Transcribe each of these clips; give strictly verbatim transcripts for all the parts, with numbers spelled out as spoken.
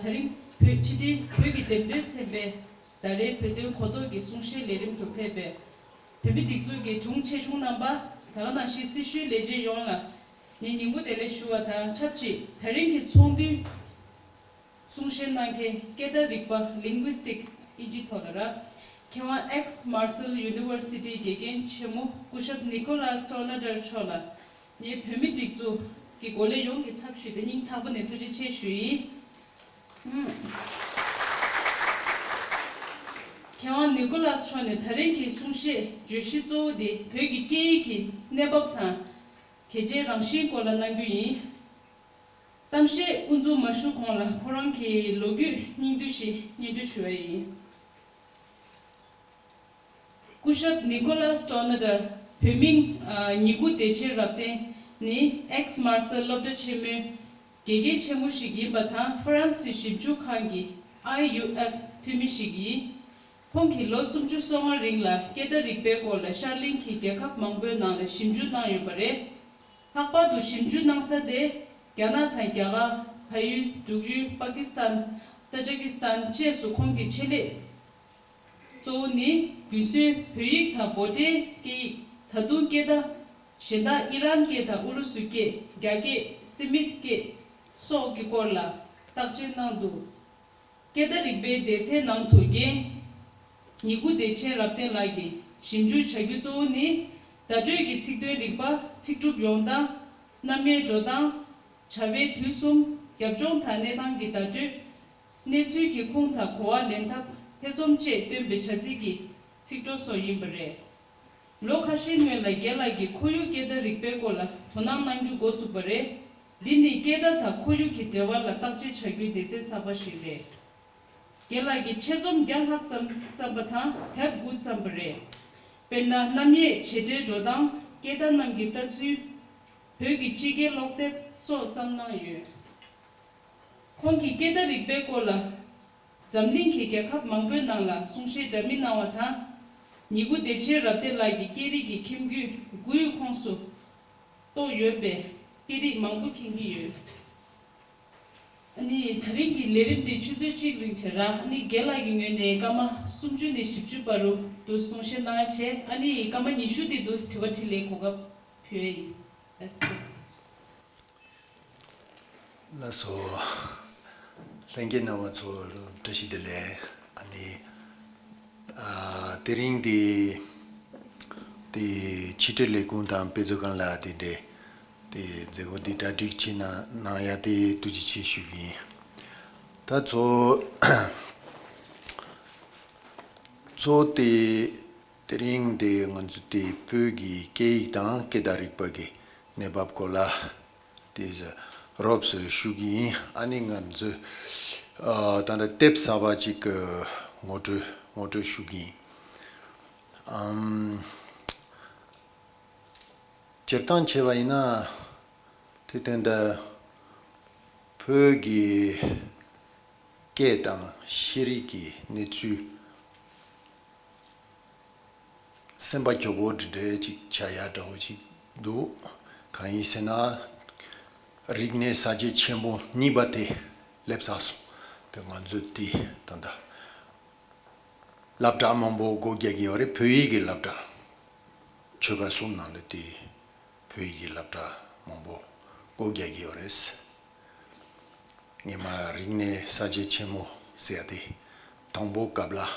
ད་རིང་བོད་ཕྱི་དྲིལ་བོད་ཀྱི་འགྲེམས་སྟོན་ཚན་པའི་ཟླ་རེའི་བོད་དོན་གོ་རྟོགས་ཀྱི་གསུང་བཤད་ལས་རིམ་དུ་ཕེབས་པའི་བོད་མི་སྒྲིག་འཛུགས་ཀྱི་དྲུང་ཆེ་ཆུང་རྣམ་པ། ད་ག་ནང་བཞིན་སྲི་ཞུའི་ལས་བྱེད་ཡོངས་ལ་ངས་ཉིན་གུང་བདེ་ལེགས་ཞུ་བ་དང་ཆབས་ཅིག་ད་རིང་གི་ཚོགས་འདུའི་གསུང་བཤད་གནང་མཁན་སྐད་བརྡ་རིག་པ། ལིང་གུ་སི་ཊིག་ཨིན་ཇིའི་ཐོག་ལ་ར། མཁས་དབང་ཨེག་སི་མར་སེལ་ཡུ་ནི་ཝར་སི་ཊིའི་དགེ་རྒན་ཆེན་མོ་སྐུ་ཞབས་ནི་ཀོ་ལཱས་ཊོར་ནེ་ཊར་མཆོག་ལ་ངས་བོད་མི་སྒྲིག་འཛུགས་ཀྱི་འགོ་ལས་ཡོངས་ཀྱི་ཚབ་ཞུས་ཏེ་སྙིང་ཐག་པ་ནས་ཐུགས་རྗེ་ཆེ་ཞུ་ཡིན། ཨུམ། མཁས་དབང་ནི་ཀོ་ལཱས་མཆོག་ནས་ད་རིང་གི་གསུང་བཤད་བརྗོད་གཞི་གཙོ་བོ་དེ་བོད་ཀྱི་སྐད་ཡིག་གི་གནས་བབ་དང་གལ་ཆེའི་རང་བཞིན་སྐོར་ལ་གནང་རྒྱུ་ཡིན། གཏམ་བཤད་དབུ་འཛུགས་མ་ཞུ་གོང་ལ་ཁོ་རང་གི་ལོ་རྒྱུས་སྙིང་བསྡུས་ཤིག་སྙན་སྒྲོན་ཞུ་བ་ཡིན། སྐུ་ཞབས་ནི་ཀོ་ལཱས་ཊོར་ནེ་ཊར་བོད་མིའི་ཨ་ཉིན་གུང་བདེ་ཆེན་རབ་བརྟན་ནི་ཨེག་སི་མར་སེལ་སློབ་གྲྭ་ཆེན་མོའི་དགེ་རྒན་ཆེན་མོ་ཞིག་ཡིན་པ་དང་ཧྥ་རན་སིའི་ཞིབ་འཇུག་ཁང་གི་ཨའི་ཡུ་ཨེཕ་འཐུས་མི་ཞིག་ཡིན། ཁོང་གིས་ལོ་སུམ་ཅུ་སོ་ལྔ་རིང་ལ་སྐད་བརྡ་རིག་པའི་སྐོར་ལ་ཤར་གླིང་གི་རྒྱལ་ཁབ་མང་པོའི་ནང་ལ་ཞིབ་འཇུག་གནང་ཡོད་པ་རེད། ལྷག་པར་དུ་ཞིབ་འཇུག་གནང་ས་དེ་རྒྱ་ནག་དང་རྒྱ་གར། བལ་ཡུལ། འབྲུག་ཡུལ། པ་ཀི་སི་ཐན། ཏ་ཇི་ཀི་སི་ཐན་བཅས་སུ་ཁོང་གི་ཆེད་ལས་གཙོ་བོ་ནི་རྒྱུན་སྲོལ་བོད་ཡིག་དང་འབོད་སྒྲའི་སྐད་ཡིག་ད་དུང་སྐད་བརྡ་གཞན་དག་ཨི་རན་སྐད་དང་ཨུ་རུ་སུ་སྐད། རྒྱ་སྐད། སེ་མིད་སྐད་སོགས་ཀྱི་སྐོར་ལ་བརྟག་དཔྱད་གནང་འདུག་སྐད་བརྡ་རིག་པའི་སྡེ་ཚན་ནང་དུ་རྒན་ཉི་གུ་བདེ་ཆེན་རབ་བརྟན་ལགས་ཀྱིས་ཞིབ་འཇུག་བྱ་རྒྱུ་གཙོ་བོ་ནི་བརྡ་སྤྲོད་ཀྱི་ཚིག་དོན་རིག་པ། ཚིག་གྲུབ་ཡོང་སྟངས། རྣམ་དབྱེའི་འགྲོ་སྟངས། བྱ་བའི་དུས་གསུམ། རྒྱབ་ལྗོངས་དང་གནས་སྟངས་ཀྱི་བརྡ་སྤྲོད། གནས་ཚུལ་གྱི་ཁུངས་དང་གོ་བ་ལེན་ཐབས། ཐེ་ཚོམ་བཅས་སྟོན་པའི་བྱ་ཚིག་གི་ཚིག་གྲོགས་སོགས་ཡིན་པ་རེད། ལོ་ཁ་ཤས་སྔོན་ལ་རྒན་ལགས་ཀྱིས་ཁོར་ཡུག་སྐད་བརྡ་རིག་པའི་སྐོར་ལ་དོ་སྣང་གནང་རྒྱུ་འགོ་བཙུགས་པ་རེད། འདི་ནི་སྐད་བརྡ་དང་ཁོར་ཡུག་གི་འབྲེལ་བ་ལ་བརྟག་དཔྱད་བྱ་རྒྱུའི་སྡེ་ཚན་གསར་པ་ཞིག་རེད། རྒན་ལགས་ཀྱིས་ཆེད་རྩོམ་བརྒྱ་ལྷག་ཙམ་བརྩམས་པ་དང་དེབ་དགུ་བརྩམས་པ་རེད། དཔེར་ན། རྣམ་དབྱེ་བྱེད་སྒྲའི་འགྲོ་སྟངས། སྐད་བརྡ་རྣམས་ཀྱི་ལྟ་ཚུལ། བོད་ཀྱི་སྤྱི་སྐད་ཀློག་དེབ་སོགས་བརྩམས་གནང་ཡོད། ཁོང་གིས་སྐད་བརྡ་རིག་པའི་སྐོར་ལ་འཛམ་གླིང་གི་རྒྱལ་ཁབ་མང་པོའི་ནང་ལ་གསུང་བཤད་འདྲ་མིན་གནང་བ་དང་། ཉི་གུ་བདེ་ཆེན་རབ་བརྟན་ལགས་ཀྱི་སྐད་རིགས་ཀྱི་ཁྱིམ་རྒྱུད་དགུའི་ཁོངས་སུ་གཏོགས་ཡོད་པའི་སྐད་རིགས་མང་པོ་མཁྱེན་གྱི་ཡོད། ཨ་ནི་ད་རིང་གི་ལས་རིམ་འདི་ཆུ་ཚོད་གཅིག་རིང་བྱས་ར། ཨ་ནི་རྒན་ལགས་ཀྱི་ངོས་ནས་སྐར་མ་སུམ་ཅུ་ནས་བཞི་བཅུ་བར་དུ་གསུང་བཤད་གནང་བྱས། ཨ་ནི་སྐར་མ་ཉི་ཤུ་དེ་དུས་དྲི་བ་དྲིས་ལན་གོ་སྐབས་ཕུལ་ཡ་ཡིན། ལགས་སོ། ལྷན་རྒྱས་རྣམ་པ་ཚོ་བཀྲ་ཤིས་བདེ་ལེགས། ཨ་ནི། ཨ། དེ་རིང་འདི་དེ་ཕྱི་དྲིལ་ལས་ཁུངས་དང་དཔེ་མཛོད་ཁང་ལ་དེ་འདྲའི་དེ་མཛད་སྒོ་འདི་གྲ་སྒྲིག་བྱེད་གནང་གནང་ཡ་དེ་ཐུགས་རྗེ་ཆེ་ཞུ་གི་ཡིན། ད་གཙོ་གཙོ་དེ་དེ་རིང་དེ་ང་ཚོ་དེ་བོད་ཀྱི་སྐད་ཡིག་དང་སྐད་བརྡ་རིག་པ་གི་གནས་བབ་སྐོར་ལ། དེ་རོབ་ཙམ་ཞུ་གི་ཡིན། ཨ་ནི་ང་ཚོས་ཨ་ད་ལྟ་དེབ་གསར་པ་ཅིག་གི་ངོ་སྤྲོད་ངོ་སྤྲོད་ཞུ་གི་ཡིན། ཨམ། སྤྱིར་བཏང་བྱས་པ་ཡིན་ན། དེ་དོན་དུ་བོད་ཀྱི་སྐད་དང་ཤེས་རིག་གི་གནས་ཚུལ། སེམས་པ་སྐྱོ་པོ་འདི་འདྲའི་ཅིག་བྱ་ཡ་འདྲ་བོ་ཅིག་འདུག་གང་ཡིན་ཟེར་ན། རིག་གནས་གསར་བརྗེ་ཆེན་པོ་གཉིས་པ་དེ་སླེབས་ཚར་སོང་། དེ་ང་ཚོས་དེ་ད་ལྟ་སློབ་གྲྭ་མང་པོ་སྒོ་རྒྱག་གི་ཡོད་རེད། བོད་ཡིག་གི་སློབ་གྲྭ། ཆོལ་ཁ་གསུམ་ནང་ལ་དེ་བོད་ཡིག་གི་སློབ་གྲྭ་མང་པོ་སྒོ་རྒྱག་གི་ཡོད་རེད། སྔོན་མ་རིག་གནས་གསར་བརྗེ་ཆེན་མོ་ཟེར་ཡ་དེ་དང་པོ་སྐབས་ལ་ལྔ་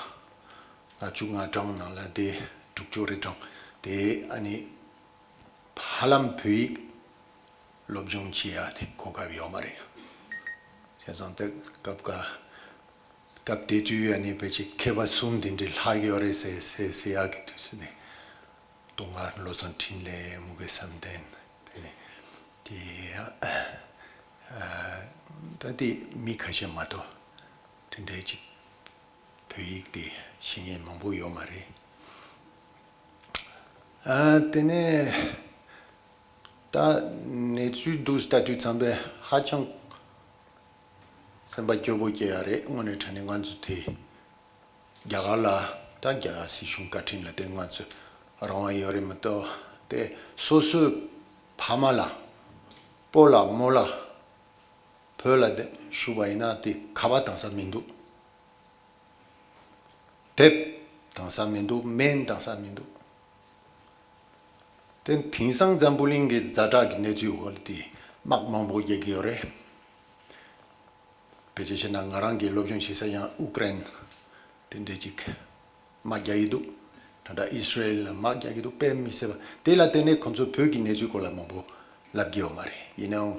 བཅུ་ང་གྲངས་ནང་ལ་དེ་དྲུག་ཅུ་རེ་གྲངས་དེ་ཨ་ནི་ཧ་ལམ་བོད་ཡིག་སློབ་སྦྱོང་བྱེད་ཡ་དེ་གོ་སྐབས་ཡོད་མ་རེད། བྱས་ཙང་དེ་སྐབས་ཀ་སྐབས་དེ་དུས་ཨ་ནི་ཕལ་ཆེར་མཁས་པ་གསུམ་དེ་འདྲའི་ལྷག་ཡོད་རེད་ཟེར་ཟེར་ཟེར་ཡག་གི་དུས་ཚོད་ནས། དུང་དཀར། བློ་བཟང་འཕྲིན་ལས། དམུ་དགེ་བསམ་གཏན། དེ་ནས་དེ་ཨ་ད་དེ་མི་ཁ་ཤས་མ་གཏོགས་དེ་འདྲའི་ཅིག་བོད་ཡིག་དེ་ཤེས་མཁན་མང་པོ་ཡོད་མ་རེད། ཨ་དེ་ནས་ད་གནས་ཚུལ་འདུག་ལྟ་དུས་ཙམ་པས་ཧ་ཅང་སེམས་པ་སྐྱོ་པོ་སྐྱེ་ཡ་རེད། དངོས་གནས་དྲང་གནས་ང་ཚོ་དེ། རྒྱ་གར་ལ་ད་རྒྱ་གར་སྲིད་གཞུང་བཀའ་དྲིན་ལ་དེ་ང་ཚོ་རང་དབང་ཡོད་རེད་མ་གཏོགས། དེ་སོ་སོའི་ཕ་མ་ལ་སྤོ་ལགས་རྨོ་ལགས་ བོད་ལ་བཞུགས་པ་ཡིན་ན་དེ་ཁ་པར་བཏང་ས་མི་འདུག་དེབ་བཏང་ས་མི་འདུག་སྨན་བཏང་ས་མི་འདུག་དེ་དེང་སང་འཛམ་བུ་གླིང་གི་ཛ་དྲག་གི་གནས་ཚུལ་འོག་ལ་དེ་དམག་མང་པོ་རྒྱག་གི་ཡོད་རེད། ཕལ་ཆེར་བཤད་ན་ང་རང་གི་སློབ་སྦྱོང་བྱེད་ས་ཡང་ཨུ་ཀྲེན་དེ་འདྲས་ཅིག་དམག་རྒྱག་གི་འདུག་ད་ལྟ་ཨི་སི་རེལ་ལ་དམག་རྒྱག་གི་འདུག་དཔེ་མི་སྲིད་པ། དེ་ལ་བརྟེན་ནས་ཁོང་ཚོས་བོད་ཀྱི་གནས་ཚུལ་སྐོར་ལ་མང་པོ་ལབ་ཀྱི་ཡོད་མ་རེད། ཡིན་ནའང་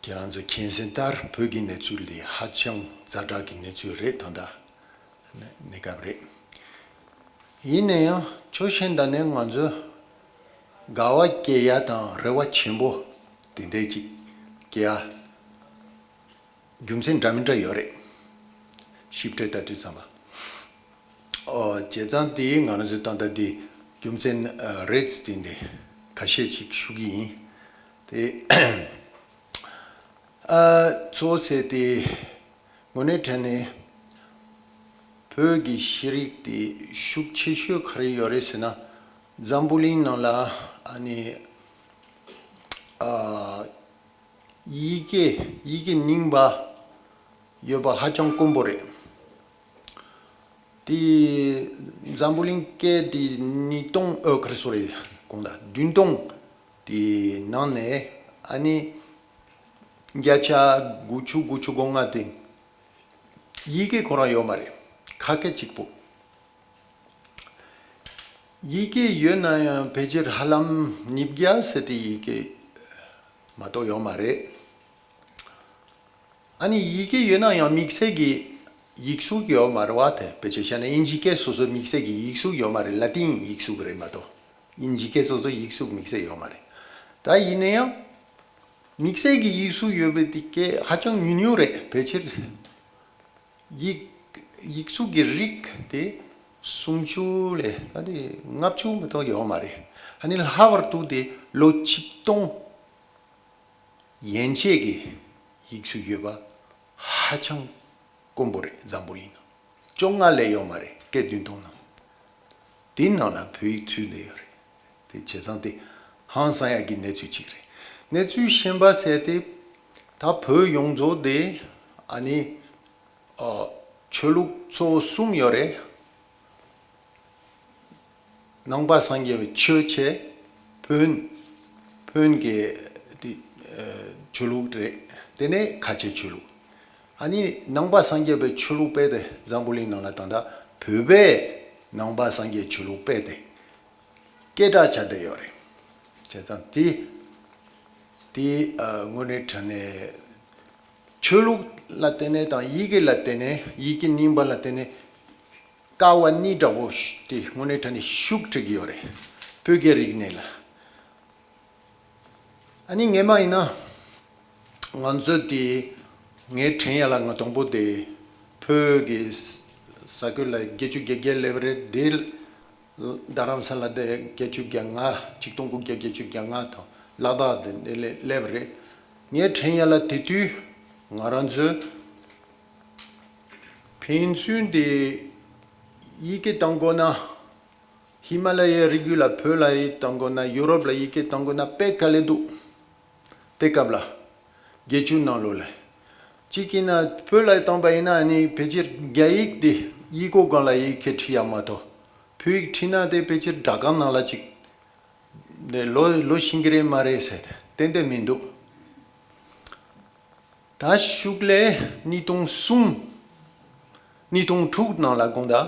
ཁྱེད་རང་ཚོས་མཁྱེན་གསལ་ལྟར་བོད་ཀྱི་གནས་ཚུལ་འདི་ཧ་ཅང་ཛ་དྲག་གི་གནས་ཚུལ་རེད། ད་ལྟ་གནས་སྐབས་རེད། ཡིན་ན་ཡང་ཕྱོགས་གཞན་དག་ནས་ང་ཚོས་དགའ་བ་སྐྱེ་ཡ་དང་རེ་བ་ཆེན་པོ་དེ་འདྲས་ཅིག་སྐྱེ་ཡ་རྒྱུ་མཚན་འདྲ་མི་འདྲ་ཡོད་རེད། ཞིབ་ཕྲ་ལྟ་དུས་ཙམ་པ། ཨོ་བྱས་ཙང་དེ་ང་རང་ཚོའི་ཏན་ཏན་དེ་རྒྱུ་མཚན་ཨ་རེད་དེ་འདྲས་ཁ་ཤས་ཅིག་ཞུ་གི་ཡིན། དེ་ཨ་གཙོ་བོ་ཟེར་དེ་དངོས་གནས་དྲང་གནས་བོད་ཀྱི་ཤེས་རིག་དེ་ཤུགས་ཆེ་ཤོས་ག་རེ་ཡོད་རེད་ཟེར་ན། འཛམ་བུ་གླིང་ནང་ལ་ཨ་ནི་ཨ་ཡི་གེ་ཡི་གེ་རྙིང་པ་ཡོད་པ་ཧ་ཅང་དཀོན་པོ་རེད། དེ་འཛམ་བུ་གླིང་སྐད་དེ་ཉིས་སྟོང་ཨོ་ཁ་རེ་སོ་རེད་གོང་ད་བདུན་སྟོང་དེ་ནང་ནས་ཨ་ནི་བརྒྱ་ཆ་དགུ་བཅུ་དགུ་བཅུ་གོ་ལྔ་དེ་ཡི་གེ་ཁོ་རང་ཡོད་མ་རེད། ཁ་སྐད་གཅིག་པོ། ཡི་གེ་ཡོད་ན་ཡང་ཕལ་ཆེར་ཧ་ལམ་ཉིས་བརྒྱ་ཟེར་དེ་ཡི་གེ་མ་གཏོགས་ཡོད་མ་རེད། ཨ་ནི་ཡི་གེ་ཡོད་ན་ཡང་དམིགས་བསལ་གྱི་ཡིག་གཟུགས་ཡོད་མ་རེད་བ། དེ་ཕལ་ཆེར་བཤད་ན་དབྱིན་ཇི་སྐད་སོ་སོའི་དམིགས་བསལ་གྱི་ཡིག་གཟུགས་ཡོད་མ་རེད། ལ་ཏིན་ཡིག་གཟུགས་རེད་མ་གཏོགས་དབྱིན་ཇི་སྐད་སོ་སོའི་ཡིག་གཟུགས་དམིགས་བསལ་ཡོད་མ་རེད། ད་ཡིན་ན་ཡང་དམིགས་བསལ་གྱི་ཡིག་གཟུགས་ཡོད་པའི་དེ་སྐད་ཧ་ཅང་ཉུང་ཉུང་རེད། ཕལ་ཆེར་ཡིག་ཡིག་གཟུགས་ཀྱི་རིགས་དེ་སུམ་ཅུ་ལས་ད་དེ་ལྔ་བཅུ་མ་གཏོགས་ཡོད་མ་རེད། ཨ་ནི་ལྷག་པར་དུ་དེ་ལོ་ཆིག་སྟོང་ཡན་ཆད་ཀྱི་ཡིག་གཟུགས་ཡོད་པ་ཧ་ཅང་དཀོན་པོ་རེད། འཛམ་བུ་གླིང་ནང་བཅོ་ལྔ་ལས་ཡོད་མ་རེད། སྐད་བདུན་སྟོང་ནང་། དེའི་ནང་ལ་བོད་ཡིག་ཚུད་བསྡད་ཡོད་རེད། དེ་བྱས་ཙང་དེ་ཧང་སང་ཡག་གི་གནས་ཚུལ་གཅིག་རེད། གནས་ཚུལ་གཞན་པ་ཟེར་དེ་ད་བོད་ཡོངས་རྫོགས་དེ་ཨ་ནི་ཨ་ཆོས་ལུགས་གཙོ་བོ་གསུམ་ཡོད་རེད། ནང་པ་སངས་རྒྱས་པའི་ཆོས་བྱས། བོན། བོན་གྱི་དེ་ཨ་ཆོས་ལུགས་རེད། དེ་ནས་ཁ་ཆེ་ཆོས་ལུགས། ཨ་ནི་ནང་པ་སངས་རྒྱས་པའི་ཆོས་ལུགས་སྤེལ་ཏེ་འཛམ་བུ་གླིང་ནང་ལ་ད་ལྟ་བོད་པས་ནང་པ་སངས་རྒྱས་ཆོས་ལུགས་སྤེལ་ཏེ་སྐད་གྲགས་ཆགས་བསྡད་ཡོད་རེད། བྱས་ཙང་དེ་དེ་ཨ་དངོས་གནས་དྲང་གནས་ཆོས་ལུགས་ལ་བརྟེན་ནས་དང་ཡི་གེ་ལ་བརྟེན་ནས་ཡི་གེ་རྙིང་པ་ལ་བརྟེན་ནས་ཀ་བ་གཉིས་འདྲ་བོ་དེ་དངོས་གནས་དྲང་གནས་ཤུགས་སྤྲད་ཀྱི་ཡོད་རེད། བོད་ཀྱི་རིག་གནས་ལ། ཨ་ནི་སྔས་མ་ཡིན་ན་ང་ཚོ་དེ་ངའི་དྲན་ཡ་ལ་ང་དང་པོ་དེ་བོད་ཀྱི་ས་ས་ཁུལ་ལ་བརྒྱད་ཅུ་གྱ་བརྒྱད་སླེབས་རེད། དེ་རྡ་རམ་ས་ལ་དེ་བརྒྱད་ཅུ་གྱ་ལྔ་ཆིག་སྟོང་དགུ་བརྒྱ་བརྒྱད་ཅུ་གྱ་ལྔ་དང་ལ་དྭགས་དེ་འདྲ་སླེབས་རེད། ངའི་དྲན་ཡ་ལ་དེ་དུས་ང་རང་ཚོས་ཕན་ཚུན་དེ་ཡི་གེ་བཏང་དགོས་ན། ཧི་མ་ལ་ཡའི་རི་རྒྱུད་ལ་བོད་ལ་ཡི་གེ་བཏང་དགོས་ན། ཡུ་རོབ་ལ་ཡི་གེ་བཏང་དགོས་ན་དཔེ་དཀའ་ལས་འདུག་དེ་སྐབས་ལ་བརྒྱད་ཅུ་ནང་ལོགས་ལ་གཅིག་ཡིན་ན་བོད་ལ་བཏང་པ་ཡིན་ན་ནི་ཕལ་ཆེར་རྒྱ་ཡིག་དེ་ཡིག་སྐོགས་སྒང་ལ་ཡི་གེ་བྲིས་ཡ་མ་གཏོགས། བོད་ཡིག་བྲིས་ན་དེ་ཕལ་ཆེར་སྦྲག་སྒང་ནང་ལ་ཅིག་དེ་ལོ་ལོ་ཤེས་ཀྱི་རེད་མ་རེད་ཟེར་ཏན་ཏན་མི་འདུག་ད་ཤུགས་ལས་ཉིས་སྟོང་གསུམ། ཉིས་སྟོང་དྲུག་ནང་ལ་དགོངས་དག་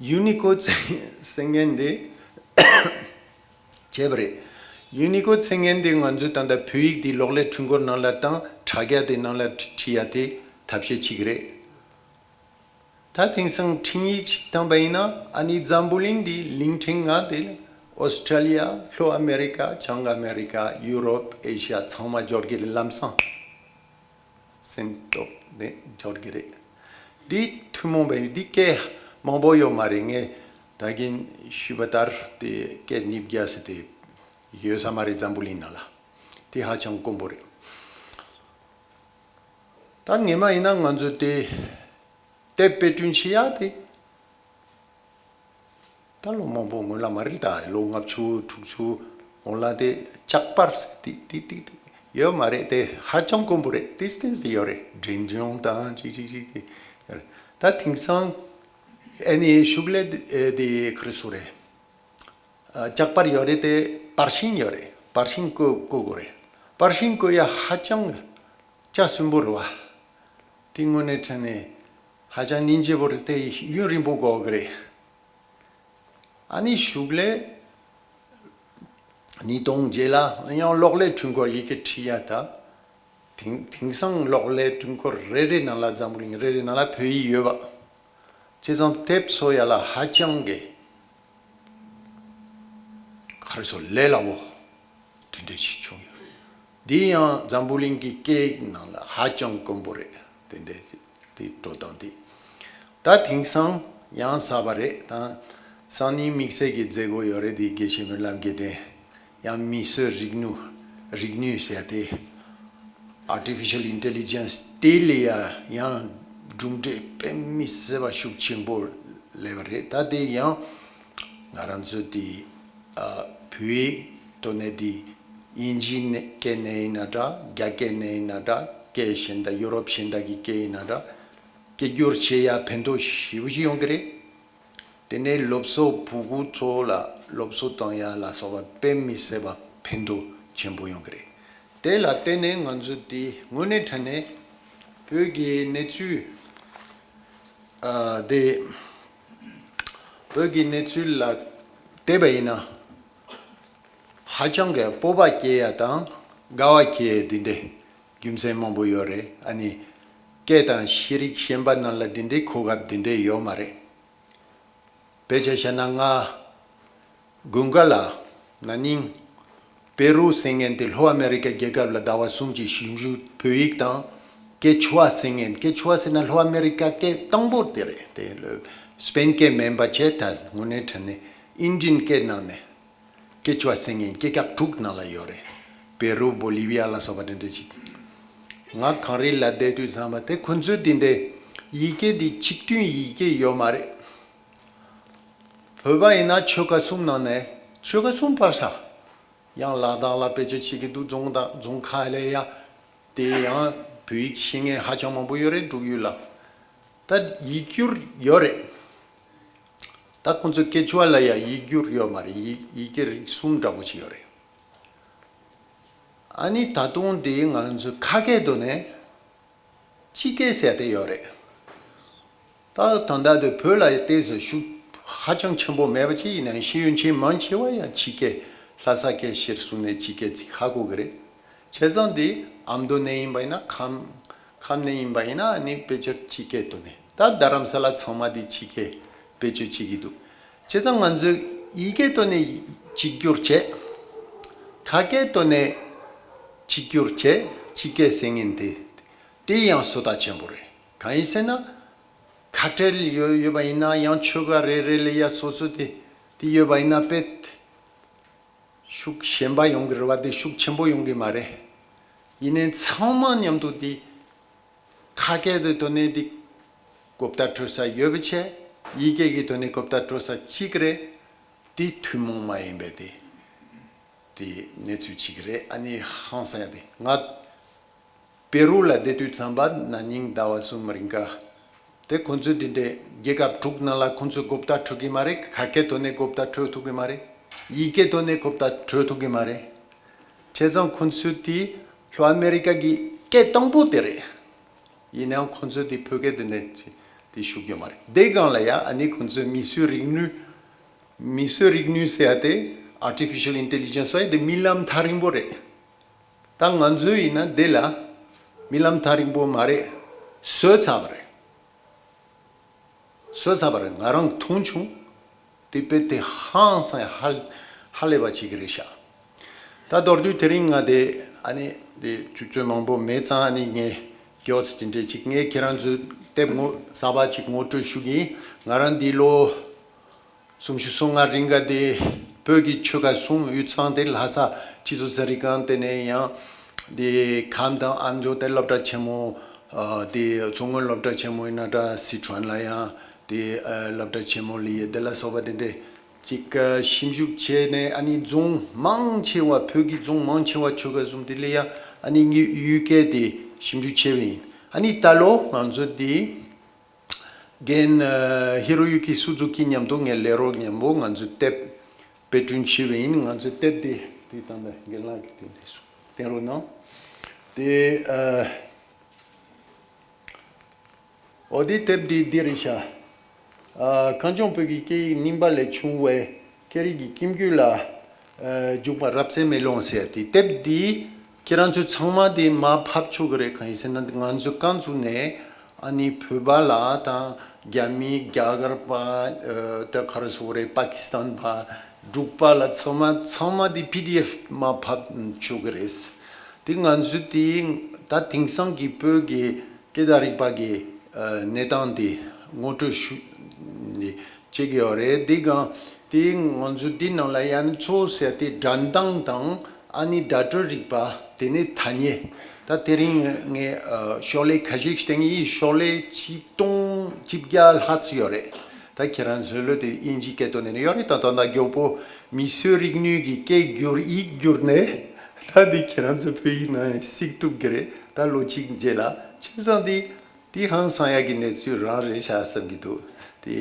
ཡུ་ནི་ཀོ་ཌི་ཟེར་མཁན་དེ་བྱས་པ་རེད། ཡུ་ནི་ཀོ་ཌི་ཟེར་མཁན་དེ་ང་ཚོས་ད་ལྟ་བོད་ཡིག་དེ་གློག་ཀླད་འཕྲུལ་འཁོར་ནང་ལ་བཏང་དྲ་རྒྱ་དེ་ནང་ལ་བྲིས་ཡ་དེ་ཐབས་ཤེས་གཅིག་རེད། ད་དེང་སང་འཕྲིན་ཡིག་ཞིག་བཏང་པ་ཡིན་ན་ཨ་ནི་འཛམ་བུ་གླིང་འདི་གླིང་ཕྲན་ལྔ་དེ་ཨོ་སི་ཀྲ་ལི་ཡ། ལྷོ་ཨ་མེ་རི་ཀ། བྱང་ཨ་མེ་རི་ཀ། ཡུ་རོབ། ཨེ་ཤི་ཡ་ཚང་མ་འབྱོར་གྱི་རེད། ལམ་སང་སེམས་སྟོབས་ནས་འབྱོར་གྱི་རེད། འདི་ཐུན་མོང་བའི་འདི་སྐད་མང་པོ་ཡོད་མ་རེད། ངས་ད་གིན་ཞུས་པ་ལྟར་དེ་སྐད་ཉིས་བརྒྱ་ཟེར་དེ་ཡོད་ས་མ་རེད་འཛམ་བུ་གླིང་ནང་ལ། དེ་ཧ་ཅང་དཀོན་པོ་རེད། ད་སྔས་མ་ཡིན་ན་ང་ཚོ་དེ་དེབ་དཔེ་སྐྲུན་བྱེད་ཡ་དེ། ད་ལོ་མང་པོ་སྔོན་ལ་མ་རེད། ད་ལོ་ལྔ་བཅུ་དྲུག་ཅུ་སྔོན་ལ་དེ་ལྕགས་པར་ཟེར་ཏིག་ཏིག་ཏིག་ཏིག་ ཡོད་མ་རེད། དེ་ཧ་ཅང་དཀོན་པོ་རེད། ཏིས་ཏིས་དེ་ཡོད་རེད། འབྲིང་ཆུང་དང་ཅིག་ཅིག་ཅིག་དེ་ཡོད་རེད། ད་དེང་སང་ཨ་ནི་ཤུགས་ལས་དེ་ཁྲི་སུ་རེད། ལྕགས་པར་ཡོད་རེད། དེ་པར་ཤིང་ཡོད་རེད། པར་ཤིང་བརྐོ་བརྐོ་དགོས་རེད། པར་ཤིང་བརྐོ་ཡ་ཧ་ཅང་ལྕགས་སུན་པོ་རེད་བ། དེ་དངོས་གནས་དྲང་གནས་ཧ་ཅང་སྙིང་རྗེ་པོ་རེད། དེ་ཡུན་རིང་པོ་འགོར་གི་རེད། ཨ་ནི་ཤུགས་ལས་ཉིས་སྟོང་བརྒྱད་ལ་ཡང་གློག་ཀླད་འཕྲུལ་འཁོར་ཡི་གེ་བྲིས་ཡ་ད། དེང་དེང་སང་གློག་ཀླད་འཕྲུལ་འཁོར་རེ་རེ་ནང་ལ་འཛམ་བུ་གླིང་རེ་རེ་ནང་ལ་བོད་ཡིག་ཡོད་པ། བྱས་ཙང་དེབ་བཟོ་ཡ་ལ་ཧ་ཅང་གི་ག་རེ་ཟེར་ལས་སླ་པོ་དེ་འདྲ་ཞིག་བྱུང་ཡོད། འདི་ཡང་འཛམ་བུ་གླིང་གི་སྐད་ཡིག་ནང་ལ་ཧ་ཅང་དཀོན་པོ་རེད། དེ་འདྲ་ཞིག་དེ་འགྲོ་སྟངས་དེ། ད་དེང་སང་ཡང་གསར་པ་རེད། ད་སང་ཉིན་དམིགས་བསལ་གྱི་མཛད་སྒོ་ཡོད་རེད། དེ་དགེ་བཤེས་སྨོན་ལམ་དགེ་ལྡན་ཡང་མིས་བཟོས་རིག་ནུས་རིག་ནུས་ཟེར་ཏེ། Artificial Intelligence དེ་ལ་ཡ་ཡང་གྲུབ་འབྲས་དཔེ་མི་སྲིད་པ་ཤུགས་ཆེན་པོ་སླེབས་པ་རེད། ད་དེ་ཡང་ང་རང་ཚོ་དེ་ཨ་བོད་ཡིག་ཐོག་ནས་དེ་དབྱིན་ཇིའི་ནས་སྐད་ནས་ཡིན་ན་འདྲ། རྒྱ་སྐད་ནས་ཡིན་ན་འདྲ། སྐད་གཞན་དག་ཡུ་རོབ་གཞན་དག་གི་སྐད་ཡིན་ན་འདྲ། སྐད་སྒྱུར་བྱེད་ཡ་ཕན་ཐོགས་ཞེ་པོ་ཅིག་ཡོང་གི་རེད། དེ་ནས་སློབ་གསོ་ཕྲུ་གུ་ཚོ་ལ་སློབ་གསོ་གཏོང་ཡ་ལ་སོགས་པ་དཔེ་མི་སྲིད་པ་ཕན་ཐོགས་ཆེན་པོ་ཡོང་གི་རེད། དེ་ལ་བརྟེན་ནས་ང་ཚོ་དེ་དངོས་གནས་དྲང་གནས་བོད་ཀྱི་གནས་ཚུལ་ཨ་དེ་བོད་ཀྱི་གནས་ཚུལ་ལ་བལྟས་པ་ཡིན་ན་ཧ་ཅང་གི་སྤོབས་པ་སྐྱེ་ཡ་དང་དགའ་བ་སྐྱེ་ཡ་དེ་འདྲའི་རྒྱུ་མཚན་མང་པོ་ཡོད་རེད། ཨ་ནི་སྐད་དང་ཤེས་རིག་གཞན་པ་ནང་ལ་དེ་འདྲའི་གོ་སྐབས་དེ་འདྲའི་ཡོད་མ་རེད། དཔེ་ཆ་བཞག་ན་ང་དགུན་ཁ་ལ་ན་ནིང་པེ་རུ་ཟེར་མཁན་དེ་ལྷོ་ཨ་མེ་རི་ཀ་རྒྱལ་ཁབ་ལ་ཟླ་བ་གསུམ་གྱི་ཞིབ་འཇུག་བོད་ཡིག་དང་ཀེ་ཆུ་ཝ་ཟེར་མཁན། ཀེ་ཆུ་ཝ་ཟེར་ན་ལྷོ་ཨ་མེ་རི་ཀ་སྐད་དང་པོ་དེ་རེད། དེ་སྤེན་སྐད་མིན་པ་བྱས། ད་དངོས་གནས་དྲང་གནས་ཨིན་ཌི་ཡན་སྐད་ནང་ནས་ཀེ་ཆུ་ཝ་ཟེར་མཁན་རྒྱལ་ཁབ་དྲུག་ནང་ལ་ཡོད་རེད། པེ་རུ། བོ་ལི་བི་ཡ་ལ་སོགས་པ་དེ་འདྲ་ཅིག་ང་གངས་རི་ལ་བསྡད་དུས་ཙམ་པ་དེ་ཁོ་ཚོས་དེ་འདྲའི་ཡི་གེ་འདི་གཅིག་མཐུན་ཡི་གེ་ཡོད་མ་རེད། བོད་པ་ཡིན་ན་ཆོལ་ཁ་གསུམ་ནང་ནས་ཆོལ་ཁ་གསུམ་བར་ས། ཡང་ལ་དྭགས་ལ་དཔེ་ཆ་བྱེད་ཀྱི་འདུག་རྫོང་དང་རྫོང་ཁག་ལ་ཡ། དེ་ཡང་བོད་ཡིག་ཤེས་མཁན་ཧ་ཅང་མང་པོ་ཡོད་རེད། འབྲུག་ཡུལ་ལ། ད་ཡིག་སྒྱུར་ཡོད་རེད། ད་ཁོང་ཚོ་ཀེ་ཆུ་ཝ་ལ་ཡ་ཡིག་སྒྱུར་ཡོད་མ་རེད། ཡིག་ཡི་གེ་རིགས་གསུམ་འདྲ་པོ་ཅིག་ཡོད་རེད། ཨ་ནི་ད་དུང་དེ་ང་རང་ཚོའི་ཁ་སྐད་དུ་ནས་སྤྱི་སྐད་ཟེར་དེ་ཡོད་རེད། ད་ད་ལྟ་དུ་བོད་ལ་ཡ་ཏོག་ཙམ་ཤུགས་ཧ་ཅང་ཆེན་པོ་མེད་པ་ཅིག་ཡིན་ནའང་ཤེས་ཡོན་ཅན་མང་ཆེ་བ་ཡང་སྤྱི་སྐད་ལྷ་ས་སྐད་ཤེར་གསུམ་ནས་སྤྱི་སྐད་ཅིག་ཧ་གོ་གི་རེད། བྱས་ཙང་འདི་ཨ་མདོ་ནས་ཡིན་པ་ཡིན་ན། ཁམས་ཁམས་ནས་ཡིན་པ་ཡིན་ན་ཨ་ནི་དཔེ་ཆ་སྤྱི་སྐད་དུ་ནས། ད་རྡ་རམ་ས་ལ་ཚང་མ་འདི་སྤྱི་སྐད་བེད་སྤྱོད་བྱེད་ཀྱི་འདུག་བྱས་ཙང་ང་ཚོས་ཡི་གེ་ཐོག་ནས་གཅིག་གྱུར་བྱས། ཁ་སྐད་ཐོག་ནས་གཅིག་གྱུར་བྱས། སྤྱི་སྐད་ཟེར་མཁན་དེ་དེ་ཡང་བཟོ་ལྟ་ཆེན་པོ་རེད། གང་ཡིན་ཟེར་ན། ཁ་བྲལ་ཡོད་ཡོད་པ་ཡིན་ན་ཡང་ཆོལ་ཁ་རེ་རེ་ལ་ཡ་སོ་སོ་དེ་དེ་ཡོད་པ་ཡིན་ན་དཔེ་ཤུགས་ཞན་པ་ཡོང་གི་རེད་བ། དེ་ཤུགས་ཆེན་པོ་ཡོང་གི་མ་རེད། ཡིན་ནའི་ཚང་མ་མཉམ་དུ་དེ་ཁ་སྐད་དེ་ཐོག་ནས་དེ་གོ་བརྡ་འཕྲོད་ས་ཡོད་པ་བྱས། ཡི་གེ་གི་ཐོག་ནས་གོ་བརྡ་འཕྲོད་ས་གཅིག་རེད། དེ་ཐུན་མོང་མ་ཡིན་པའི་དེ་དེ་གནས་ཚུལ་གཅིག་རེད། ཨ་ནི་ཧང་སང་ཡ་དེ་ང་པེ་རུ་ལ་བསྡད་དུས་ཙམ་པ་ན་ནིང་ཟླ་བ་གསུམ་རིང་ག་དེ་ཁོང་ཚོས་འདི་འདྲའི་རྒྱལ་ཁབ་དྲུག་ནང་ལ་ཁོང་ཚོས་གོ་བརྡ་འཕྲོད་ཀྱི་མ་རེད། ཁ་སྐད་ཐོག་ནས་གོ་བརྡ་འཕྲོད་ཐུབ་ཀྱི་མ་རེད། ཡི་གེ་ཐོག་ནས་གོ་བརྡ་འཕྲོད་ཐུབ་ཀྱི་མ་རེད། བྱས་ཙང་ཁོང་ཚོས་དེ་ལྷོ་ཨ་མེ་རི་ཀ་གི་སྐད་དང་པོ་དེ་རེད། ཡིན་ནའང་ཁོང་ཚོས་དེ་བོད་སྐད་དེ་འདྲ་དེ་ཤུགས་ཡོད་མ་རེད། དེ་སྒང་ལ་ཡ་ཨ་ནི་ཁོང་ཚོས་མིས་བཟོས་རིག་ནུས་མིས་བཟོས་རིག་ནུས་ཟེར་ཡ་དེ་Artificial Intelligence ཟེར་ཡ་དེ་རྨི་ལམ་ཐག་རིང་པོ་རེད། ད་ང་ཚོའི་ཡིན་ན་འདི་ལ་རྨི་ལམ་ཐག་རིང་པོ་མ་རེད། བཟོས་ཚར་བ་རེད། བཟོས་ཚར་བ་རེད། ང་རང་མཐོང་བྱུང་། དེ་དཔེ་དེ་ཧང་སང་ཧ་ཧ་ལས་པ་ཅིག་རེད་ཤག་ད་མདོར་བསྡུས་དེ་རིང་ང་དེ་ཨ་ནི་དེ་དུས་ཚོད་མང་པོ་མེད་ཙང་ཨ་ནི་ངས་མགྱོགས་ཙམ་ཅིག་འདྲ་ཅིག་ངས་ཁྱེད་རང་ཚོའི་དེབ་ངོ་གསར་པ་ཅིག་ངོ་སྤྲོད་ཞུ་གི་ཡིན། ང་རང་འདི་ལོ་སུམ་ཅུ་སོ་ལྔ་རིང་ག་དེ་བོད་ཀྱི་ཆོལ་ཁ་གསུམ་དབུས་གཙང་དེ་ལྷ་ས་སྤྱི་ཚོགས་ཚན་རིག་ཁང་དེ་ནས་ཡང་དེ་ཁམས་དང་ཨ་མདོ་དེ་སློབ་གྲྭ་ཆེན་མོ་ཨ་དེ་མཚོ་སྔོན་སློབ་གྲྭ་ཆེན་མོ་ཡིན་ན་འདྲ། སི་ཁྲོན་ལ་ཡང་དེ་ཨ་སློབ་གྲྭ་ཆེན་མོ་ལ་ཡ་དེ་ལ་སོགས་པ་དེ་འདྲས་ཅིག་ཨ་ཞིབ་འཇུག་བྱས་ནས་ཨ་ནི་རྫོང་མང་ཆེ་བ་བོད་ཀྱི་རྫོང་མང་ཆེ་བ་ཆོལ་ཁ་གསུམ་དེ་ལ་ཡ་ ཨ་ནི་ངའི་ཡུལ་སྐད་དེ་ཞིབ་འཇུག་བྱས་པ་ཡིན། ཨ་ནི་ད་ལོ་ང་ཚོ་དེ་རྒན་ཧི་རོ་ཡུ་ཀི་སུ་ཛུ་ཀི་མཉམ་དུ་ངའི་ལས་རོགས་མཉམ་པོ་ང་ཚོ་དེབ་དཔེ་སྐྲུན་བྱས་པ་ཡིན། ང་ཚོ་དེབ་དེ་དེ་ད་ལྟ་རྒན་ལགས་ཀྱིས་དེ་ནས་བསྟན་རོགས་གནང་། དེ་ཨ། འོ་དེ་དེབ་འདི་འདི་རེད་ཤག་ཨ། གངས་ལྗོངས་བོད་ཀྱི་སྐད་ཡིག་རྙིང་པ་ལས་བྱུང་བའི་སྐད་རིགས་ཀྱི་རྐྱེན་རྒྱུད་ལ། ཨ། འཇུག་པ་རབ་གསལ་མེ་ལོང་ཟེར་དེ་དེབ་འདི་ཁྱེད་རང་ཚོ་ཚང་མ་དེ་མར་ཕབ་ཆོག་གི་རེད། གང་ཡིན་ཟེར་ན་ང་ཚོ་རྐང་བཙུགས་ནས་ཨ་ནི་བོད་པ་ལ་དང་རྒྱ་མི་རྒྱ་གར་པ། ཨ། ད་ག་རེ་ཟེར་དགོས་རེད། པ་ཀི་སི་ཐན་པ། འབྲུག་པ་ལ་ཚང་མ་ཚང་མ་དེ་པི་ཌི་ཨེཕ་མར་ཕབ་ཆོག་གི་རེད། དེ་ང་ཚོས་དེ་ད་དེང་སང་གི་བོད་ཀྱི་སྐད་དང་རིག་པ་གི་ཨ། གནས་སྟངས་དེ་ངོ་སྤྲོད་ཞུ་བྱེད་ཀྱི་ཡོད་རེད། དེ་གང་དེ་ང་ཚོ་དེ་ནང་ལ་དབྱངས་འཚོལ་ཟེར་དེ་སྒྲ་གདངས་དང་ཨ་ནི་སྒྲ་སྒྲོག་རིག་པ། དེ་ནས་ཐ་སྙད། ད་དེ་རིང་ངས་ཨ། ཤོག་ལྷེ་ཁ་ཤས་ཤིག་བསྟན་གྱི་ཡིན། ཤོག་ལྷེ་ཆིག་སྟོང་ཆིག་བརྒྱ་ལྷག་ཙམ་ཡོད་རེད། ད་ཁྱེད་རང་ཚོའི་ལོ་དེ་དབྱིན་ཇིའི་སྐད་ཐོག་ནས་ནི་ཡོད་རེད། ད་ད་ད་མགྱོགས་པོ་མིས་བཟོས་རིག་ནུས་ཀྱི་སྐད་བསྒྱུར་ཡིག་བསྒྱུར་ནས་ད་འདི་ཁྱེད་རང་ཚོ་བོད་ཡིག་ནང་གཟིགས་ཐུབ་ཀྱི་རེད། ད་ལོ་གཅིག་རྗེས་ལ་བྱས་ཙང་འདི་འདི་ཧང་སང་ཡག་གི་གནས་ཚུལ་རང་རེད་ཤག་བསམ་གྱི་འདུག་དེ་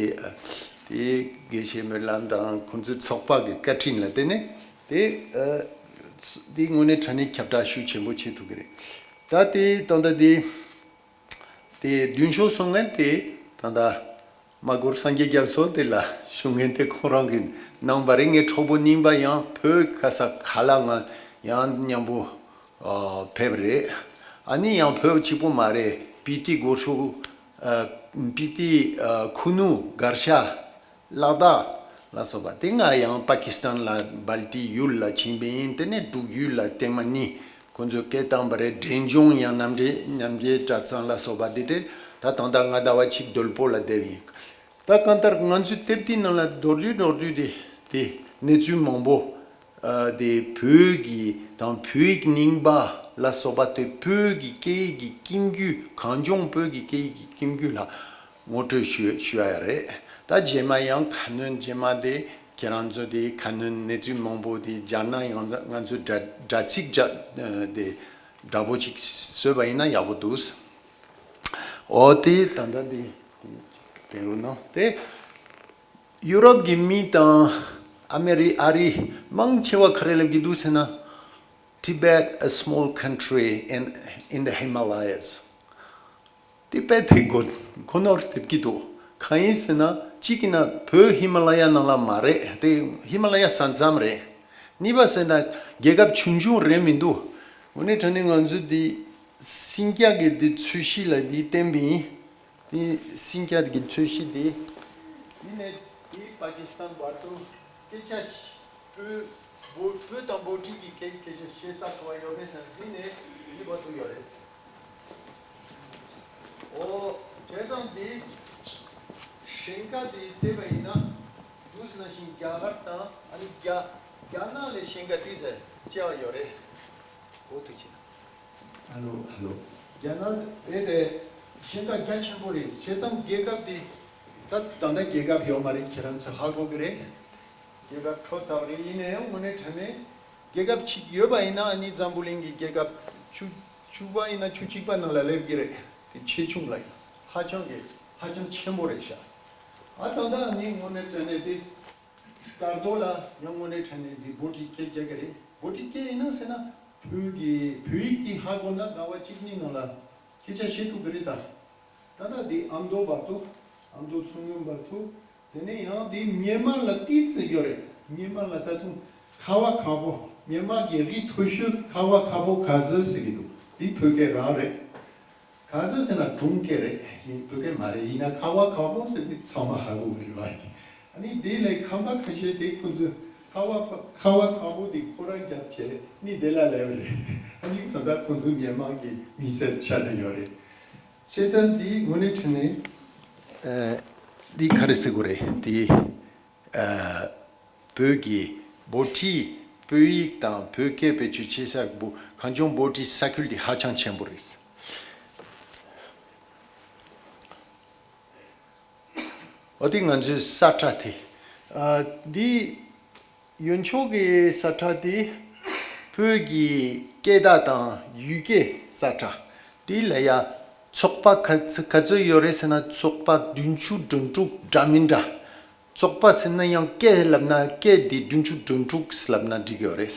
དེ་དགེ་བཤེས་སྨོན་ལམ་དང་ཁོང་ཚོའི་ཚོགས་པ་གི་བཀའ་དྲིན་ལ་བརྟེན་ནས་དེ་འདི་དངོས་གནས་དྲང་གནས་ཁྱབ་བསྒྲགས་ཤུགས་ཆེན་པོ་བྱེད་ཐུབ་ཀྱི་རེད། ད་དེ་ད་ལྟ་དེ། དེ་མདུན་ཤོག་གསུང་མཁན་དེ་ད་ལྟ་སྨྲ་སྒོར་སངས་རྒྱས་རྒྱ་མཚོ་དེ་ལ་ཞུ་མཁན་དེ་ཁོང་རང་གིས་གནང་བ་རེད། ངའི་གྲོགས་པོ་རྙིང་པ་ཡང་བོད་ག་ས་ག་ལ་ང་ཡང་མཉམ་པོ་ཨ། ཕེབས་རེད། ཨ་ནི་ཡང་བོད་གཅིག་པོ་མ་རེད། སྤི་ཏི་སྒོར་ཤོག་ཨ། སྤི་ཏི་ཨ། ཁུ་ནུ་གར་ཤ། ལ་དྭགས་ལ་སོགས་པ་དེ་སྔ་ཡང་པ་ཀི་སི་ཐན་ལ་སྦལ་ཏི་ཡུལ་ལ་ཕྱིན་པ་ཡིན། དེ་ནས་འབྲུག་ཡུལ་ལ་ཐེངས་མ་གཉིས་ཁོང་ཚོས་སྐད་བཏང་བ་རེད། འབྲས་ལྗོངས་ཡང་རྣམ་འབྲེལ་མཉམ་འབྲེལ་གྲྭ་ཚང་ལ་སོགས་པ་དེ་དེ་ད་ད་ལྟ་ང་ཟླ་བ་གཅིག་སྡོད་སྤོ་ལ་བསྡད་པ་ཡིན། ད་གང་ལྟར་ང་ཚོའི་དེབ་དེའི་ནང་ལ་མདོར་བསྡུས་མདོར་བསྡུས་དེ་དེ་གནས་ཚུལ་མང་པོ། ཨ། དེ་བོད་ཀྱི་དང་བོད་ཡིག་རྙིང་པ་ལ་སོགས་པ་དེ་བོད་ཀྱི་སྐད་ཡིག་གི་རྐྱེན་རྒྱུད། གངས་ལྗོངས་བོད་ཀྱི་སྐད་ཡིག་གི་རྐྱེན་རྒྱུད་ལ་ངོ་སྤྲོད་ཞུ་ཞུ་ཡ་རེད། ད་རྗེས་མ་ཡང་ཁ་སྣོན་རྗེས་མ་དེ་ཁྱེད་རང་ཚོ་དེ་ཁ་སྣོན་གནས་ཚུལ་མང་པོ་དེ་སྦྱར་ན་ཡང་ང་ཚོ་དྲ་དྲ་ཚིགས་སྦྱར་དེ་འདྲ་པོ་ཅིག་བཟོས་པ་ཡིན་ན་ཡག་པོ་འདུག་འོ་དེ་ད་ལྟ་དེ་དེ་རུ་ནང་དེ། ཡུ་རོབ་ཀྱི་མི་དང་ཨ་མེ་རི་ཨ་རི་མང་ཆེ་བ་ག་རེ་ལབ་ཀྱི་འདུག་ཟེར་ན། Tibet, a small country in, in the Himalayas. Tibet དེ་གོ་གོ་ནོར་ཐེབས་ཀྱི་འདུག་གང་ཡིན་ཟེར་ན་གཅིག་གིས་ན་བོད་ཧི་མ་ལ་ཡ་ནང་ལ་མ་རེད། དེ་ཧི་མ་ལ་ཡ་ས་མཚམས་རེད། གཉིས་པ་ཟེར་ན་རྒྱལ་ཁབ་ཆུང་ཆུང་རེད་མི་འདུག་དངོས་གནས་དྲང་གནས་ང་ཚོ་འདི་སིང་རྒྱ་གི་འདི་ཚོས་གཞི་ལ་འདི་བརྟེན་པ་ཡིན། དེ་སིང་རྒྱ་གི་ཚོས་གཞི་དེ། དེ་ནས་དེ་པ་ཀི་སི་ཐན་བར་དུ་སྐད་ཆ་བོད་བོད་བོད་དང་བྷོ་ཊི་གི་སྐད་སྐད་ཆ་བཤད་ས་ག་བ་ཡོད་མེད་ཟེར་ན་དེ་ནས་དེ་བར་དུ་ཡོད་རེད། ཨོ་བྱས་ཙང་དེ་ཞིང་ཁ་དེ་བལྟས་པ་ཡིན་ན་འདུག་སེ་ན་ཞིང་རྒྱ་གར་དང་ཨ་ནི་རྒྱ་རྒྱ་ནག་ལས་ཞིང་ཁ་དེ་ཟེར་ཆེ་བ་ཡོད་རེད། ཨོ་ཐུགས་རྗེ་ཆེ། ཨ་ལོ་ཨ་ལོ། རྒྱ་ནག་རེད་དེ། ཞེན་ཁ་རྒྱ་ཆེན་པོ་རེད། བྱས་ཙང་རྒྱལ་ཁབ་དེ་ད་ད་ལྟ་རྒྱལ་ཁབ་ཡོད་མ་རེད། ཁྱེད་རང་ཚོས་ཧ་གོ་གི་རེད། རྒྱལ་ཁབ་འཕྲོག་ཚར་བ་རེད། ཡིན་ན་ཡང་དངོས་གནས་དྲང་གནས་རྒྱལ་ཁབ་གཅིག་ཡོད་པ་ཡིན་ན་ཨ་ནི་འཛམ་བུ་གླིང་གི་རྒྱལ་ཁབ་བཅུ་བཅུ་པ་ཡིན་ན་བཅུ་གཅིག་པ་ནང་ལ་སླེབས་ཀྱི་རེད། དེ་ཆེ་ཆུང་ལ་ཡང་ཧ་ཅང་གི་ཧ་ཅང་ཆེན་པོ་རེད་ཤག་ཨ་ད་ལྟ་ཨ་ནི་དངོས་གནས་དྲང་གནས་དེ། སྐར་རྡོ་ལ་ཡང་དངོས་གནས་དྲང་གནས་འདི་བྷོ་ཊི་སྐད་རྒྱག་གི་རེད། བྷོ་ཊི་སྐད་ཡིན་ན་ཟེར་ན་བོད་ཀྱི་བོད་ཡིག་འདི་ཧ་གོ་ན་ཟླ་བ་གཅིག་གཉིས་ནང་ལ་སྐད་ཆ་བཤད་ཐུབ་ཀྱི་རེད་ད། ད་ལྟ་འདི་ཨ་མདོ་བར་དུ་ཨ་མདོ་མཚོ་སྔོན་བར་དུ། དེ་ནས་ཡང་འདི་མྱན་མར་ལ་ཏོག་ཙམ་ཡོད་རེད། མྱན་མར་ལ་ད་དུང་ཁ་བ་ཁ་བོ་མྱན་མར་གྱི་རི་མཐོ་ཤོས་ཁ་བ་ཁ་བོ་ག་ཟི་ཟེར་གྱི་འདུག་འདི་བོད་སྐད་རང་རེད། ག་ཟི་ཟེར་ན་སྒྲུང་སྐད་རེད། ཡིན་བོད་སྐད་མ་རེད། ཡིན་ན་ཁ་བ་ཁ་བོ་ཟེར་དེ་ཚང་མ་ཧ་གོ་གི་རེད་བ། ཨ་ནི་དེ་ལས་ཁམས་པ་ཁ་ཤས་དེ་ཁོང་ཚོས་ཁ་བ་ཁ་བ་ཁ་བོ་དེ་ཁོ་རང་རྒྱབ་བྱས་ནི་དེ་ལ་ལབ་རེད། ཨ་ནི་ད་ལྟ་ཁོང་ཚོ་མྱན་མར་གྱི་མི་སེར་ཆགས་བསྡད་ཡོད་རེད། བྱས་ཙང་དེ་དངོས་གནས་དྲང་གནས་ཨ་དེ་ག་རེ་ཟེར་དགོས་རེད་དེ། ཨ་བོད་ཀྱི་བྷོ་ཊི་བོད་ཡིག་དང་བོད་སྐད་བེད་སྤྱོད་བྱེད་ས་བོ་གངས་ལྗོངས་བྷོ་ཊི་ས་ཁུལ་འདི་ཧ་ཅང་ཆེན་པོ་རེད། འོ་དེ་ང་ཚོའི་ས་ཁྲ་དེ། ཨ་འདི་ཡོན་ཆོག་གི་ས་ཁྲ་དེ་བོད་ཀྱི་ སྐད་བརྡ་དང་ཡུལ་སྐད་ས་ཁྲ་དེ་ལ་ཡ་ཚོགས་པ་ག་ཚོད་ག་ཚོད་ཡོད་རེད་ཟེར་ན། ཚོགས་པ་བདུན་ཅུ་དོན་དྲུག་འདྲ་མི་འདྲ། ཚོགས་པ་ཟེར་ན་ཡང་སྐད་ལབ་ན་སྐད་དེ་བདུན་ཅུ་དོན་དྲུག་ལབ་ན་འགྲིག་ཡོད་རེད།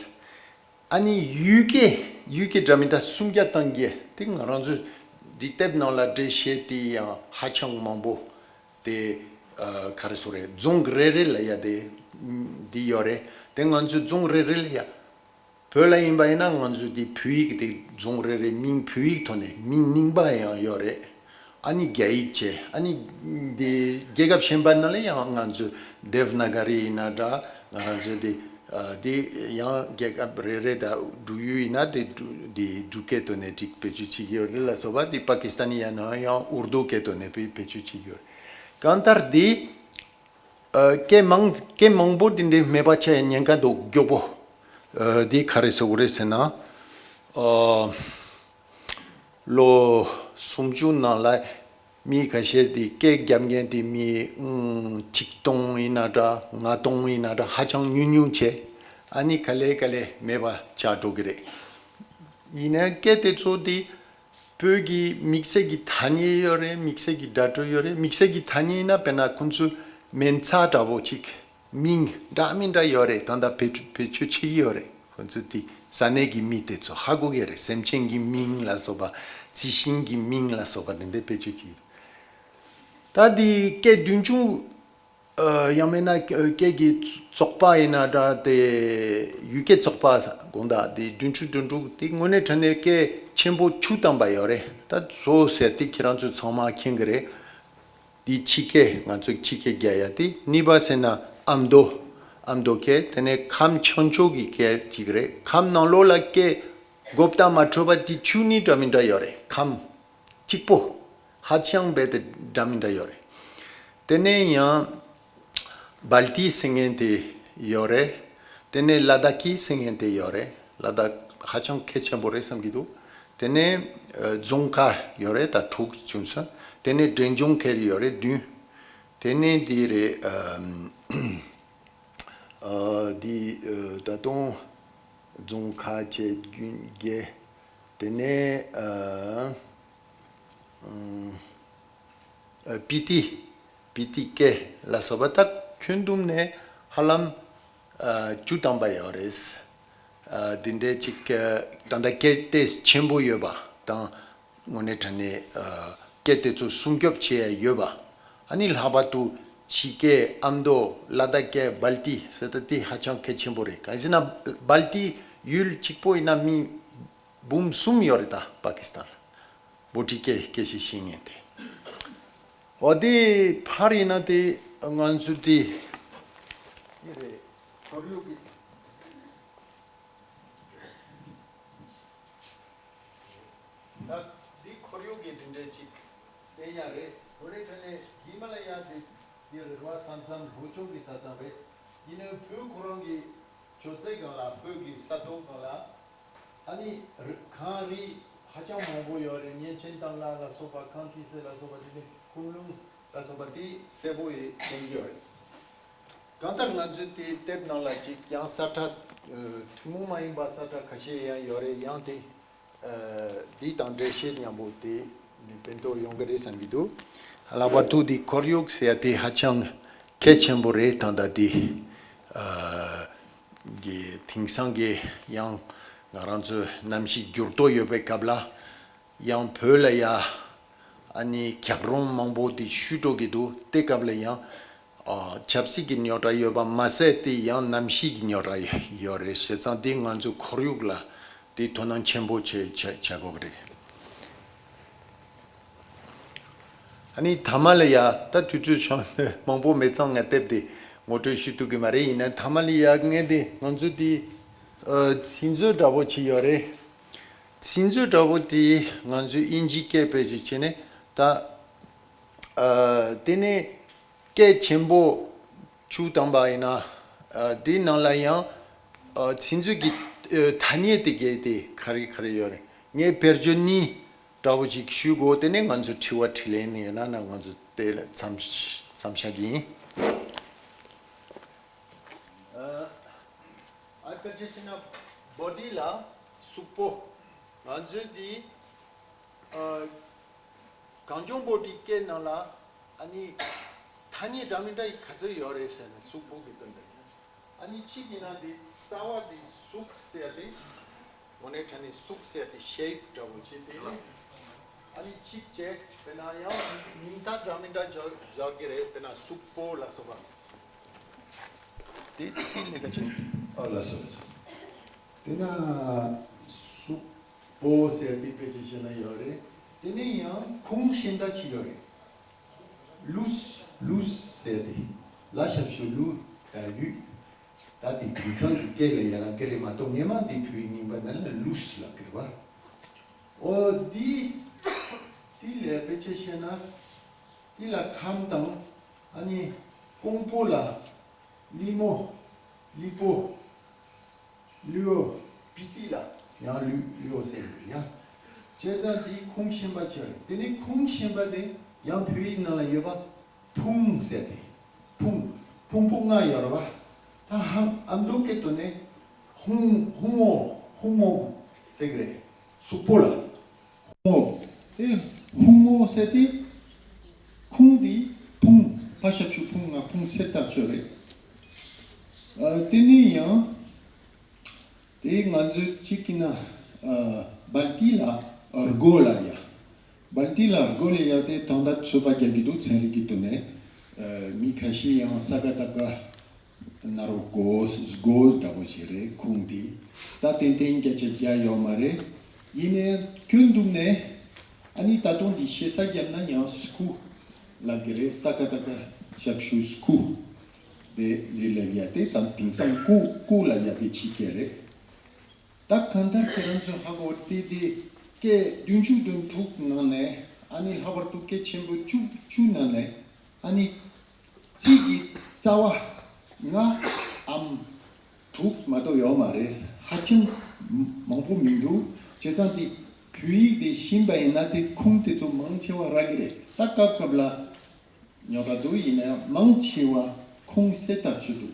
ཨ་ནི་ཡུལ་སྐད་ཡུལ་སྐད་འདྲ་མི་འདྲ་སུམ་བརྒྱ་བཏང་གི་དེ་ང་རང་ཚོ་འདི་དེབ་ནང་ལ་འགྲེལ་བཤད་དེ་ཡང་ཧ་ཅང་མང་པོ་དེ་ཨ་ག་རེ་ཟེར་རེད། རྫོང་རེ་རེ་ལ་ཡ་དེ་འདི་ཡོད་རེད། དེ་ང་ཚོའི་རྫོང་རེ་རེ་ལ་ཡ་བོད་ལ་ཡིན་པ་ཡིན་ན་ང་ཚོའི་དེ་བོད་ཡིག་དེ་རྫོང་རེ་རེ་མིང་བོད་ཡིག་ཐོག་ནས་མིང་རྙིང་པ་ཡང་ཡོད་རེད། ཨ་ནི་རྒྱ་ཡིག་བྱས། ཨ་ནི་འདི་རྒྱལ་ཁབ་གཞན་པ་ནང་ལ་ཡང་ང་ཚོ་དེབ་ན་ག་རི་ཡིན་ན་འདྲ། ང་རང་ཚོ་འདི་ཨ་འདི་ཡང་རྒྱལ་ཁབ་རེ་རེ་དང་འབྲུག་ཡུལ་ཡིན་ན་འདི་འབྲུག་འདི་འབྲུག་སྐད་ཐོག་ནས་ཅིག་བེད་སྤྱོད་བྱེད་ཀྱི་ཡོད་རེད་ལ་སོགས་པ། འདི་པ་ཀི་སི་ཐན་ཡིན་ན་ཡང་ཨུར་དུ་སྐད་ཐོག་ནས་བེད་སྤྱོད་བྱེད་ཀྱི་ཡོད་རེད། གང་ལྟར་འདི་ཨ་སྐད་མང་སྐད་མང་པོ་འདི་འདྲའི་མེད་པ་བྱས་ཉེན་ཁ་འདུག་མགྱོགས་པོ། ཨ་འདི་ག་རེ་ཟེར་དགོས་རེད་ཟེར་ན། ཨ་ལོ་སུམ་ཅུ་ནང་ལ་མི་ཁ་ཤས་དེ་སྐད་རྒྱབ་མཁན་དེ་མི་ཨུམ་ཆིག་སྟོང་ཡིན་ན་འདྲ། ལྔ་སྟོང་ཡིན་ན་འདྲ། ཧ་ཅང་ཉུང་ཉུང་བྱས། ཨ་ནི་ག་ལེ་ག་ལེ་མེད་པ་ཆགས་འགྲོ་གི་རེད། ཡིན་ན་སྐད་དེ་ཚོ་དེ་བོད་ཀྱི་དམིགས་བསལ་གྱི་ཐ་སྙད་ཡོད་རེད། དམིགས་བསལ་གྱི་བརྡ་སྤྲོད་ཡོད་རེད། དམིགས་བསལ་གྱི་ཐ་སྙད་ཡིན་ན་དཔེར་ན་ཁོང་ཚོའི་མེ་མཚར་འདྲ་བོ་ཅིག་མིང་འདྲ་མི་འདྲ་ཡོད་རེད། ད་ལྟ་བེད་སྤྱོད་བེད་སྤྱོད་བྱེད་ཀྱི་ཡོད་རེད། ཁོང་ཚོ་དེ་ས་གནས་ཀྱི་མི་དེ་ཚོ་ཧ་གོ་གི་རེད། སེམས་ཅན་གྱི་མིང་ལ་སོགས་པ། རྩི་ཤིང་གི་མིང་ལ་སོགས་པ་དེ་འདྲ་བེད་སྤྱོད་བྱེད་ཀྱི་རེད། ད་དེ་སྐད་བདུན་ཅུ་ཨ་ཡང་མིན་ན་སྐད་ཀྱི་ཚོགས་པ་ཡིན་ན་འདྲ། དེ་ཡུལ་སྐད་ཚོགས་པ་དགོངས་དག་དེ་བདུན་ཅུ་དོན་དྲུག་དེ་དངོས་གནས་དྲང་གནས་སྐད་ཆེན་པོ་བཅུ་ཐམ་པ་ཡོད་རེད། ད་བཟོ་ཟེར་དེ་ཁྱེད་རང་ཚོ་ཚང་མ་མཁྱེན་གི་རེད། དེ་ཕྱི་སྐད། ང་ཚོས་ཕྱི་སྐད་རྒྱག་ཡ་དེ། གཉིས་པ་ཟེར་ན་ཨ་མདོ། ཨ་མདོ་སྐད། དེ་ནས་ཁམས་བྱང་ཕྱོགས་ཀྱི་སྐད་ཅིག་རེད། ཁམས་ནང་ལོགས་ལ་སྐད་གོ་བརྡ་མ་འཕྲོད་པ་དེ་བཅུ་གཉིས་འདྲ་མི་འདྲ་ཡོད་རེད། ཁམས་གཅིག་པོ་ཧ་ཅང་རྦད་དེ་འདྲ་མི་འདྲ་ཡོད་རེད། དེ་ནས་ཡང་སྦལ་ཏི་ཟེར་མཁན་དེ་ཡོད་རེད། དེ་ནས་ལ་དྭགས་ཀྱི་ཟེར་མཁན་དེ་ཡོད་རེད། ལ་དྭགས་ཧ་ཅང་གལ་ཆེན་པོ་རེད་བསམ་གྱི་འདུག་དེ་ནས་ཨ་རྫོང་ཁ་ཡོད་རེད། ད་དྲུག་བྱུང་སོང་། དེ་ནས་འབྲས་ལྗོངས་ཁུལ་ཡོད་རེད། བདུན། དེ་ནས་འདི་རེད། ཨ་ཨ་འདི་ཨ་ད་དུང་རྫོང་ཁ་བྱས་བདུན་བརྒྱད། དེ་ནས་ཨ་ཨ་སྤི་ཏི། སྤི་ཏི་སྐད་ལ་སོགས་པ་ད་ཁྱོན་བསྡོམས་ནས་ཧ་ལམ་ཨ་བཅུ་ཐམ་པ་ཡོད་རེད། ཨ་འདི་འདྲའི་ཅིག་ཨ་ད་ལྟ་སྐད་ཏོག་ཙམ་ཆེན་པོ་ཡོད་པ་དང་། དངོས་གནས་དྲང་གནས་ཨ་སྐད་དེ་ཚོ་སྲུང་སྐྱོབ་བྱེད་ཡ་ཡོད་པ། ཨ་ནི་ལྷག་པར་དུ་ཕྱི་སྐད་ཨ་མདོ། ལ་དྭགས་སྐད་སྦལ་ཏི་ཟེར་ད་དེ་ཧ་ཅང་གལ་ཆེན་པོ་རེད། གང་ཡིན་ཟེར་ན་སྦལ་ཏི་ཡུལ་གཅིག་པོ་ཡིན་ན་མི་འབུམ་གསུམ་ཡོད་རེད། ད་པ་ཀི་སི་ཐན་ལ་བྷོ་ཊི་སྐད་སྐད་ཆ་བཤད་མཁན་དེ། འོ་དེ་ཕར་ཡིན་ན་དེ་ང་ཚོ་དེ་ཡིན་རེད། ཁོར་ཡུག་གི་ད་འདི་ཁོར་ཡུག་གི་དེ་འདྲ་ཅིག་བསྟན་ཡ་རེད། དངོས་གནས་དྲང་གནས་ཧི་མ་ལ་ཡ་དེ་དེ་རེད་བ། ས་མཚམས་ལྷོ་ཕྱོགས་ཀྱི་ས་མཚམས་རེད། ཡིན་ནའི་བོད་ཁོ་རང་གི་ཆོས་ཚེ་སྒང་ལ། བོད་ཀྱི་ས་ཐོག་སྒང་ལ། ཨ་ནི་རི་གངས་རི་ཧ་ཅང་མང་པོ་ཡོད་རེད། གཉན་ཆེན་གཏམ་བརླག་ལ་སོགས་པ། ཁམས་ཁྲི་སེ་ལ་སོགས་པ། དེ་ནས་ཁུན་ལུང་ལ་སོགས་པ་དེ་གསལ་པོ་ཡོད་མཁྱེན་གྱི་ཡོད་རེད། གང་ལྟར་ང་ཚོའི་དེ་དེབ་ནང་ལ་ཅིག་ཡང་ས་ཁྲ་ཨ་ཐུན་མོང་མ་ཡིན་པ་ས་ཁྲ་ཁ་ཤས་ཡང་ཡོད་རེད། ཡང་དེ་ཨ་འདི་དང་འགྲེལ་བཤད་མཉམ་པོ་དེ་ནི་ཕན་ཐོགས་ཡོང་གི་རེད་བསམ་གྱི་འདུག་ལྷག་པར་དུ་དེ་ཁོར་ཡུག་ཟེར་ཡ་དེ་ཧ་ཅང་གལ་ཆེན་པོ་རེད། ད་ལྟ་དེ་ཨ་གི་དེང་སང་གི་ཡང་ང་རང་ཚོའི་གནམ་གཤིས་འགྱུར་ལྡོག་ཡོད་པའི་སྐབས་ལ། ཡང་བོད་ལ་ཡ་ཨ་ནི་འཁྱགས་རོམ་མང་པོ་དེ་བཤུས་འགྲོ་གི་འདུག་དེ་སྐབས་ལ་ཡང་ཨ་ཆབ་སྲིད་ཀྱི་རྙོག་དྲ་ཡོད་པ་མ་ཟད་དེ་ཡང་གནམ་གཤིས་ཀྱི་རྙོག་དྲ་ཡོད་རེད། བྱས་ཙང་དེ་ང་ཚོའི་ཁོར་ཡུག་ལ་དེ་དོ་སྣང་ཆེན་པོ་བྱེད་བྱ་བྱ་དགོས་ཀྱི་རེད། ཨ་ནི་མཐའ་མ་ལ་ཡ་ད་དུས་ཚོད་ཤོང་མང་པོ་མེད་ཙང་ང་དེབ་དེ་ངོ་སྤྲོད་ཞུ་ཐུབ་ཀྱི་མ་རེད། ཡིན་ན་མཐའ་མ་ལ་ཡ་ངས་དེ་ང་ཚོ་དེ་ཨ་ཚིག་མཛོད་འདྲ་པོ་ཅིག་ཡོད་རེད། ཚིག་མཛོད་འདྲ་པོ་དེ་ང་ཚོས་དབྱིན་ཇི་སྐད་བེད་སྤྱོད་བྱས་ནས་ད་ཨ་དེ་ནས་སྐད་ཆེན་པོ་བཅུ་བཏང་པ་ཡིན་ན་ཨ་དེའི་ནང་ལ་ཡང་ཨ་ཚིག་མཛོད་ཀྱི་ཨ་ཐ་སྙད་དེ་གས་དེ་ག་རེ་ག་རེ་ཡོད་རེད། ངས་བེད་སྤྱོད་གཉིས་འདྲ་པོ་ཅིག་ཞུ་དགོས། དེ་ནས་ང་ཚོ་དྲི་བ་དྲིས་ལན་ཡོད་ན་ན་ང་ཚོ་དེ་ལ་མཚམས་མཚམས་བཞག་གི་ཡིན། ཨ་ཨ་ཕལ་ཆེར་བཤད་ན་བྷོ་ཊི་ལ་ སུག་པོ། ང་ཚོའི་འདི་ཨ་གངས་ལྗོངས་པོ་ཊིའི་སྐད་ནང་ལ་ཨ་ནི་ཐ་སྙད་འདྲ་མི་འདྲ་ཡི་ག་ཚོད་ཡོད་རེད་ཟེར་ན་སུག་པོ་གི་དོན་དེ། ཨ་ནི་གཅིག་ཡིན་ན་འདི་རྩ་བ་འདི་སུག་ཟེར་ཏེ། དངོས་གནས་དྲང་གནས་སུག་ཟེར་ཏེ་ཤེབ་འདྲ་བོ་བྱས་ཏེ། ཨ་ནི་གཅིག་བྱས་དཔེར་ན་ཡང་མིང་མཐའ་འདྲ་མི་འདྲ་སྦྱར་སྦྱར་གི་རེད། དཔེར་ན་སུག་པོ་ལ་སོགས་པ། དེ་དེ་ལས་ཀ་ཅིག་ཨ་ལ་སོགས་སོ། དེ་ན་སུག་པོ་ཟེར་ཏེ་དཔེ་ཆ་བཤད་ན་ཡོད་རེད། དེ་ནས་ཡང་ཁུངས་གཞན་དག་ཅིག་ཡོད་རེད། ལུས། ལུས་ཟེར་ཏེ། ལ་ཞབས་ཞུ་ལུ། ད་ལུས། ད་དེ་དེང་སང་གི་སྐད་ལ་ཡ་ལ་སྐད་རེད་མ་གཏོགས་སྔས་མ་འདི་བོད་ཡིག་རྙིང་པ་ནང་ལ་ལུས་ལབ་ཀྱི་རེད་བ། ཨོ་འདི། འདི་ལས་དཔེ་ཆ་བཤད་ན། འདི་ལ་ཁམས་དང་། ཨ་ནི། ཀོང་པོ་ལ། ལི་མོ། ལི་པོ། ལུའོ། པི་ཏི་ལ་ཡང་ལུ་ལུའོ་ཟེར་གྱི་ཡང་། བྱས་ཙང་འདི་ཁུངས་གཞན་པ་ཅིག་རེད། དེ་ནི་ཁུངས་གཞན་པ་དེ་ཡང་བོད་ཡིག་ནང་ལ་ཡོད་པ། ཕུང་ཟེར་ཏེ། ཕུང་། ཕུང་པོ་ལྔ་ཡོད་རེད་བ། ད་ཧང་ཨ་མདོ་སྐད་དུ་ནི། ཧུང་ཧུང་ངོ་ཧུང་ངོ་ཟེར་གྱི་རེད། སུག་པོ་ལ། ཧུང་ངོ་། དེ་ཧུང་ངོ་ཟེར་ཏེ། ཁུངས་དེ་ཕུང་། ཕ་ཞབས་ཞུ་ཕུང་ང་ཕུང་སེ་ཐག་ཆོད་རེད། ཨ་དེ་ནས་ཡང་། དེ་ང་ཚོས་གཅིག་གིས་ན་ཨ་སྦལ་ཏི་ལ་སྒོ་ལབ་ཡ། སྦལ་ཏི་ལ་སྒོ་ལབ་ཡ་དེ་ད་ལྟ་ཚོད་དཔག་རྒྱག་གི་འདུག་ཚན་རིག་གི་ཐོག་ནས། ཨ་མི་ཁ་ཤས་ཡང་ས་ཀ་ད་ཀ་ན་རོ་སྒོ་སྒོ་འདྲ་པོ་ཞིག་རེད་ཁུངས་དེ། ད་ཏན་ཏན་སྐད་ཆ་རྒྱག་ཡོད་མ་རེད། ཡིན་ནའི་ཁྱོན་བསྡོམས་ནས་ཨ་ནི་ད་དུང་འདི་ཞེ་ས་བརྒྱབ་ན་ཡང་སྐུ་ལབ་གི་རེད། ས་ཀ་ད་ཀ་ཞབས་ཞུ་སྐུ། དེ་རེད་ལབ་ཡ་དེ་དང་དེང་སང་སྐུ་སྐུ་ལབ་ཡ་དེ་ཕྱི་སྐད་རེད། ད་གང་ལྟར་ཁྱེད་རང་ཚོས་ཧ་གོ་དེ་དེ་སྐད་བདུན་ཅུ་དོན་དྲུག་ནང་ནས་ཨ་ནི་ལྷག་པར་དུ་སྐད་ཆེན་པོ་བཅུ་བཅུ་ནང་ནས་ཨ་ནི་གཅིག་གི་རྩ་བ་ལྔའམ་དྲུག་མ་གཏོགས་ཡོད་མ་རེད། ཧ་ཅང་མང་པོ་མི་འདུག་བྱས་ཙང་དེ་བོད་ཡིག་དེ་ཤེས་པ་ཡིན་ན་དེ་ཁུངས་དེ་ཚོ་མང་ཆེ་བ་རག་གི་རེད། ད་སྐབས་སྐབས་ལ། རྙོག་དྲ་འདུག་ཡིན་ན་ཡང་མང་ཆེ་བ་ཁུངས་གསལ་ལྟར་ཆོད་འདུག་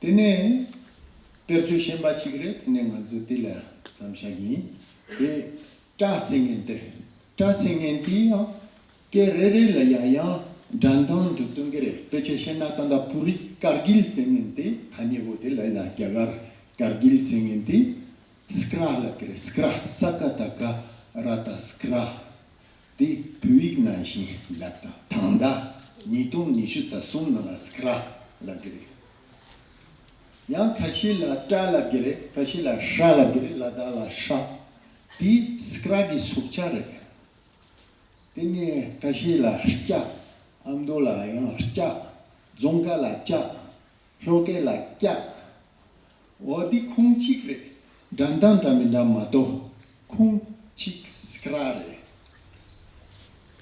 དེ་ནས་དཔེར་བརྗོད་གཞན་པ་གཅིག་རེད། དེ་ནས་ང་ཚོས་དེ་ལ་བསམ་བཞག་ཡིན། དེ་ཀྲ་ཟེར་མཁན་དེ། ཀྲ་ཟེར་མཁན་དེ་ཡང་སྐད་རེ་རེ་ལ་ཡང་ཡང་འགྲན་སྟངས་འདུག་སྟོན་གྱི་རེད། དཔེ་ཆ་བཤད་ན་ད་ལྟ་བོད་རིགས་ཀར་གིལ་ཟེར་མཁན་དེ་ཐ་སྙད་པོ་དེ་ལ་ཡང་རྒྱ་གར་ཀར་གིལ་ཟེར་མཁན་དེ། སྐྲ་ལབ་ཀྱི་རེད། སྐྲ། ས་ཀ་ད་ཀ་ར་ཏ་སྐྲ། དེ་བོད་ཡིག་ནང་བཞིན་ལབ་དང་། ད་ལྟ་ཉིས་སྟོང་ཉི་ཤུ་རྩ་གསུམ་ནང་ལ་སྐྲ་ལབ་ཀྱི་རེད། ཡང་ཁ་ཤས་ལ་ཀྲ་ལབ་ཀྱི་རེད། ཁ་ཤས་ལ་ཧྲ་ལབ་ཀྱི་རེད། ལ་དྭགས་ལ་ཧྲ། དེ་སྐྲ་གི་སུག་ཆ་རེད། དེ་ནས་ཁ་ཤས་ལ་ལྕགས། ཨ་མདོ་ལ་ཡང་ལྕགས། རྫོང་ཁ་ལ་ལྕགས། ལྷོ་སྐད་ལ་སྐྱག་འོ་འདི་ཁུངས་གཅིག་རེད། འགྲན་སྟངས་འདྲ་མི་འདྲ་མ་གཏོགས་ཁུངས་གཅིག་སྐྲ་རེད།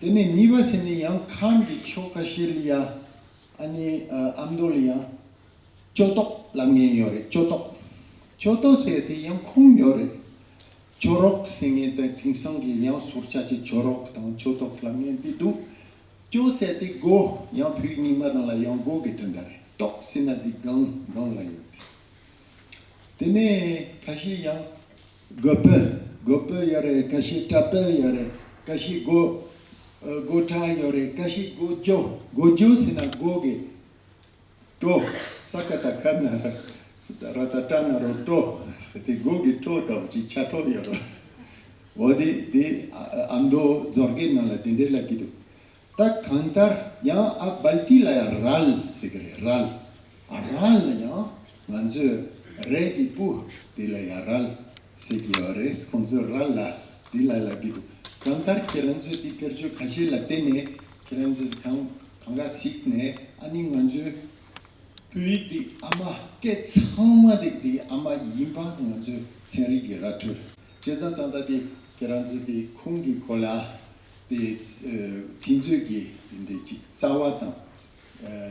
དེ་ནས་གཉིས་པ་ཟེར་ནས་ཡང་ཁམས་ཀྱི་ཕྱོགས་ཁ་ཤས་ལ་ཡ། ཨ་ནི་ཨ་མདོ་ལ་ཡང་ཅོ་ཏོག་ལབ་མཁན་ཡོད་རེད། ཅོ་ཏོག་ཅོ་ཏོག་ཟེར་དེ་ཡང་ཁུངས་ཡོད་རེད། ཅོ་རོག་ཟེར་མཁན་དེ་དེང་སང་གི་ཡང་ཟུར་ཆག་ཅིག་ཅོ་རོག་དང་ཅོ་ཏོག་ལབ་མཁན་དེ་འདུག་ཅོ་ཟེར་དེ་སྒོ། ཡང་བོད་རྙིང་པ་ནང་ལ་ཡང་སྒོ་གི་དོན་དག་རེད། ཏོག་ཟེར་ན་དེ་སྒང་སྒང་ལ་ཡོད་དེ། དེ་ནས་ཁ་ཤས་ཡང་སྒོ་པོ། སྒོ་པོ་ཡོད་རེད། ཁ་ཤས་བཀྲ་པོ་ཡོད་རེད། ཁ་ཤས་སྒོ་ཨ་སྒོ་ཁྲ་ཡོད་རེད། ཁ་ཤས་སྒོ་ཇོ། སྒོ་ཇོ་ཟེར་ན་སྒོ་གི་ཀྲོ། ས་ཀ་ད་ཀ་ན་ར་ཏ་ཀྲ་ན་རོ་ཀྲོ་ཟེར་དེ་སྒོ་གི་ཀྲོ་འདྲ་བོ་ཅིག་ཆ་ཀྲོ་ཡོད་རེད། འོ་དེ་དེ་ཨ་ཨ་མདོ་མཛོད་དགེ་ནང་ལ་དེ་འདྲས་ལབ་ཀྱི་འདུག་ད་གང་ལྟར་ཡང་ཨ་སྦལ་ཏི་ལ་ཡང་རལ་ཟེར་གི་རེད། རལ། ཨ་རལ་ལ་ཡང་ང་ཚོས་རས་ཀྱི་སྤུ་དེ་ལ་ཡང་རལ་ཟེར་གི་ཡོད་རེད། ཁོང་ཚོས་རལ་ལ་དེ་ལ་ལབ་ཀྱི་འདུག་གང་ལྟར་ཁྱེད་རང་ཚོས་དེ་དཔེར་བརྗོད་ཁ་ཤས་ལ་བརྟེན་ནས་ཁྱེད་རང་ཚོས་གང་གང་ག་གཟིགས་ནས་ཨ་ནི་ང་ཚོའི་བོད་ཡིག་འདི་ཨ་མ་སྐད་ཚང་མ་འདི་འདི་ཨ་མ་ཡིན་པ་ང་ཚོའི་ཚན་རིག་གི་ར་འཕྲོད། བྱས་ཙང་ད་ལྟ་དེ་ཁྱེད་རང་ཚོས་དེ་ཁུངས་ཀྱི་སྐོར་ལ་དེ་ཚིག་མཛོད་ཀྱི་དེ་འདྲའི་ཅིག་རྩ་བ་དང་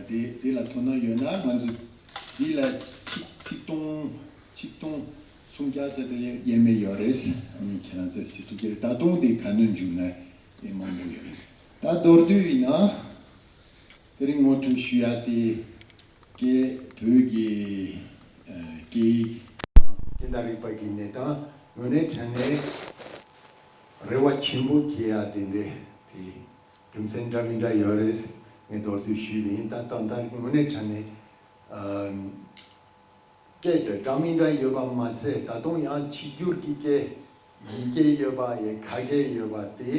དེ་དེ་ལ་དོ་སྣང་ཡོད་ན་ང་ཚོས་འདི་ལ་ཆིག་ཆིག་སྟོང་ཆིག་སྟོང་སུམ་བརྒྱ་ཙམ་དེ་ཡས་མས་ཡོད་རེད། ཨ་ནི་ཁྱེད་རང་ཚོས་ཟིན་ཐུབ་ཀྱི་རེད། ད་དུང་དེ་ག་ནོན་འཇུག་ན་ཡས་མང་པོ་ཡོད་རེད། ད་མདོར་བསྡུས་ཡིན་ན། དེ་རིང་ངོ་སྤྲོད་ཞུ་ཡ་དེ་སྐད་བོད་ཀྱི་ཨ་སྐད་ཡིག་དེ་འདྲ་རིག་པ་གི་གནས་སྟངས། དངོས་གནས་དྲང་གནས་རེ་བ་ཆེན་པོ་སྐྱེ་ཡ་དེ་འདྲས་དེ་རྒྱུ་མཚན་འདྲ་མི་འདྲ་ཡོད་རེད། ངས་མདོར་བསྡུས་ཞུས་པ་ཡིན། ད་ད་ད་དངོས་གནས་དྲང་གནས་ཨ་སྐད་འདྲ་མི་འདྲ་ཡོད་པ་མ་ཟད། ད་དུང་ཡང་ཆིབས་བསྒྱུར་གྱི་སྐད་ཡིག་སྐད་ཡོད་པ་ཡི་ག་སྐད་ཡོད་པ་དེ་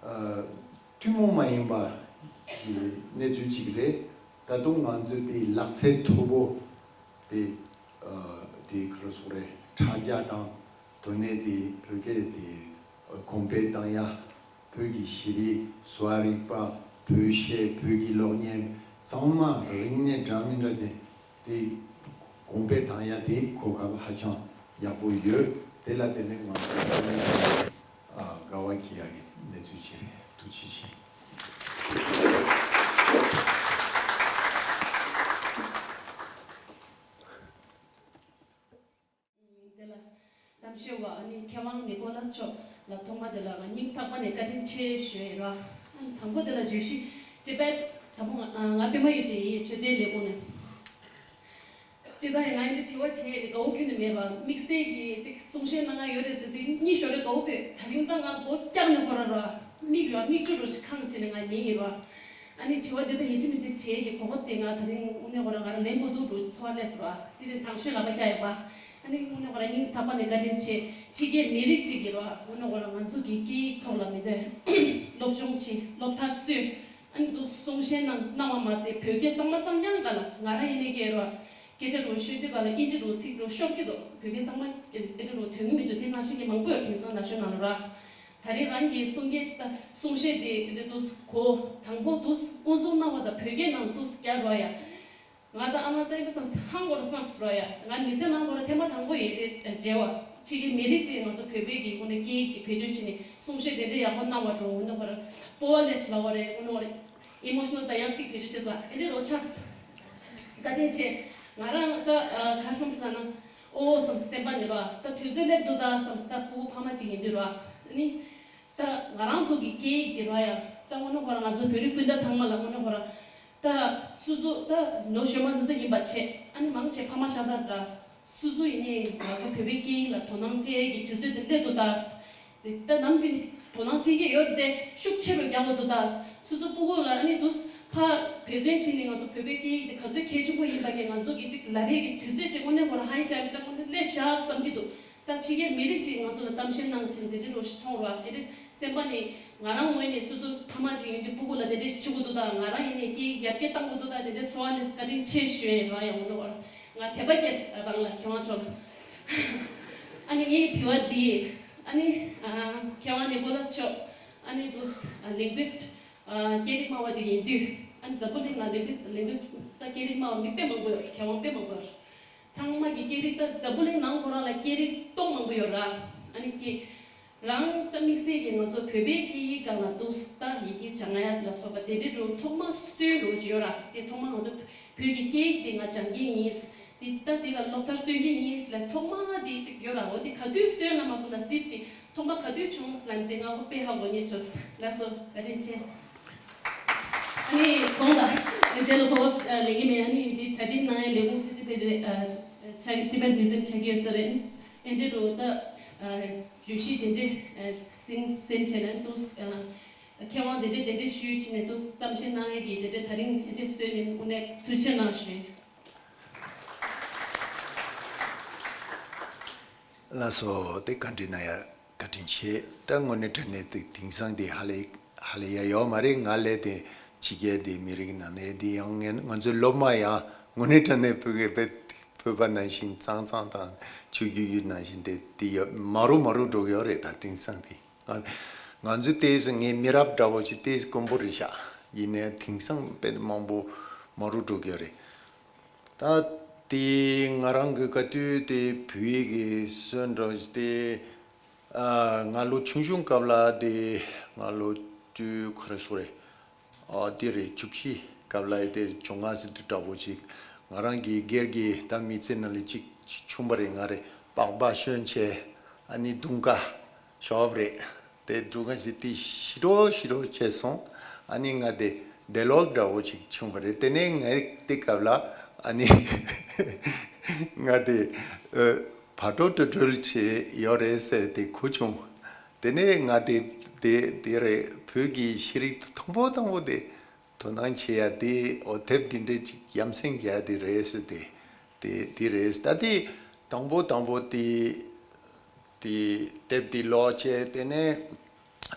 ཨ་ཐུན་མོང་མ་ཡིན་པ་གི་གནས་ཚུལ་ཅིག་རེད། ད་དུང་ང་ཚོས་དེ་ལག་རྩལ་མཐོ་པོ་དེ་ཨ་དེ་ག་རེ་ཟེར་དགོས་རེད། དྲ་རྒྱ་དང་དོ་ནས་དེ་བོད་སྐད་དེ་གོང་འཕེལ་བཏང་ཡ། བོད་ཀྱི་ཤེས་རིག་གསོ་བ་རིག་པ། བོད་གཞས། བོད་ཀྱི་གློག་བརྙན་ཚང་མ་རིག་གནས་འདྲ་མི་འདྲ་ཅན་དེ་གོང་འཕེལ་བཏང་ཡ་དེ་གོ་སྐབས་ཧ་ཅང་ཡག་པོ་ཡོད། དེ་ལ་བརྟེན་ནས་ང་ཚོ་ཨ་དགའ་བ་སྐྱེ་ཡ་གི་གནས་ཚུལ་ཅིག་རེད། ཐུགས་རྗེ་ཆེ། དེ་ལ་གཏམ་བཤད་པ་ཨ་ནི་མཁས་དབང་ནི་ཀོ་ལཱས་མཆོག་ལ་ཐོག་མ་དེ་ལ་ང་སྙིང་ཐག་པ་ནས་བཀའ་དྲིན་ཆེ་ཞུ་ཡ་ཡིན་ར། ཨ་ནི་དང་པོ་དེ་ལ་བརྗོད་གཞི་ཊི་བེཊ་དང་པོ་ང་ང་པད་མ་གཡུ་སྒྲོན་ཡིན། འཕྲོད་བསྟེན་ལས་ཁུངས་ནས། སྤྱིར་བཏང་ཡང་ང་ཡིན་དུས་དྲི་བ་བྱས་ཏེ་དགའ་བོ་ཁྱོན་ནས་མེད་པ། དམིགས་བསལ་གྱི་ཅིག་གསུང་བཤད་གནང་ཡ་ཡོད་རེད་ཟེར་དུས་གཉིད་ཤོར་རེད། དགའ་བོ་བོས་ད་རིང་ད་ང་མགོ་བཀྱག་ནས་ཁོ་ར་ར་མིག་ཡོད་མིག་ཆུ་འགྲོ་ཞིག་ཁེངས་བྱས་ནས་ང་ཉན་ཡིན་ར། ཨ་ནི་དྲི་བ་འདི་དག་ཡིན་གཅིག་མིན་གཅིག་བྱེད་ཀྱི་གོ་སྐབས་དེ་ང་ད་རིང་དངོས་གནས་ཁོ་རང་ང་རང་ལེན་དགོས་འདུག་འགྲོ་ཚོར་བ་སླེབས་སོང་བ། དེ་བཞིན་དང་ཤོས་ལག་པ་བཀྱག་ཡོད་པ། ཨ་ནི་དངོས་གནས་ཁོ་རང་སྙིང་ཐག་པ་ནས་བཀའ་དྲིན་ཆེ། ཕྱི་རྒྱལ་མི་རིགས་གཅིག་ཡིན་ར། དངོས་གནས་ཁོ་རང་ང་ཚོ་གི་སྐད་ཡིག་ཐོག་ལ་མི་འདོད་སློབ་སྦྱོང་བྱེད། སློབ་མཐར་སོན། ཨ་ནི་འདུག་གསུང་བཤད་གནང་གནང་བ་མ་ཟད་བོད་སྐད་གཙང་མ་གཙང་རྐྱང་ག་ལ་ང་རང་ཡིན་ནའི་སྐད་ར། སྐད་ཆ་རོ་ཤོད་དུས་ག་ལ་ཨིན་ཇི་རོ་ཚིག་རོ་ཤོར་གྱི་འདུག་བོད་སྐད་གཙང་མ་སྐད་ར་རོ་ཐོན་གྱི་མི་འདུག་དེ་ནང་བཞིན་གྱི་མང་པོ་ཡོད། དེང་སང་ན་གཞོན་ནང་ལ་ར། ད་རེས་རང་གི་གསུང་སྐད་ད་གསུང་བཤད་དེ་དེ་འདྲ་འདུག་གོ། དང་པོ་འདུག་དབུ་འཛུགས་གནང་བ་དང་བོད་སྐད་ནང་འདུག་རྒྱག་རོགས་ཡ། ང་ད་ཨ་མ་ད་ཨིན་སམ་ཧང་གོ་ར་སངས་རོ་ཡ། ང་མི་ཚེ་ནང་གོ་ར་ཐེངས་མ་དང་པོ་ཡིན་རེད་མཇལ་བ། ཕྱི་རྒྱལ་མི་རིགས་ཅིག་ང་ཚོ་བོད་པའི་གི་ཁོ་ནས་སྐད་ཡིག་དེ་བེད་སྤྱོད་བྱས་ནས་གསུང་བཤད་དེ་འདྲ་ཡག་པོ་གནང་བ་འགྲོ། འོ་ན་ཁོ་ར་སྤོབས་པ་ལས་སླ་བ་རེད། འོ་ན་ཁོ་ར་ཨི་མོ་ཤི་ནལ་དང་ཡང་ཚིག་བེད་སྤྱོད་བྱས་སོང་། ཨེ་འདྲ་རོ་ཆགས། བཀའ་དྲིན་ཆེ། ང་རང་ད་གར་སོང་ཟེར་ན་ཨོ་སམ་སེམས་པ་ནི་ར་ད་དུས་ཚོད་སླེབས་འདུག་ད་སམ་ད་སྤུ་གུ་ཕ་མ་ཅིག་ཡིན་དུས་ར་ནི། ད་ང་རང་ཚོ་གི་སྐད་ཡིག་དེ་ར་ཡ། ད་དངོས་གནས་ཁོ་རང་ང་ཚོ་བོད་རིགས་སྤུན་ཟླ་ཚང་མ་ལ་དངོས་གནས་ཁོ་རང་། ད་སུ་ཚོ་ད་ནོ་ཞོ་མ་ནུ་ཚོ་ཡིན་པ་བྱས། ཨ་ནི་མང་ཆེ་ཕ་མ་ཤ་སྟག་ད་སུ་ཚོ་ཡིན་ནའི་ང་ཚོ་བོད་པའི་སྐད་ཡིག་ལ་དོ་སྣང་སྤྲད་ཀྱི་དུས་ཚོད་དེ་སླེབས་འདུག་ད། དེ་ད་ནམ་རྒྱུན་དོ་སྣང་སྤྲད་ཀྱི་ཡོད་དེ་ཤུགས་ཆེ་རུ་རྒྱག་དགོས་འདུག་ད། སུ་ཚོ་སྤུ་གུ་ལ་ཨ་ནི་དུས་ཕ་བོད་བཙན་བྱས་ནས་ང་ཚོ་བོད་པའི་སྐད་ཡིག་དེ་ག་ཚོད་གལ་ཆེན་པོ་ཡིན་པ་གི་ང་ཚོ་གི་ཅིག་ལབ་ཡས་ཀྱི་དུས་ཚོད་ཅིག་དངོས་གནས་ཁོ་རང་ཧའི་ཊའིམ་ད་དངོས་གནས་སླེབས་ཤག་བསམ་གྱི་འདུག་ད་ཕྱི་རྒྱལ་མི་རིགས་ཅིག་ང་ཚོ་ལ་གཏམ་བཤད་གནང་བྱས་འདི་འདྲ་རོ་ཞིག་མཐོང་རོགས། ཨེ་འདྲ་སེམས་པ་ནི་ང་རང་ངོས་ནས་སོ་སོ་ཕ་མ་ཅིག་ཡིན་དུས་སྤུ་གུ་ལ་དེ་འདྲ་ཞིག་བྱེད་དགོས་འདུག་ད། ང་རང་ཡིན་ནའི་སྐད་ཡིག་ཡར་རྒྱས་གཏང་དགོས་འདུག་ད། དེ་འདྲ་ཚོར་བ་ནས་བཀའ་དྲིན་ཆེ་ཞུ་ཡས་རོགས་ཡང་འོ་ནོ་བར་ང་དད་པ་སྐྱེས་རང་ལ་མཁས་དབང་མཆོག་ལ། ཨ་ནི་ངའི་དྲི་བ་འདི་ཨ་ནི་མཁས་དབང་ནི་ཀོ་ལཱས་མཆོག་ཨ་ནི་དུ་ལིང་གུ་སི་ཊི་ལིང་གུ་སི་ཊི་སྐད་རིགས་སྨྲ་བ་ཅིག་ཡིན་དུས། ཨ་ནི་འཛམ་བུ་གླིང་ལ་ལིང་གུ་ལིང་གུ་སི་ཊི་ད་སྐད་རིགས་སྨྲ་བ་མི་དཔེ་མང་པོ་ཡོད་རེད། མཁས་དབང་དཔེ་མང་པོ་ཡོད་རེད། ཚང་མ་གི་སྐད་རིགས་ད་འཛམ་བུ་གླིང་ནང་ཁོ་རང་ལ་སྐད་རིགས་སྟོང་མང་པོ་ཡོད་ར། ཨ་ནི་སྐད་རང་ད་དམིགས་བསལ་གྱི་ང་ཚོ་བོད་པའི་སྐད་ཡིག་སྒང་ལ་འདུག་ད་ཡི་གེ་སྦྱང་ཡ་ལ་སོགས་པ་དེ་འདྲའི་རུ་ཐོག་མ་སོན་རུ་ཅིག་ཡོད་ར། དེ་ཐོག་མ་ང་ཚོ་བོད་ཀྱི་སྐད་ཡིག་དེ་ང་སྦྱང་གི་ཡིན། དེ་ད་དེ་ལ་སློབ་མཐར་སོན་གྱི་ཡིན་ལ་ཐོག་མ་དེ་ཅིག་ཡོད་ར། འོ་དེ་ག་དུས་སོན་ན་མ་སོན་ན་ཟེར་ཏེ་ཐོག་མ་ག་དུས་བྱུང་ལ་དེ་ང་གོ་དཔེ་ཧ་གོ་ཉེ་ཆོས་ལ་སོ་བཀའ་དྲིན་ཆེ། ཨ་ནི་གོང་ལ་རྗེས་ལ་གོ་བ་ལེན་གྱི་མེད། ཨ་ནི་འདི་གྲ་སྒྲིག་གནང་ཡའི་ལས་ཁུངས་ཕལ་ཆེར་ཕལ་ཆེར་ཆ་ཊི་བེཊ་མིའུ་ཛིམ་ཆགས་ཀྱི་ཡོད་ས་རེད། ཨེ་འདྲའི་རུ་ད་བརྗོད་གཞི་དེ་འདྲའི་སེམས་སེམས་བྱས་ན་འདུག་མཁས་དབང་དེ་འདྲས་དེ་འདྲས་ཞུས་བྱས་ནས་འདུག་གཏམ་བཤད་གནང་ཡས་ཀྱི་དེ་འདྲས་ད་རིང་ཨེ་འདྲས་བཟོས་ནས་དངོས་གནས་ཐུགས་རྗེ་གནང་ཞུ། ལགས་སོ། དེ་བཀའ་འདྲི་གནང་ཡ་བཀའ་དྲིན་ཆེ། ད་དངོས་གནས་དྲང་གནས་དེ་དེང་སང་དེ་ཧ་ལས་ཧ་ལས་ཡ་ཡོད་མ་རེད། ང་ལས་དེ་ཕྱི་རྒྱལ་དེ་མི་རིགས་ནང་ནས་དེ་ཡང་ང་ང་ཚོའི་སློབ་མ་ཡང་དངོས་གནས་དྲང་གནས་བོད་སྐད་བོད་པ་ནང་བཞིན་གཙང་གཙང་དང་ཆོས་བརྒྱུད་ཡུལ་ནང་བཞིན་དེ་དེ་ཡོད་མ་རུ་མ་རུ་འགྲོ་གི་ཡོད་རེད། ད་དེང་སང་དེ་ང་ང་ཚོའི་ལྟས་ངའི་མི་རབས་འདྲ་བོ་ཞིག་ལྟས་དཀོན་པོ་རེད་ཤག་ཡིན་ནའི་དེང་སང་དཔེ་མང་པོ་མ་རུ་འགྲོ་གི་ཡོད་རེད། ད་དེ་ང་རང་གི་ག་དུས་དེ་བོད་ཡིག་གི་སོན་འགྲོ་དེ་ང་ལོ་ཆུང་ཆུང་སྐབས་ལ་དེ་ང་ལོ་དུས་ག་རེ་ཟེར་རེད། ཨ་དེ་རེད། བཅུ་བཞི་སྐབས་ལ་དེ་བཅོ་ལྔ་ཟེར་དུས་འདྲ་བོ་ཅིག་ང་རང་གི་སྒེར་གྱི་ད་མི་ཚེ་ནང་ལ་གཅིག་གཅིག་བྱུང་བ་རེད། ང་རེད་པགས་པ་ཞོན་བྱས་ཨ་ནི་དུང་དཀར་ཞོབ་རེད། དེ་འབྲུ་ཁ་ཞིག་དེ་ཞི་རོ་ཞི་རོ་བྱས་སོང་། ཨ་ནི་ང་དེ་དེ་ལོག་འདྲ་བོ་ཅིག་བྱུང་བ་རེད། དེ་ནས་ངས་དེ་སྐབས་ལ་ཨ་ནི་ང་དེ་ཨ་ བར་དོ་དོད་དོད་བྱས་ཡོད་རེད་ཟེར་ཏེ་གོ་བྱུང་། དེ་ནས་ང་དེ་དེ་དེ་རེད། བོད་ཀྱི་ཤེས་རིག་དང་པོ་དང་པོ་དེ་དོ་སྣང་བྱེད་ཡ་དེ་འོ་དེབ་འདི་འདྲས་ཅིག་ཡ་མཚན་རྒྱག་ཡ་དེ་རེད་ཟེར་ཏེ། དེ་དེ་རེད། ད་དེ་དང་པོ་དང་པོ་དེ་དེ་དེབ་དེ་ཀློག་བྱས། དེ་ནས་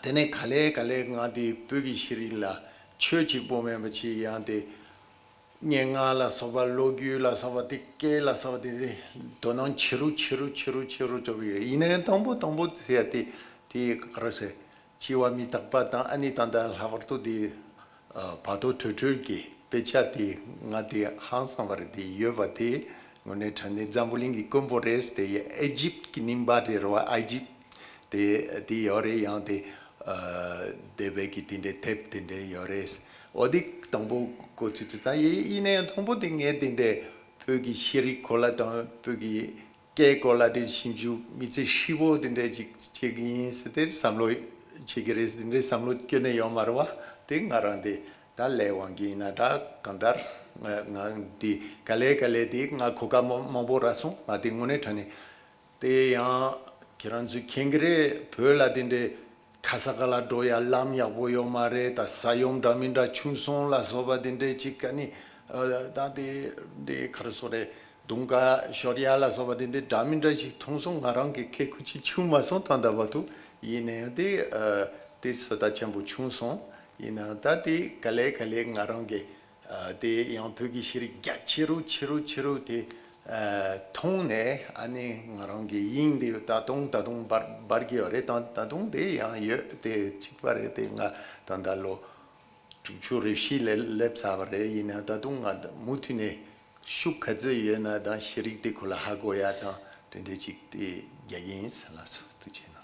དེ་ནས་ག་ལེ་ག་ལེ་ང་དེ་བོད་ཀྱི་ཤེས་རིག་ལ་ཆོས་གཅིག་པོ་མིན་པ་ཅིག་ཡང་དེ་སྙན་ངག་ལ་སོགས་པ། ལོ་རྒྱུས་ལ་སོགས་པ། དེ་སྐད་ལ་སོགས་པ་དེ་དེ་དོ་སྣང་ཆེ་རུ་ཆེ་རུ་ཆེ་རུ་ཆེ་རུ་འགྲོ་གི་ཡོད། ཡིན་ནའི་དང་པོ་དང་པོ་ཟེར་ཡ་དེ་དེ་ག་རེ་ཟེར། འཆི་བ་མི་རྟག་པ་དང་ཨ་ནི་ད་ལྟ་ལྷག་པར་དུ་དེ་ཨ་བར་དོ་དོད་དོད་ཀྱི་དཔེ་ཆ་དེ་ང་དེ་ཧང་སང་བ་རེད། དེ་ཡོད་པ་དེ་དངོས་གནས་དྲང་གནས་འཛམ་བུ་གླིང་གི་དཀོན་པོ་རེད། དེ་ཨེ་ཇིབ་ཀྱི་རྙིང་པ་རེད་ར་བ། ཨེ་ཇིབ་དེ་དེ་ཡོད་རེད། ཡང་དེ་ཨ་དེ་བས་ཀྱི་དེ་འདྲའི་དེབ་དེ་འདྲའི་ཡོད་རེད། འོ་དེ་དང་པོ་གོ་ཚུལ་དེ་ཙང་ཡིན། ཡིན་ནའི་དང་པོ་དེ་ངས་དེ་འདྲའི་བོད་ཀྱི་ཤེས་རིག་སྐོར་ལ་དང་བོད་ཀྱི་སྐད་སྐོར་ལ་དེ་ཞིབ་འཇུག་མི་ཚེ་ཧྲིལ་པོ་དེ་འདྲ་ཅིག་བྱེད་ཀྱི་ཡིན་ཟེར་ཏེ་བསམ་བློ་བྱེད་ཀྱི་རེད་ཟེར། དེ་འདྲའི་བསམ་བློ་སྐྱོན་ནས་ཡོད་མ་རེད་བ། དེ་ང་རང་དེ་ད་ལས་དབང་གིས་ཡིན་ན་འདྲ། གང་ལྟར་ང་ང་དེ་ག་ལེ་ག་ལེ་དེ་ང་གོ་སྐབས་མང་མང་པོ་རག་སོང་། ང་དེ་དངོས་གནས་དྲང་གནས། དེ་ཡང་ཁྱེད་རང་ཚོས་མཁྱེན་གྱི་རེད། བོད་ལ་དེ་འདྲའི་ཁ་ས་ག་ལ་འགྲོ་ཡ་ལམ་ཡག་པོ་ཡོད་མ་རེད། ད་ས་ཡོམ་འདྲ་མི་འདྲ་བྱུང་སོང་ལ་སོགས་པ་དེ་འདྲའི་ཅིག་ག་ནི་ཨ་ད་དེ་འདྲའི་ག་རེ་ཟེར་རེད། དུང་དཀར་ཤོར་ཡ་ལ་སོགས་པ་དེ་འདྲའི་འདྲ་མི་འདྲ་ཞིག་མཐོང་སོང་། ང་རང་གི་ཁེ་ཁུ་ཅིག་བྱུང་མ་སོང་ད་ལྟ་བར་དུ། ཡིན་ནའང་དེ་ཨ་དེ་ཚོད་ལྟ་ཆེན་པོ་བྱུང་སོང་། ཡིན་ནའང་ད་དེ་ག་ལེ་ག་ལེ་ང་རང་གི་ཨ་དེ་ཡང་བོད་ཀྱི་ཤེས་རིག་རྒྱ་ཆེ་རུ་ཆེ་རུ་ཆེ་རུ་དེ་ཨ་མཐོང་ནས། ཨ་ནི་ང་རང་གི་དབྱིངས་དེ་ད་དུང་ད་དུང་འབར་འབར་གྱི་ཡོད་རེད། ད་ད་དུང་དེ་ཡང་ཡོད། དེ་གཅིག་པ་རེད། དེ་ང་ད་ལྟ་ལོ་དྲུག་ཅུ་རེ་བཞི་ལས་སླེབས་ཚར་བ་རེད། ཡིན་ནའང་ད་དུང་ང་མུ་མཐུད་ནས་ཤུགས་ག་ཚོད་ཡོད་ན་ད་ཤེས་རིག་དེ་ཁོ་ལ་ཧ་གོ་ཡ་དང་དེ་འདྲའི་ཅིག་དེ་རྒྱག་གི་ཡིན་ཟེར་ལགས་སོ། ཐུགས་རྗེ་གནང་།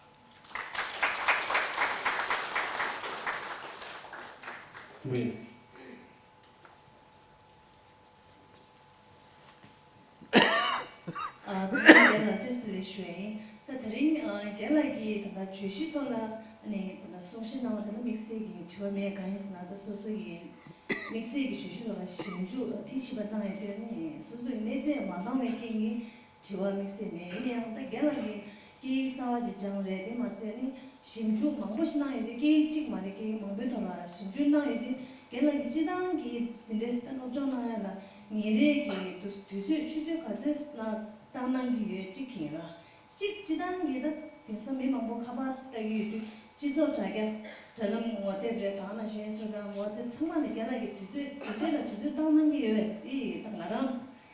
ཨ་ད་ལྟ་རྒན་ལགས་བཀྲ་ཤིས་བདེ་ལེགས་ཞུ་ཡ་ཡིན། ད་དེ་རིང་ཨ་རྒན་ལགས་ཀྱིས་ད་ལྟ་བརྗོད་གཞིའི་ཐོག་ལ་ཨ་ནི་ད་ལྟ་གསུང་བཤད་གནང་བ་དེ་ལ་དམིགས་བསལ་གྱི་དྲི་བ་མེད། གང་ཡིན་ཟེར་ན་ད་སོ་སོ་ཡི་དམིགས་བསལ་གྱི་བརྗོད་གཞི་ཐོག་ལ་ཞིབ་འཇུག་མཐིལ་ཕྱིན་པ་གནང་ཡོད་དུས་ཨ་ནི་སོ་སོའི་གནས་ཚད་མ་འདང་བའི་རྐྱེན་གྱིས་དྲི་བ་དམིགས་བསལ་མེད། ཡིན་ན་ཡང་ད་རྒན་ལགས་ཀྱིས་སྐད་ཡིག་གསར་བ་ཅིག་སྦྱངས་རེད། དེ་མ་ཚད་ནི་ཞིབ་འཇུག་མང་པོ་ཞིག་གནང་ཡོད་དུས། སྐད་ཡིག་གཅིག་མ་རེད། སྐད་ཡིག་མང་པོའི་ཐོག་ལ་ཞིབ་འཇུག་གནང་ཡོད་དུས། རྒན་ལགས་ཀྱིས་སྤྱིར་བཏང་གི་དེ་འདྲའི་སློབ་སྦྱོང་གནང་ཡ་ལ་ཉིན་རེ་གི་དུས་དུས་ཚོད་ཆུ་ཚོད་ག་ཚོད་གནང་བཏང་གནང་གི་ཡོད་གཅིག་ཡིན་ར། གཅིག་སྤྱིར་བཏང་གི་ད་དེང་སང་མི་མང་པོ་ཁ་པར་ལྟ་གི་ཡོད་དུས་སྤྱི་ཚོགས་དྲ་རྒྱ་དྲ་ལམ་ངོ་དེབ་རེད། དེ་ནང་བཞིན་ཨིན་སི་ཊ་གྷ་རམ་ཝ་ཊི་སེབ་ཚང་མ་ལ་རྒན་ལགས་ཀྱིས་དུས་ཚོད་དེ་འདྲའི་ལ་དུས་ཚོད་བཏང་གནང་གི་ཡོད་པས་དེ་ད་ང་རང་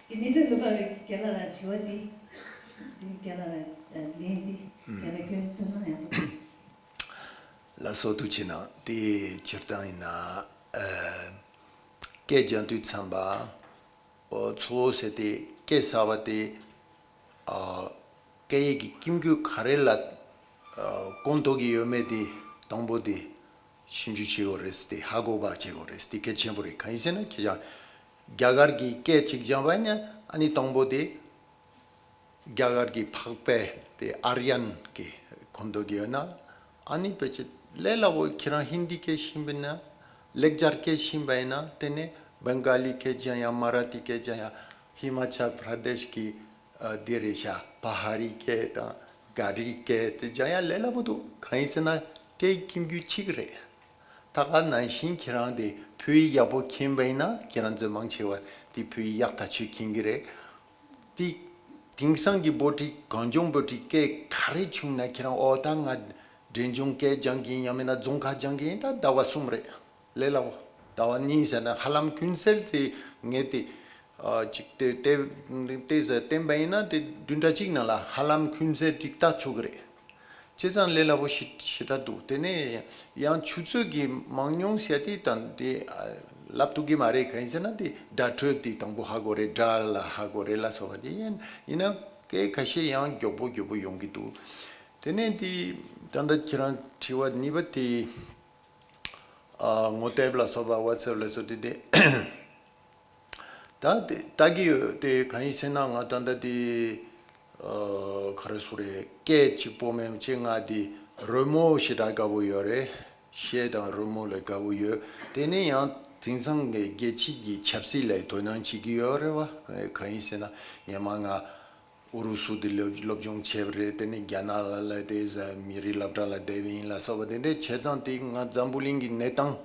གི་གནས་ཚུལ་ལ་དཔག་པའི་རྒན་ལགས་ལ་དྲི་བ་འདི་འདི་རྒན་ལགས་ལ་ལན་འདི་རྒན་ལགས་སྐྱོན་ཐུབ་ན་ཡག་པོ་འདུག་ལགས་སོ། ཐུགས་རྗེ་གནང་། དེ་སྤྱིར་བཏང་ཡིན་ན་ཨ་སྐད་སྦྱང་དུས་ཙམ་པ་ཨོ་གཙོ་བོ་ཟེར་ཏེ་སྐད་གསར་བ་དེ་ཨ་སྐད་ཡིག་གི་ཁྱིམ་རྒྱུད་ག་རེ་ལ་ཨ་ཁོང་ཐུག་གི་ཡོད་མེད་དེ་དང་པོ་དེ་ཞིབ་འཇུག་བྱེད་དགོས་རེད་ཟེར་ཏེ་ཧ་གོ་བ་བྱེད་དགོས་རེད་ཟེར་ཏེ་གལ་ཆེན་པོ་རེད། གང་ཡིན་ཟེར་ན་ཁྱེད་ཅག་རྒྱ་གར་གྱི་སྐད་ཅིག་སྦྱང་བ་ཡིན་ན་ཨ་ནི་དང་པོ་དེ་རྒྱ་གར་གྱི་འཕགས་པའི་དེ་ཨཱརྱན་གྱི་ཁོངས་གཏོགས་ཀྱི་ཡོད་ན། ཨ་ནི་ཕལ་ཆེར་ལས་སླ་བོ་ཁྱེད་རང་ཧིན་དི་སྐད་ཤེས་པ་ཡིན་ན། ལེགས་སྦྱར་སྐད་ཤེས་པ་ཡིན་ན། དེ་ནས་བེང་ག་ལི་སྐད་སྦྱང་ཡ། མ་ར་ཐི་སྐད་སྦྱང་ཡ། ཧི་མ་ཅལ་པྲ་དེཤ་གི་ཨ་དེ་རེད་ཤག་བ་ཧ་རི་སྐད་དང་ག་རི་སྐད་དེ་སྦྱང་ཡ་ལས་སླ་བོ་འདུག་གང་ཡིན་ཟེར་ན་སྐད་ཁྱིམ་རྒྱུད་གཅིག་རེད། ད་ག་ནང་བཞིན་ཁྱེད་རང་དེ་བོད་ཡིག་ཡག་པོ་མཁྱེན་པ་ཡིན་ན། ཁྱེད་རང་ཚོའི་མང་ཆེ་བ་དེ་བོད་ཡིག་ཡག་ཐག་ཆོད་མཁྱེན་གྱི་རེད། དེ་དེང་སང་གི་བོད་ཀྱི་གངས་ལྗོངས་བོད་ཀྱི་སྐད་ག་རེ་བྱུང་ན་ཁྱེད་རང་ཨོ་ད་ང་འབྲས་ལྗོངས་སྐད་སྦྱང་གི་ཡིན། ཡང་མིན་ན་རྫོང་ཁ་སྦྱང་གི་ཡིན། ད་ཟླ་བ་གསུམ་རེད། ལས་སླ་བོ། ཟླ་བ་གཉིས་ཟེར་ན་ཧ་ལམ་ཀུན་གསལ་དེ་ངས་དེ་ཨ་ཅིག་དེ་དེ་དེ་ཟེར་བསྟན་པ་ཡིན་ན་དེ་བདུན་ཕྲག་གཅིག་ནང་ལ་ཧ་ལམ་ཀུན་གསལ་ཅིག་ལྟ་ཆོག་གི་རེད། བྱས་ཙང་ལས་སླ་བོ་ཞེ་ཞེ་དྲག་འདུག་དེ་ནས་ཡང་ཆུ་ཚོད་ཀྱི་མང་ཉུང་ཟེར་དེ་དང་དེ་ཨ་ལབ་ཐུབ་ཀྱི་མ་རེད། གང་ཡིན་ཟེར་ན་དེ་སྒྲ་འཕྲོད་དེ་དང་པོ་ཧ་གོ་རེད། སྒྲ་ལ་ཧ་གོ་རེད་ལ་སོགས་པ་དེ་ཡིན་ཡིན་ན་སྐད་ཁ་ཤས་ཡང་མགྱོགས་པོ་མགྱོགས་པོ་ཡོང་གི་འདུག་དེ་ནས་དེ་ད་ལྟ་ཁྱེད་རང་དྲི་བ་གཉིས་པ་དེ་ཨ་ངོ་དེབ་ལ་སོགས་པ་ཝ་ཊི་སེབ་ལ་སོགས་དེ་དེ། ད་དེ་ལྟ་གི་ཡོད་དེ་གང་ཡིན་ཟེར་ན་ང་ད་ལྟ་དེ་ཨ་ག་རེ་ཟེར་རེད། སྐད་གཅིག་པོ་མིན་ཅིག་ང་དེ་རོལ་མོ་ཞེ་དྲག་དགའ་པོ་ཡོད་རེད། གཞས་དང་རོལ་མོ་ལ་དགའ་པོ་ཡོད། དེ་ནས་ཡང་དེང་སང་གི་རྒྱལ་སྤྱི་གི་ཆབ་སྲིད་ལ་དོ་སྣང་བྱེད་ཀྱི་ཡོད་རེད་བ། གང་ཡིན་ཟེར་ན་སྔོན་མ་ང་ ཨུ་རུ་སུ་དེ་སློབ་སློབ་སྦྱོང་བྱས་པ་རེད། དེ་ནས་རྒྱ་ནག་ལ་ལ་དེ་ཟ་མི་རིགས་སློབ་གྲྭ་ལ་བསྡད་པ་ཡིན་ལ་སོགས་པ་དེ་འདྲ་བྱས་ཙང་དེ་ང་འཛམ་བུ་གླིང་གི་གནས་སྟངས་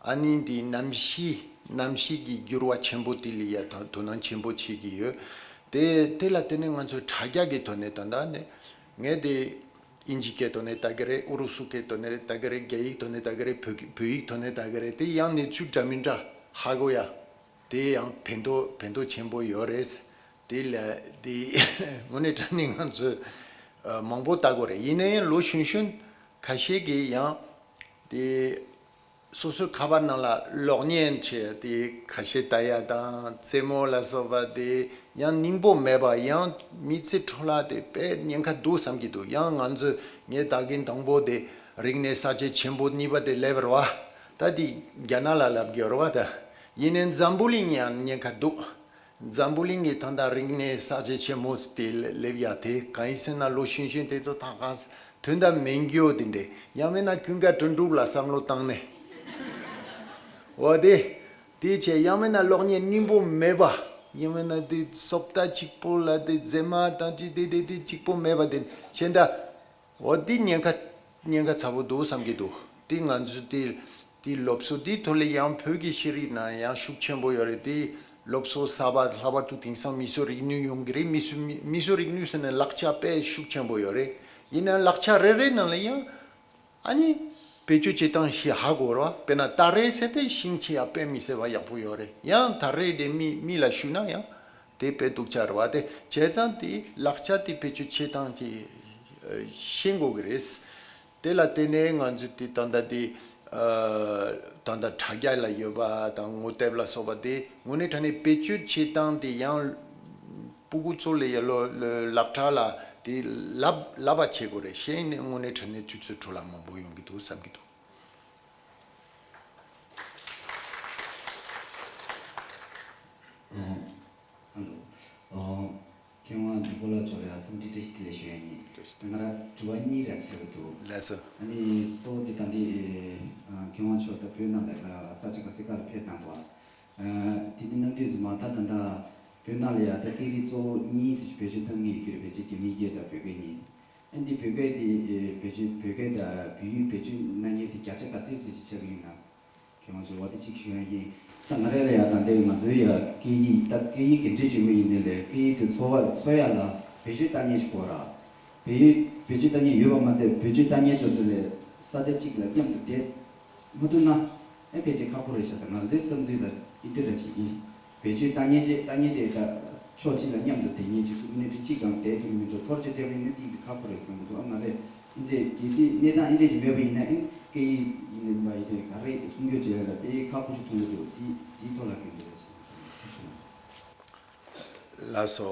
ཨ་ནི་དེ་གནམ་གཤིས་གནམ་གཤིས་ཀྱི་འགྱུར་བ་ཆེན་པོ་དེ་ལ་ཡ་ད་དོ་སྣང་ཆེན་པོ་བྱེད་ཀྱི་ཡོད། དེ་དེ་ལ་བརྟེན་ནས་ང་ཚོས་དྲ་རྒྱ་གི་ཐོག་ནས་ད་ལྟ་ནས་ངས་དེ་དབྱིན་ཇི་སྐད་ཐོག་ནས་ལྟ་གི་རེད། ཨུ་རུ་སུ་སྐད་ཐོག་ནས་ལྟ་གི་རེད། རྒྱ་ཡིག་ཐོག་ནས་ལྟ་གི་རེད། བོད་བོད་ཡིག་ཐོག་ནས་ལྟ་གི་རེད། དེ་ཡང་གནས་ཚུལ་འདྲ་མི་འདྲ་ཧ་གོ་ཡ། དེ་ཡང་ཕན་ཐོགས་ཕན་ཐོགས་ཆེན་པོ་ཡོད་རེད། དེ་ལ་དེ་དངོས་གནས་དྲང་གནས་ང་ཚོས་ཨ་མང་པོ་ལྟ་དགོས་རེད། ཡིན་ན་ཡང་ལོ་གཞོན་གཞོན་ཁ་ཤས་ཀྱིས་ཡང་དེ་སོ་སོའི་ཁ་པར་ནང་ལ་གློག་བརྙན་བྱས་དེ་ཁ་ཤས་ལྟ་ཡ་དང་རྩེད་མོ་ལ་སོགས་པ་དེ་ཡང་སྙིང་པོ་མེད་པ། ཡང་མི་ཚེ་འཕྲོ་བརླག་དེ་དཔེ་ཉེན་ཁ་འདུག་བསམ་གྱི་འདུག་ཡང་ང་ཚོས་ངས་ད་གིན་དང་པོ་དེ་རིག་གནས་གསར་བརྗེ་ཆེན་པོ་གཉིས་པ་དེ་སླེབས་རེད་བ། ད་དེ་རྒྱ་ནག་ལ་ལབ་ཀྱི་ཡོད་རེད་བ། ད་ཡིན་ནའི་འཛམ་བུ་གླིང་ཡང་ཉེན་ཁ་འདུག་འཛམ་བུ་གླིང་གི་ད་ལྟ་རིག་གནས་གསར་བརྗེ་ཆེན་མོ་དེ་སླེབས་ཡ་དེ་གང་ཡིན་ཟེར་ན་ལོ་གཞོན་གཞོན་དེ་ཚོ་ད་གང་དོན་དག་མེད་རྒྱུ་དེ་འདྲས། ཡང་མིན་ན་ཀུན་དགའ་དོན་གྲུབ་ལ་བསམ་བློ་བཏང་ནས་འོ་དེ་དེ་བྱས། ཡང་མིན་ན་གློག་བརྙན་སྙིང་པོ་མེད་པ། ཡང་མིན་ན་དེ་སོབ་ད་གཅིག་པོ་ལ་དེ་རྫས་མ་དང་ཅི་དེ་དེ་དེ་གཅིག་པོ་མེད་པ་དེ་བྱས་ད། འོ་འདི་ཉེན་ཁ་ཉེན་ཁ་ཚ་པོ་འདུག་བསམ་གྱི་འདུག་འདི་ང་ཚོ་འདི་འདི་སློབ་གསོ་འདི་ཐོག་ལ་ཡང་བོད་ཀྱི་ཤེས་རིག་ནང་ཡང་ཤུགས་ཆེན་པོ་ཡོད་རེད། འདི་སློབ་གསོ་གསར་པ་ལྷག་པར་དུ་དེང་སང་མིས་བཟོས་རིག་ནུས་ཡོང་གི་རེད། མིས་བཟོས་མིས་བཟོས་རིག་ནུས་ཟེར་ནས་ལག་ཆ་དཔེ་ཤུགས་ཆེན་པོ་ཡོད་རེད། ཡིན་ནའང་ལག་ཆ་རེ་རེ་ནང་ལ་ཡང་ཨ་ནི་བེད་སྤྱོད་བྱེད་སྟངས་ཤིག་ཧ་གོ་ར། དཔེར་ན་སྟ་རེ་ཟེར་ཏེ་ཤིང་ཆེ་ཡ་དཔེ་མི་སྲིད་པ་ཡག་པོ་ཡོད་རེད། ཡང་ད་རེས་དེ་མི་མི་ལ་ཞུས་ན་ཡང་དེ་དཔེ་སྡུག་ཅག་རེད་བ། དེ་བྱས་ཙང་དེ་ལག་ཆ་དེ་བེད་སྤྱོད་བྱེད་སྟངས་དེ་ཤེས་དགོས་ཀྱི་རེད། དེ་ལ་བརྟེན་ནས་ང་ཚོས་དེ་ད་ལྟ་དེ་ད་ལྟ་དྲ་རྒྱ་ལ་ཡོད་པ་དང་ངོ་དེབ་ལ་སོགས་པ་དེ་དངོས་གནས་དྲང་གནས་བེད་སྤྱོད་བྱེད་སྟངས་དེ་ཡང་སྤུ་གུ་ཚོ་ལ་ཡ་ལོ་ལོ་སློབ་གྲྭ་ལ་དེ་བསླབ་བསླབ་པ་བྱེད་དགོས་རེད། གཞན་ནི་དངོས་གནས་དྲང་གནས་དུས་ཚོད་འཕྲོ་བརླག་མང་པོ་ཡོང་གི་འདུག་བསམ་གྱི་འདུག་ཨ་ལོ། ཨ། མཁས་དབང་འདི་པོ་ལ་ཚོར་ཡ་འཚམས་འདྲི་བཀྲ་ཤིས་བདེ་ལེགས་ཞུ་ཡ་ཡིན། ང་ར་དྲི་བ་གཉིས་རག་ཆེ་བ་འདུག་ལགས་སོ། ཨ་ནི་གཙོ་བོ་འདི་ད་འདི་ཨ་མཁས་དབང་མཆོག་ད་བོད་ནང་ལ་ས་ཆ་ག་ས་ག་ལ་ཕེབས་གནང་བ། ཨ་དེ་འདི་གནང་དུས་ཙམ་པ་ད་ད་ལྟ་བོད་ནང་ལ་ཡ་ད་སྐད་རིགས་གཙོ་བོ་གཉིས་ཟེར་བེད་སྤྱོད་གཏང་གི་ཡོད་ཀྱི་རེད། བེད་སྤྱོད་རྒྱ་མིའི་སྐད་དང་བོད་སྐད་གཉིས། ཨ་འདི་བོད་སྐད་འདི་ཨེ་བེད་སྤྱོད་བོད་སྐད་དང་བོད་ཡིག་བེད་སྤྱོད་གནང་མཁན་དེ་བརྒྱ་ཆ་ག་ཚོད་ཙམ་ཞིག་ཆགས་ཀྱི་ཡོད་ན། མཁས་དབང་ཚོས་འོ་དེ་གཅིག་ཞུ་ཡ་ཡིན། ད་ང་རང་ལ་ཡ་ད་ལྟའི་ང་ཚོའི་ཡ་སྐད་ཡིག་ད་སྐད་ཡིག་འགན་འཁྲི་ཆེན་པོ་ཡིན་ནའི་ལས་སྐད་ཡིག་དེ་འཚོ་བ་འཚོ་ཡ་ལ་བེད་སྤྱོད་གཏང་མཁན་ཞིག་དགོས་ར། བེད་བེད་སྤྱོད་གཏང་མཁན་ཡོད་པ་མ་ཚད་བེད་སྤྱོད་གཏང་མཁན་དེ་ཚོ་ལས་ས་ཆ་གཅིག་ལ་མཉམ་དུ་བསྡད་མ་ཐུབ་ན་ཨེ་ཕལ་ཆེར་ཁག་པོ་རེད་ཤག་ཟེར། ང་ཚོའི་བསམ་ཚུལ་ལ་ཨི་འདྲ་འདྲ་ཞིག་ཡིན། བེད་སྤྱོད་གཏང་མཁན་ཅིག་གཏང་མཁན་དེ་ད་ཕྱོགས་གཅིག་ལ་མཉམ་དུ་བསྡད་མཁན་ཅིག་སྣེ་ཁྲིད་གཅིག་སྒང་བསྡད་ཐུབ་ཀྱི་མི་འདུག་ཐོར་ཅིག་བསྡད་པ་ཡིན་ན་ཏིག་ཙམ་ཁག་པོ་རེད་བསམ་གྱི་འདུག་ཨ་ང་ཚོས་ཨིན་ཚེ་གལ་སྲིད་གནས་སྟངས་ཨིན་འདྲ་ཞིག་མེད་པ་ཡིན་ན་ཨིན་སྐད་ཡིག་ཡིན་པ་ཡིན་ཏེ་ག་རེ་སྲུང་སྐྱོབ་བྱེད་ཡ་ལ་དཔེ་ཁག་པོ་ཞིག་མཐོང་གི་འདུག་འདི་འདིའི་ཐོག་ལ་སྐད་འདི་ལ་ཞིག་ཐུགས་ཆུང་། ལགས་སོ།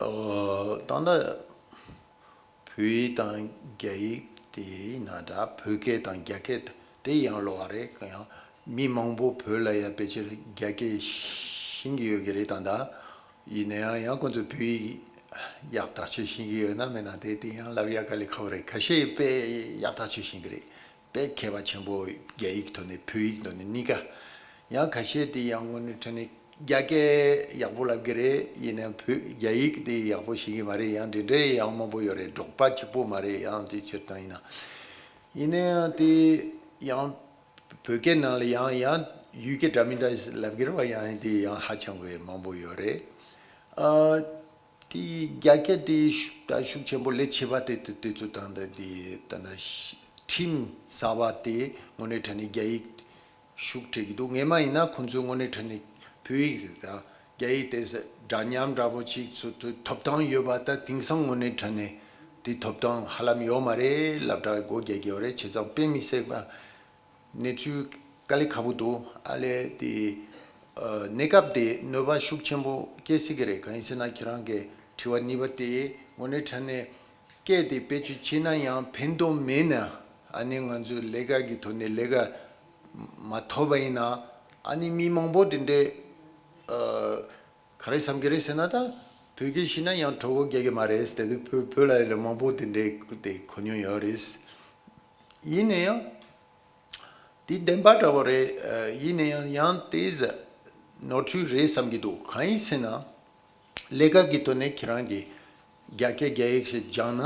ཨོ། ད་ལྟ་བོད་ཡིག་དང་རྒྱ་ཡིག་དེ་ཡིན་ན་འདྲ། བོད་སྐད་དང་རྒྱ་སྐད་དེ་ཡང་ལོ་བ་རེད། ཡང་མི་མང་པོ་བོད་ལ་ཡང་ཕལ་ཆེར་རྒྱ་སྐད་ཤེས་ཀྱི་ཡོད་ཀྱི་རེད་ད་ལྟ། ཡིན་ན་ཡང་ཡང་ཁོང་ཚོས་བོད་ཡིག་ཡག་ཐག་ཆོད་ཤེས་ཀྱི་ཡོད་ན་མེད་ན་དེ་དེ་ཡང་ལབ་ཡག་དཀའ་ལས་ཁག་པོ་རེད། ཁ་ཤས་དཔེ་ཡག་ཐག་ཆོད་ཤེས་ཀྱི་རེད། དཔེ་མཁས་པ་ཆེན་པོ་རྒྱ་ཡིག་ཐོག་ནས་བོད་ཡིག་ཐོག་ནས་གཉིས་ཀ། ཡང་ཁ་ཤས་དེ་ཡང་དངོས་གནས་དྲང་གནས་རྒྱ་སྐད་ཡག་པོ་ལབ་ཀྱི་རེད། ཡིན་ནའང་བོད་རྒྱ་ཡིག་དེ་ཡག་པོ་ཤེས་ཀྱི་མ་རེད། ཡང་དེ་འདྲའི་ཡང་མང་པོ་ཡོད་རེད། འབྲོག་པ་གཅིག་པོ་མ་རེད། ཡང་དེ་སྤྱིར་བཏང་ཡིན་ན། ཡིན་ནའང་དེ་ཡང་བོད་སྐད་ནང་ལ་ཡང་ཡང་ཡུལ་སྐད་འདྲ་མི་འདྲ་ལབ་ཀྱི་རེད་བ། ཡང་དེ་ཡང་ཧ་ཅང་གི་མང་པོ་ཡོད་རེད། ཨ། དེ་རྒྱ་སྐད་དེ་ཤུགས་ད་ཤུགས་ཆེན་པོ་ལས་བྱེད་པ་དེ་དེ་དེ་ཚོ་དང་ད་དེ་ད་ད་ཁྲིམས་གསར་པ་དེ་དངོས་གནས་དྲང་གནས་རྒྱ་ཡིག་ཤུགས་སྤྲད་ཀྱི་འདུག་ངས་མ་ཡིན་ན་ཁོང་ཚོས་དངོས་གནས་དྲང་གནས་བོད་ཡིག་དང་རྒྱ་ཡིག་དེ་འདྲ་མཉམ་འདྲ་པོ་ཅིག་ཚོ་ཐོབ་ཐང་ཡོད་པ། ད་དེང་སང་དངོས་གནས་དྲང་གནས་དེ་ཐོབ་ཐང་ཧ་ལམ་ཡོད་མ་རེད། སློབ་གྲྭ་སྒོ་རྒྱག་གི་ཡོད་རེད། བྱས་ཙང་དཔེ་མི་སྲིད་པ། གནས་ཚུལ་དཀའ་ལས་ཁག་པོ་འདུག་ཨ་ལས་དེ་ཨ་གནས་སྐབས་དེ་གནོད་པ་ཤུགས་ཆེན་པོ་སྐྱེལ་སྲིད་ཀྱི་རེད། གང་ཡིན་ཟེར་ན་ཁྱེད་རང་གི་དྲི་བ་གཉིས་པ་དེ་དངོས་གནས་དྲང་གནས་སྐད་དེ་བེད་སྤྱོད་བྱས་ན་ཡང་ཕན་ཐོགས་མེད་ན། ཨ་ནི་ང་ཚོས་ལས་ཀ་གི་ཐོག་ནས་ལས་ཀ་མ་ཐོབ་པ་ཡིན་ན། ཨ་ནི་མི་མང་པོ་དེ་འདྲས་ཨ་ག་རེ་བསམ་གྱི་རེད་ཟེར་ན། ད་བོད་སྐད་ཤེས་ན་ཡང་གྲོད་ཁོག་རྒྱག་གི་མ་རེད་ཟེར་དུས་བོད་བོད་ལ་ལ་མང་པོ་དེ་འདྲས་དེ་གོ་མྱོང་ཡོད་རེད། ཡིན་ན་ཡང་། དེ་བདེན་པ་འདྲ་བོ་རེད། ཨ་ཡིན་ན་ཡང་ཡང་དེ་ནོར་འཁྲུལ་རེད་བསམ་གྱི་འདུག་གང་ཡིན་ཟེར་ན། ལས་ཀ་གི་ཐོག་ནས་ཁྱེད་རང་གིས་ རྒྱ་སྐད་རྒྱ་ཡིག་ཞིག་སྦྱངས་ན།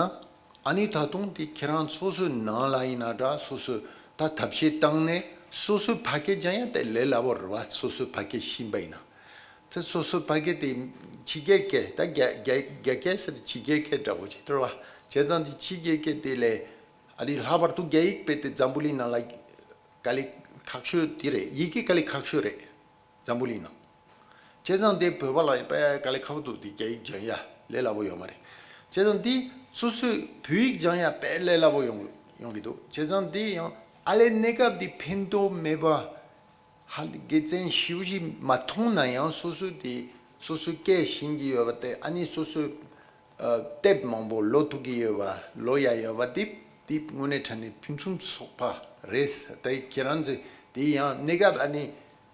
ཨ་ནི་ད་དུང་དེ་ཁྱེད་རང་སོ་སོའི་ནང་ལ་ཡིན་ན་འདྲ། སོ་སོའི་ད་ཐབས་ཤེས་བཏང་ནས་སོ་སོའི་ཕ་སྐད་སྦྱང་ཡ་དེ་ལས་སླ་པོ་རེད་བ། སོ་སོའི་ཕ་སྐད་ཤེས་པ་ཡིན་ན། དེ་སོ་སོའི་ཕ་སྐད་དེ་ཕྱི་རྒྱལ་སྐད། ད་རྒྱ་རྒྱ་རྒྱ་སྐད་ཟེར་ཕྱི་རྒྱལ་སྐད་འདྲ་པོ་ཅིག་རེད་བ། བྱས་ཙང་དེ་ཕྱི་རྒྱལ་སྐད་དེ་ལས་ཨ་ནི་ལྷག་པར་དུ་རྒྱ་ཡིག་དཔེ་དེ་འཛམ་བུ་གླིང་ནང་ལ་དཀའ་ལས་ཁག་ཤོས་དེ་རེད། ཡི་གེ་དཀའ་ལས་ཁག་ཤོས་རེད། འཛམ་བུ་གླིང་ནང་། བྱས་ཙང་དེ་བོད་པ་ལ་དཔེ་དཀའ་ལས་ཁག་པོ་འདུག་དེ་རྒྱ་ཡིག་སྦྱང་ཡ་ལས་སླ་པོ་ཡོད་མ་རེད། བྱས་ཙང་དེ་སོ་སོའི་བོད་ཡིག་སྦྱང་ཡ་དཔེ་ལས་སླ་པོ་ཡོང་ཡོང་གི་འདུག་བྱས་ཙང་དེ་ཡང་ཨ་ལས་གནས་སྐབས་དེ་ཕན་ཐོགས་མེད་པ། ཧ་ལས་དགེ་མཚན་ཞེ་པོ་ཞིག་མ་མཐོང་ན་ཡང་། སོ་སོ་དེ་སོ་སོའི་སྐད་ཤེས་ཀྱི་ཡོད་པ་དེ། ཨ་ནི་སོ་སོའི་ཨ་དེབ་མང་པོ་ཀློག་ཐུབ་ཀྱི་ཡོད་པ། ཀློག་ཡ་ཡོད་པ་དེ་དེ་དངོས་གནས་དྲང་གནས་ཕུན་སུམ་ཚོགས་པ་རེད། དེ་ཁྱེད་རང་ཚོས་དེ་ཡང་གནས་སྐབས་ཨ་ནི་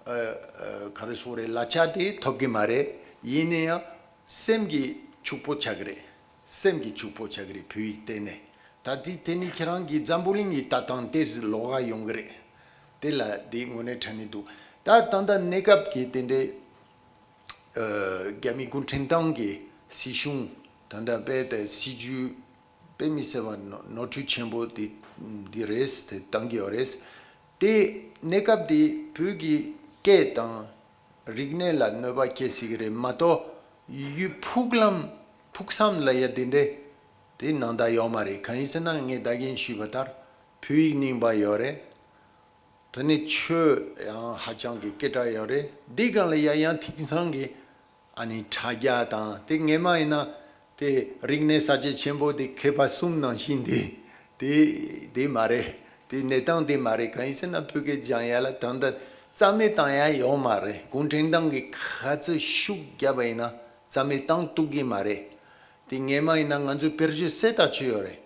ཨ་ཨ་ག་རེ་ཟེར་དགོས་རེད། གླ་ཆ་དེ་ཐོབ་ཀྱི་མ་རེད། ཡིན་ན་ཡང་སེམས་ཀྱི་ཕྱུག་པོ་ཆགས་ཀྱི་རེད། སེམས་ཀྱི་ཕྱུག་པོ་ཆགས་ཀྱི་རེད། བོད་ཡིག་བལྟས་ནས། ད་དེ་དེ་ནི་ཁྱེད་རང་གི་འཛམ་བུ་གླིང་གི་ལྟ་སྟངས་དེ་ཟིག་ལོགས་ཀ་ཡོང་གི་རེད། དེ་ལ་དེ་དངོས་གནས་དྲང་གནས་འདུག་ད་ད་ལྟ་གནས་སྐབས་ཀྱི་དེ་འདྲའི་ཨ་རྒྱ་མི་གུང་ཁྲན་ཏང་གི་སྲིད་གཞུང་། ད་ལྟ་དཔེ་དེ་སྲིད་ཇུས་དཔེ་མི་སྲིད་པ་ནོར་ནོར་འཁྲུལ་ཆེན་པོ་དེ་འདི་རེད། དེ་བཏང་གི་ཡོད་རེད། དེ་གནས་སྐབས་དེ་བོད་ཀྱི་སྐད་དང་རིག་གནས་ལ་གནོད་པ་སྐྱེལ་སྲིད་ཀྱི་རེད་མ་གཏོགས། ཡུལ་ཕུགས་ལམ་ཕུགས་བསམ་ལ་ཡ་དེ་འདྲའི་དེ་ནང་ད་ཡོད་མ་རེད། གང་ཡིན་ཟེར་ན་ངས་ད་གིན་ཞུས་པ་ལྟར་བོད་ཡིག་རྙིང་པ་ཡོད་རེད། དེ་ནས་ཆོས་ཡང་ཧ་ཅང་གི་སྐད་གྲགས་ཡོད་རེད། འདི་སྒང་ལ་ཡ་ཡང་དེང་སང་གི་ཨ་ནི་དྲ་རྒྱ་དང་། དེ་སྔས་མ་ཡིན་ན་དེ་རིག་གནས་གསར་བརྗེ་ཆེན་པོ་དེ་མཁས་པ་གསུམ་ནང་བཞིན་དེ་དེ་དེ་མ་རེད། དེ་གནས་སྟངས་དེ་མ་རེད། གང་ཡིན་ཟེར་ན་བོད་སྐད་སྦྱང་ཡ་ལ་ད་ལྟ་རྩ་མེད་བཏང་ཡ་ཡོད་མ་རེད། གུང་ཁྲན་ཏང་གིས་ག་ཚོད་ཤུགས་བརྒྱབ་པ་ཡིན་ན་རྩ་མེད་བཏང་ཐུབ་ཀྱི་མ་རེད། དེ་སྔས་མ་ཡིན་ན་ང་ཚོས་བེད་སྤྱོད་གསལ་ཐག་ཆོད་ཡོད་རེད།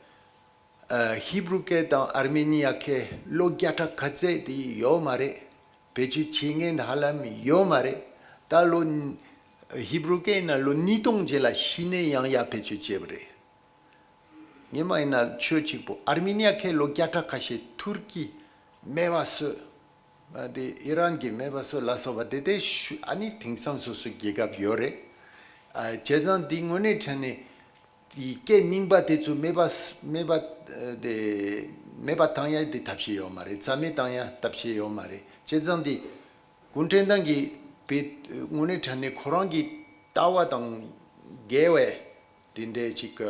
ཨ་ཧི་བྷུ་རུ་སྐད་དང་ཨར་མེ་ནི་ཡ་སྐད་ལོ་བརྒྱ་ཕྲག་ག་ཚད་དེ་ཡོད་མ་རེད། བེད་སྤྱོད་བྱེད་མཁན་ཧ་ལམ་ཡོད་མ་རེད། ད་ལོ་ཧི་བྷུ་རུ་སྐད་ཡིན་ན་ལོ་ཉིས་སྟོང་རྗེས་ལ་གཞི་ནས་ཡང་ཡར་བེད་སྤྱོད་བྱས་པ་རེད། སྔས་མ་ཡིན་ན་ཆོས་གཅིག་པོ། ཨར་མེ་ནི་ཡ་སྐད་ལོ་བརྒྱ་ཕྲག་ཁ་ཤས་ཐུར་ཀི་མེད་པ་བཟོས། ཨ་དེ་ཨི་རན་གྱིས་མེད་པ་བཟོས་ལ་སོགས་པ་དེ་དེ་ཤུ་ཨ་ནི་དེང་སང་སོ་སོའི་རྒྱལ་ཁབ་ཡོད་རེད། ཨ་བྱས་ཙང་འདི་དངོས་གནས་དྲང་གནས་དེའི་སྐད་རྙིང་པ་དེ་ཚོ་མེད་པ་མེད་པ་ཨ་དེ་མེད་པ་བཏང་ཡ་དེ་ཐབས་ཤེས་ཡོད་མ་རེད། རྩ་མེད་བཏང་ཡ་ཐབས་ཤེས་ཡོད་མ་རེད། བྱས་ཙང་འདི་གུང་ཁྲན་ཏང་གིས་བེད་དངོས་གནས་དྲང་གནས་ཁོ་རང་གི་ལྟ་བ་དང་འགལ་བའི་དེ་འདྲའི་ཅིག་གི་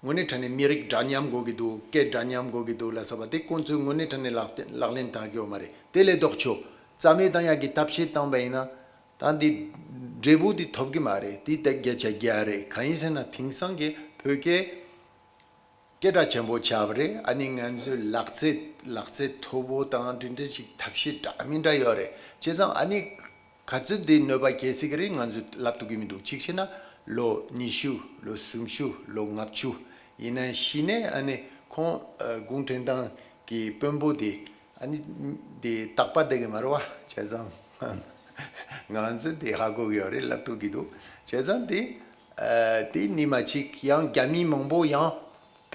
དངོས་གནས་དྲང་གནས་མི་རིགས་འདྲ་མཉམ་དགོས་ཀྱི་འདུག་སྐད་འདྲ་མཉམ་དགོས་ཀྱི་འདུག་ལ་སོགས་པ་དེ་ཁོང་ཚོས་དངོས་གནས་དྲང་གནས་ལག་ལེན་ལག་ལེན་བསྟར་གྱི་ཡོད་མ་རེད། དེ་ལས་ལྡོག་ཕྱོགས་རྩ་མེད་བཏང་ཡག་གི་ཐབས་ཤེས་བཏང་པ་ཡིན་ན་ད་འདི་འབྲས་བུ་འདི་ཐོབ་ཀྱི་མ་རེད། དེ་ད་བརྒྱ་ཆ་བརྒྱ་རེད། གང་ཡིན་ཟེར་ན་དེང་སང་གི་བོད་སྐད་སྐད་གྲགས་ཆེན་པོ་ཆགས་པ་རེད། ཨ་ནི་ང་ཚོའི་ལག་རྩལ་ལག་རྩལ་མཐོ་པོ་དང་འདི་འདྲ་ཞིག་ཐབས་ཤེས་འདྲ་མི་འདྲ་ཡོད་རེད། བྱས་ཙང་ཨ་ནི་ག་ཚོད་འདི་གནོད་པ་སྐྱེལ་སྲིད་ཀྱི་རེད་ང་ཚོས་ལབ་ཐུབ་ཀྱི་མི་འདུག་གཅིག་བྱས་ན་ལོ་ཉི་ཤུ་ལོ་སུམ་ཅུ་ལོ་ལྔ་བཅུ་ཡིན་ན་གཞི་ནས་ཨ་ནི་ཁོང་ཨ་གུང་ཁྲན་ཏང་གི་དཔོན་པོ་དེ་ཨ་ནི་དེ་རྟག་པ་བསྡད་ཀྱི་མ་རེད་བ། བྱས་ཙང་ང་ཚོས་དེ་ཧ་གོ་གི་ཡོད་རེད། ལབ་ཐུབ་ཀྱི་འདུག་བྱས་ཙང་དེ་ཨ་དེ་ཉི་མ་གཅིག་ཡང་རྒྱ་མི་མང་པོ་ཡང་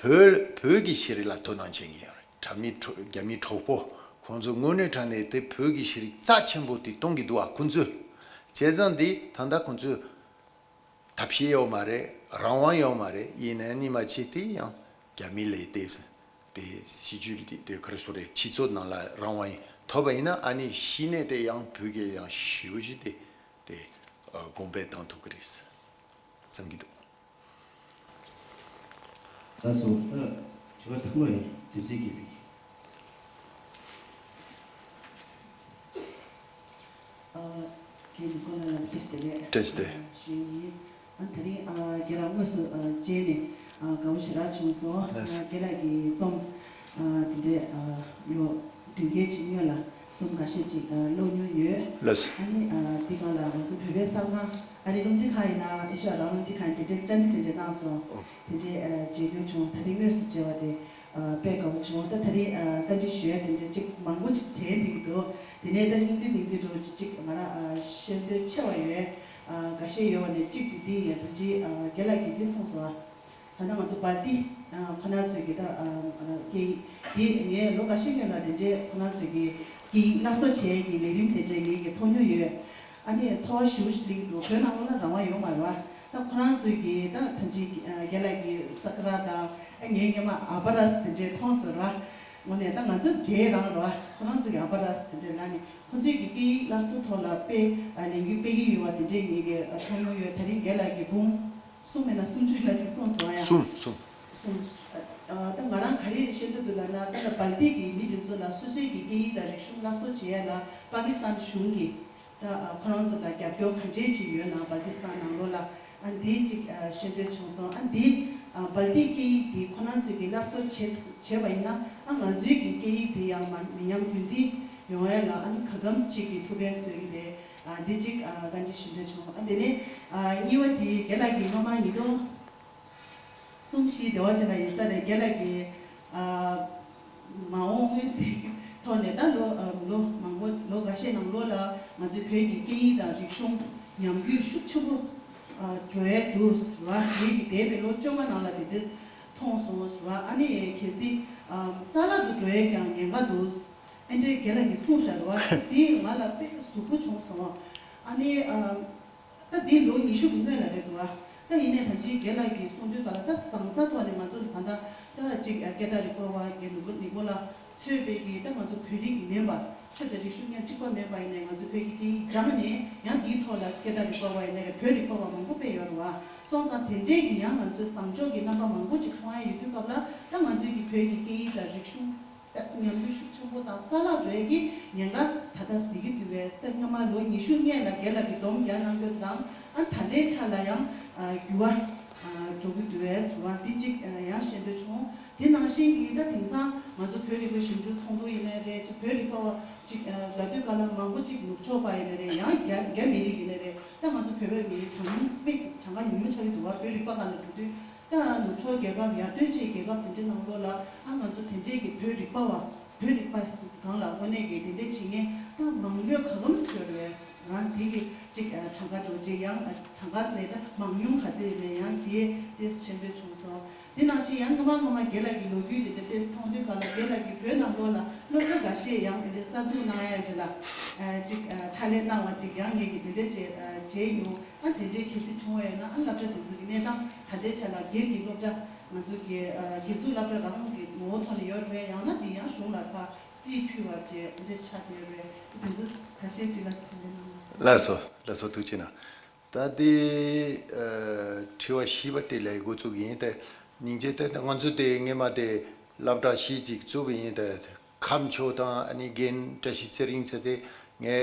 བོད་བོད་ཀྱི་ཤེས་རིག་ལ་དོ་སྣང་བྱེད་མཁན་ཡོད་རེད། རྒྱ་མི་གྲོགས་རྒྱ་མི་གྲོགས་པོ་ཁོང་ཚོ་དངོས་གནས་དྲང་གནས་དེ་བོད་ཀྱི་ཤེས་རིག་རྩ་ཆེན་པོ་དེ་གཏོང་གི་འདུག་བ་ཁོང་ཚོས། བྱས་ཙང་དེ་ད་ལྟ་ཁོང་ཚོས་ཐབས་ཤེས་ཡོད་མ་རེད། རང་དབང་ཡོད་མ་རེད། ཡིན་ནའི་ཉི་མ་གཅིག་དེ་ཡང་རྒྱ་མི་ལས་དེ་དེ་སྲིད་ཇུས་དེ་དེ་ག་རེ་ཟེར་དགོས་རེད། སྤྱི་ཚོགས་ནང་ལ་རང་དབང་ཐོབ་པ་ཡིན་ན་ཨ་ནི་གཞི་ནས་དེ་ཡང་བོད་སྐད་ཡང་ཞེ་པོ་ཅིག་དེ་དེ་གོང་འཕེལ་བཏང་ཐུབ་ཀྱི་རེད་བསམ་གྱི་འདུག་ལགས་སོ། ད་དྲི་བ་ཐུང་ངུ་ཡིན། དུས་ཚོད་ཀྱི་རིགས། ཨ། རྒན་ལགས་སྐུ་ངོ་ལ་བཀྲ་ཤིས་བདེ་ལེགས། བཀྲ་ཤིས་བདེ་ལེགས། ཞུ་ཡིན། ཨ་དེ་རིང་ཨ་རྒན་ལགས་དངོས་སུ་ཨ་མཇལ་ནས་ཨ་དགའ་བོ་ཞེ་དྲག་བྱུང་སོང་། ལགས་སོ། ཨ་རྒན་ལགས་ཀྱི་རྩོམ་ཨ་དེ་འདྲས་ཨ་ལོ་བདུན་བརྒྱད་ཅིག་སྔོན་ལ་རྩོམ་འགའ་ཤས་ཅིག་ཨ་ཀློག་མྱོང་ཡོད། ལགས་སོ། ཨ་ནི་ཨ་འདི་ག་ལ་ང་ཚོ་བོད་པའི་གསར་ཁང་ཨ་རི་རླུང་འཕྲིན་ཁང་ཡིན་ན་ཨེ་ཤ་ཡ་རང་རླུང་འཕྲིན་ཁང་ཡིན་དེ་འདྲའི་བཅར་འདྲི་དེ་འདྲས་གནང་སོང་། ཨོ། དེ་འདྲའི་ཨ་མཇལ་མྱོང་བྱུང་། ད་རིང་དངོས་སུ་མཇལ་བ་དེ་ཨ་དཔེ་དགའ་བོ་བྱུང་། ད་ད་རིང་ཨ་བཀའ་འདྲི་ཞུ་ཡ་དེ་འདྲའི་ཅིག་མང་པོ་ཅིག་དྲན་བསྡད་ཀྱི་འདུག་དེ་ནས་ད་སྙིང་བསྡུས་སྙིང་བསྡུས་འདྲ་བོ་ཅིག་ཅིག་ང་རང་ཨ་ཤེས་འདོད་ཆེ་བ་ཡོད་ཨ་འགའ་ཤས་ཡོད་པ་ནས་གཅིག་དེ་འདི་ཡིན། ད་ཅི་ཨ་རྒན་ལགས་ཀྱིས་འདི་གསུངས་སོང་ཨ། ད་ལྟ་ང་ཚོ་བལ་ཏི་ཨ་ཁོ་ན་ཚོས་ཀྱི་ད་ཨ་སྐད་ཡིག་འདི་ངས་ལོ་འགའ་ཤས་སྔོན་ལ་དེ་འདྲའི་ཁོ་ན་ཚོས་ཀྱི་སྐད་ཡིག་སླར་གསོ་བྱེད་ཡས་ཀྱི་ལས་རིམ་དེ་འདྲའི་ངས་ཀྱི་མཐོང་མྱོང་ཡོད། ཨ་ནི་ཚོར་བ་ཞེ་པོ་ཞིག་སླེབས་འདུག་བོད་ནང་ལོགས་ལ་རང་དབང་ཡོད་མ་རེད་བ། ད་ཁོ་རང་ཚོས་ཀྱིས་ད་ད་ཅི་རྒན་ལགས་ཀྱིས་ས་ཀ་ར་དང་ཨ་ངའི་སྔོན་མ་ཨ་བ་རས་དེ་འདྲས་མཐོང་ཟེར་བ། དངོས་གནས་ད་ང་ཚོ་འདྲེས་རང་རེད་བ། ཁོ་རང་ཚོས་ཀྱིས་ཨ་བ་རས་དེ་འདྲས་ལབ་ནས་ཁོ་ཚོས་ཀྱིས་སྐད་ཡིག་སླར་གསོ་ཐོག་ལ་དཔེ་ལས་འགུལ་སྤེལ་གྱི་ཡོད་བ་དེ་འདྲས་ངེད་ཀྱིས་མཐོང་མྱོང་ཡོད། དེ་རིང་རྒན་ལགས་ཀྱིས་འབུམ་གསུམ་མིན་ན་སུམ་ཅུ་ལ་ཅིག་གསུངས་སོང་ཡ། གསུངས་གསུངས། གསུངས། ད་ང་རང་ག་རེ་བཤད་འདོད་འདུག་ལབ་ན། ད་ལྟ་སྦལ་ཏིག་གི་མི་དེ་ཚོ་ལ་སོ་སོའི་གི་སྐད་ཡིག་དང་རིག་གཞུང་སླར་གསོ་བྱེད་ཡ་ལ་པ་ཀི་སི་ཐན་གཞུང་གིས་ད་ཁོ་རང་ཚོ་ལ་རྒྱབ་སྐྱོར་ག་འདྲས་ཅིག་ཡོད་ན། སྦལ་ཏི་སི་ཐན་ནང་ལོགས་ལ་ཨ་འདི་ཅིག་བཤད་འདོད་བྱུང་སོང་། ཨ་འདི་སྦལ་ཏིག་སྐད་ཡིག་འདི་ཁོ་རང་ཚོས་གི་སླར་གསོ་བྱེད་བྱས་པ་ཡིན་ན། ཨ་ང་ཚོའི་གི་སྐད་ཡིག་འདི་ཡང་མ་མི་ཉམས་རྒྱུན་འཛིན་ཡོང་ཡ་ལ་ཨ་ནི་ག་གམ་ཅིག་གི་ཐུགས་ཕན་གསོས་ཀྱི་རེད། ཨ་འདི་ཅིག་བཀའ་འདྲི་ཞུ་འདོད་བྱུང་། ཨ་དེ་ནས་གཉིས་པ་དེ་རྒན་ལགས་ཀྱིས་སྔོན་མ་ཉིས་སྟོང་གསུམ་བཞི་དེ་བ་ཅིག་ལ་ཡིན་ས་རེད། རྒན་ལགས་ཀྱིས་ཨ་མ་འོངས་མངོན་གསལ་ཐོག་ནས་ད་ལོ་ཨ་ལོ་མང་པོ་ལོ་འགའ་ཤས་ནང་ལོགས་ལ་ང་ཚོའི་བོད་ཀྱི་སྐད་ཡིག་དང་རིག་གཞུང་ཉམས་རྒུད་ཤུགས་ཆེན་པོ་ཨ་འགྲོ་ཡས་འདུག་ཟེར་བ། ངེད་ཀྱིས་འདས་པའི་ལོ་བཅོ་ལྔ་ནང་ལ་དེ་འདྲས་མཐོང་སོང་ཟེར་བ། ཨ་ནི་གལ་སྲིད་ཨ་རྩ་བརླག་ཏུ་འགྲོ་ཡས་ཀྱང་ཉེན་ཁ་འདུག་ཨེ་འདྲས་རྒན་ལགས་ཀྱིས་གསུངས་བཞག་འདུག་བ། དེ་ང་ལ་དཔེ་ཟུག་པོ་བྱུང་སོང་། ཨ་ནི་ཨ། ད་འདི་ལོ་ཉི་ཤུ་གི་སྔོན་ལ་རེད་འདུག་བ། ད་ཡིན་ནའི་ད་ཅིའི་རྒན་ལགས་ཀྱིས་གསུང་དུས་ག་ལ་ད་བཟང་ས་ཐོག་ནས་ང་ཚོ་ལ་ད་ལྟ་ད་ཅིག་སྐད་བརྡ་རིག་པ་བ་རྒན་ནུ་བོ་ནི་བོ་ལ་གཙོས་པའི་གི་ད་ང་ཚོ་བོད་རིགས་མིན་པ། ཆོས་དང་རིག་གཞུང་མཉམ་གཅིག་པ་མིན་པ་ཡིན་ནའི་ང་ཚོ་བོད་ཀྱི་སྐད་ཡིག་སྦྱངས་ནས་ཡང་འདིའི་ཐོག་ལ་སྐད་བརྡ་རིག་པ་བ་ཡིན་ནའི་རེད། བོད་རིག་པ་བ་མང་པོ་དཔེ་ཡོད་རེད་བ། སོང་ཙང་དེ་འདྲས་ཀྱི་ཡང་ང་ཚོའི་བཟང་ཕྱོགས་ཀྱི་རྣམ་པ་མང་པོ་ཅིག་མཐོང་ཡ་ཡོད་དུས་སྐབས་ལ་ད་ང་ཚོའི་གི་བོད་ཀྱི་སྐད་ཡིག་དང་རིག་གཞུང་ཉམས་རྒུད་ཤུགས་ཆེན་པོ་དང་རྩ་བརླག་འགྲོ་ཡས་ཀྱི་ཉེན་ཁ་ད་ལྟ་གཟིགས་ཀྱི་འདུག་བས། ད་སྔོན་མ་ལོ་ཉི་ཤུ་སྔོན་ལ་རྒན་ལགས་ཀྱིས་སྡོམ་རྒྱག་གནང་རྒྱུ་དང་ཨ་ད་ལྟའི་ཆ་ལ་ཡང་ཨ་འགྱུར་བ་ཨ་འགྲོ་གི་འདུག་བས་ཟེར་བ་འདི་གཅིག་ཨ་ཡང་ཤེས་འདོད་བྱུང་། དེ་ནང་བཞིན་གྱི་ད་དེང་སང་ང་ཚོ་བོད་རིག་པ་ཞིབ་འཇུག་ཚོགས་འདུ་ཡིན་ནའི་རེད། ཅིག་བོད་རིག་པ་བ་ཅིག་ཨ་ལབ་དུས་ག་ལ་མང་པོ་ཅིག་ནུབ་ཕྱོགས་པ་ཡིན་ནའི་རེད། ཡང་རྒྱ་རྒྱ་མི་རིགས་ཡིན་ནའི་རེད། ད་ང་ཚོ་བོད་པའི་མི་རིགས་གྲངས་ཉུང་དཔེ་གྲངས་ཀ་ཉུང་ཉུང་ཆགས་ཀྱི་འདུག་བ། བོད་རིག་པ་སྒང་ལ་འགྲོ་དུས། ད་ནུབ་ཕྱོགས་རྒྱལ་ཁབ་ཡར་ཐོན་ཅན་རྒྱལ་ཁབ་དེ་འདྲའི་ནང་ལོགས་ལ་ཨ་ང་ཚོ་དེ་འདྲའི་གི་བོད་རིག་པ་བ་བོད་རིག་པ་སྒང་ལ་དངོས་གནས་ཀྱི་དེ་འདྲའི་བྱེད་མཁན་ད་མང་ཉུང་ག་གམ་ཡོད་རེད། རང་དེ་གི་ཅིག་གྲངས་ཀ་འགྲོ་ཅིག་ཡང་གྲངས་ཀ་ནས་ད་མང་ཉུང་ག་ཚོད་ཡོད་མེད་ཡང་དེ་དེ་ཤེས་འདོད་བྱུང་སོང་། དེ་ནང་བཞིན་ཡང་སྔ་མ་སྔ་མ་རྒན་ལགས་ཀྱི་ལོ་རྒྱུས་དེ་འདྲ་ཏེས་མཐོང་དུས་ག་ལ་རྒན་ལགས་ཀྱིས་བོད་ནང་ལོགས་ལ་སློབ་གྲྭ་འགའ་ཤས་ཡང་དེ་འདྲའི་གསར་འཛུགས་གནང་ཡ་དེ་ལ་ཅིག་ཕྱག་ལས་གནང་བ་ཅིག་ཡང་ངེད་ཀྱིས་དེ་འདྲ་བྱས་བྱས་ཡོང་། ཨ་དེ་འདྲའི་གལ་སྲིད་བྱུང་བ་ཡོད་ན་ཨ་སློབ་གྲྭ་དེ་ཚོ་གི་གནས་སྟངས་ད་ལྟའི་ཆ་ལ་སྒེར་གྱི་སློབ་གྲྭ་ང་ཚོ་གི་ཨ་སྒེར་བཙུགས་སློབ་གྲྭ་རང་གི་ངོ་བོ་ཐོག་ནས་ཡོད་རེད་པས། ཡང་ན་དེ་ཡང་གཞུང་ལ་ཕར་རྩིས་ཕུལ་བ་བྱས་དེ་འདྲ་ཆགས་བསྡད་ཡོད་རེད། དེ་ཚོ་ཁ་ཤས་ཅིག་ལ་དྲི་ལན་གནང་། ལགས་སོ། ལགས་སོ། ཐུགས་རྗེ་གནང་། ད་དེ་ཨ་དྲི་བ་བཞི་པ་དེ་ལས་འགོ་བཙུགས་ཡིན། ད་སྙིང་རྗེ། ད་ང་ཚོ་དེ་སྔས་མ་དེ་སློབ་གྲྭ་བཞི་ཅིག་བཙུགས་པ་ཡིན། ད་ཁམས་ཕྱོགས་དང་ཨ་ནི་རྒན་བཀྲ་ཤིས་ཚེ་རིང་ཟེར་དེ་ངའི་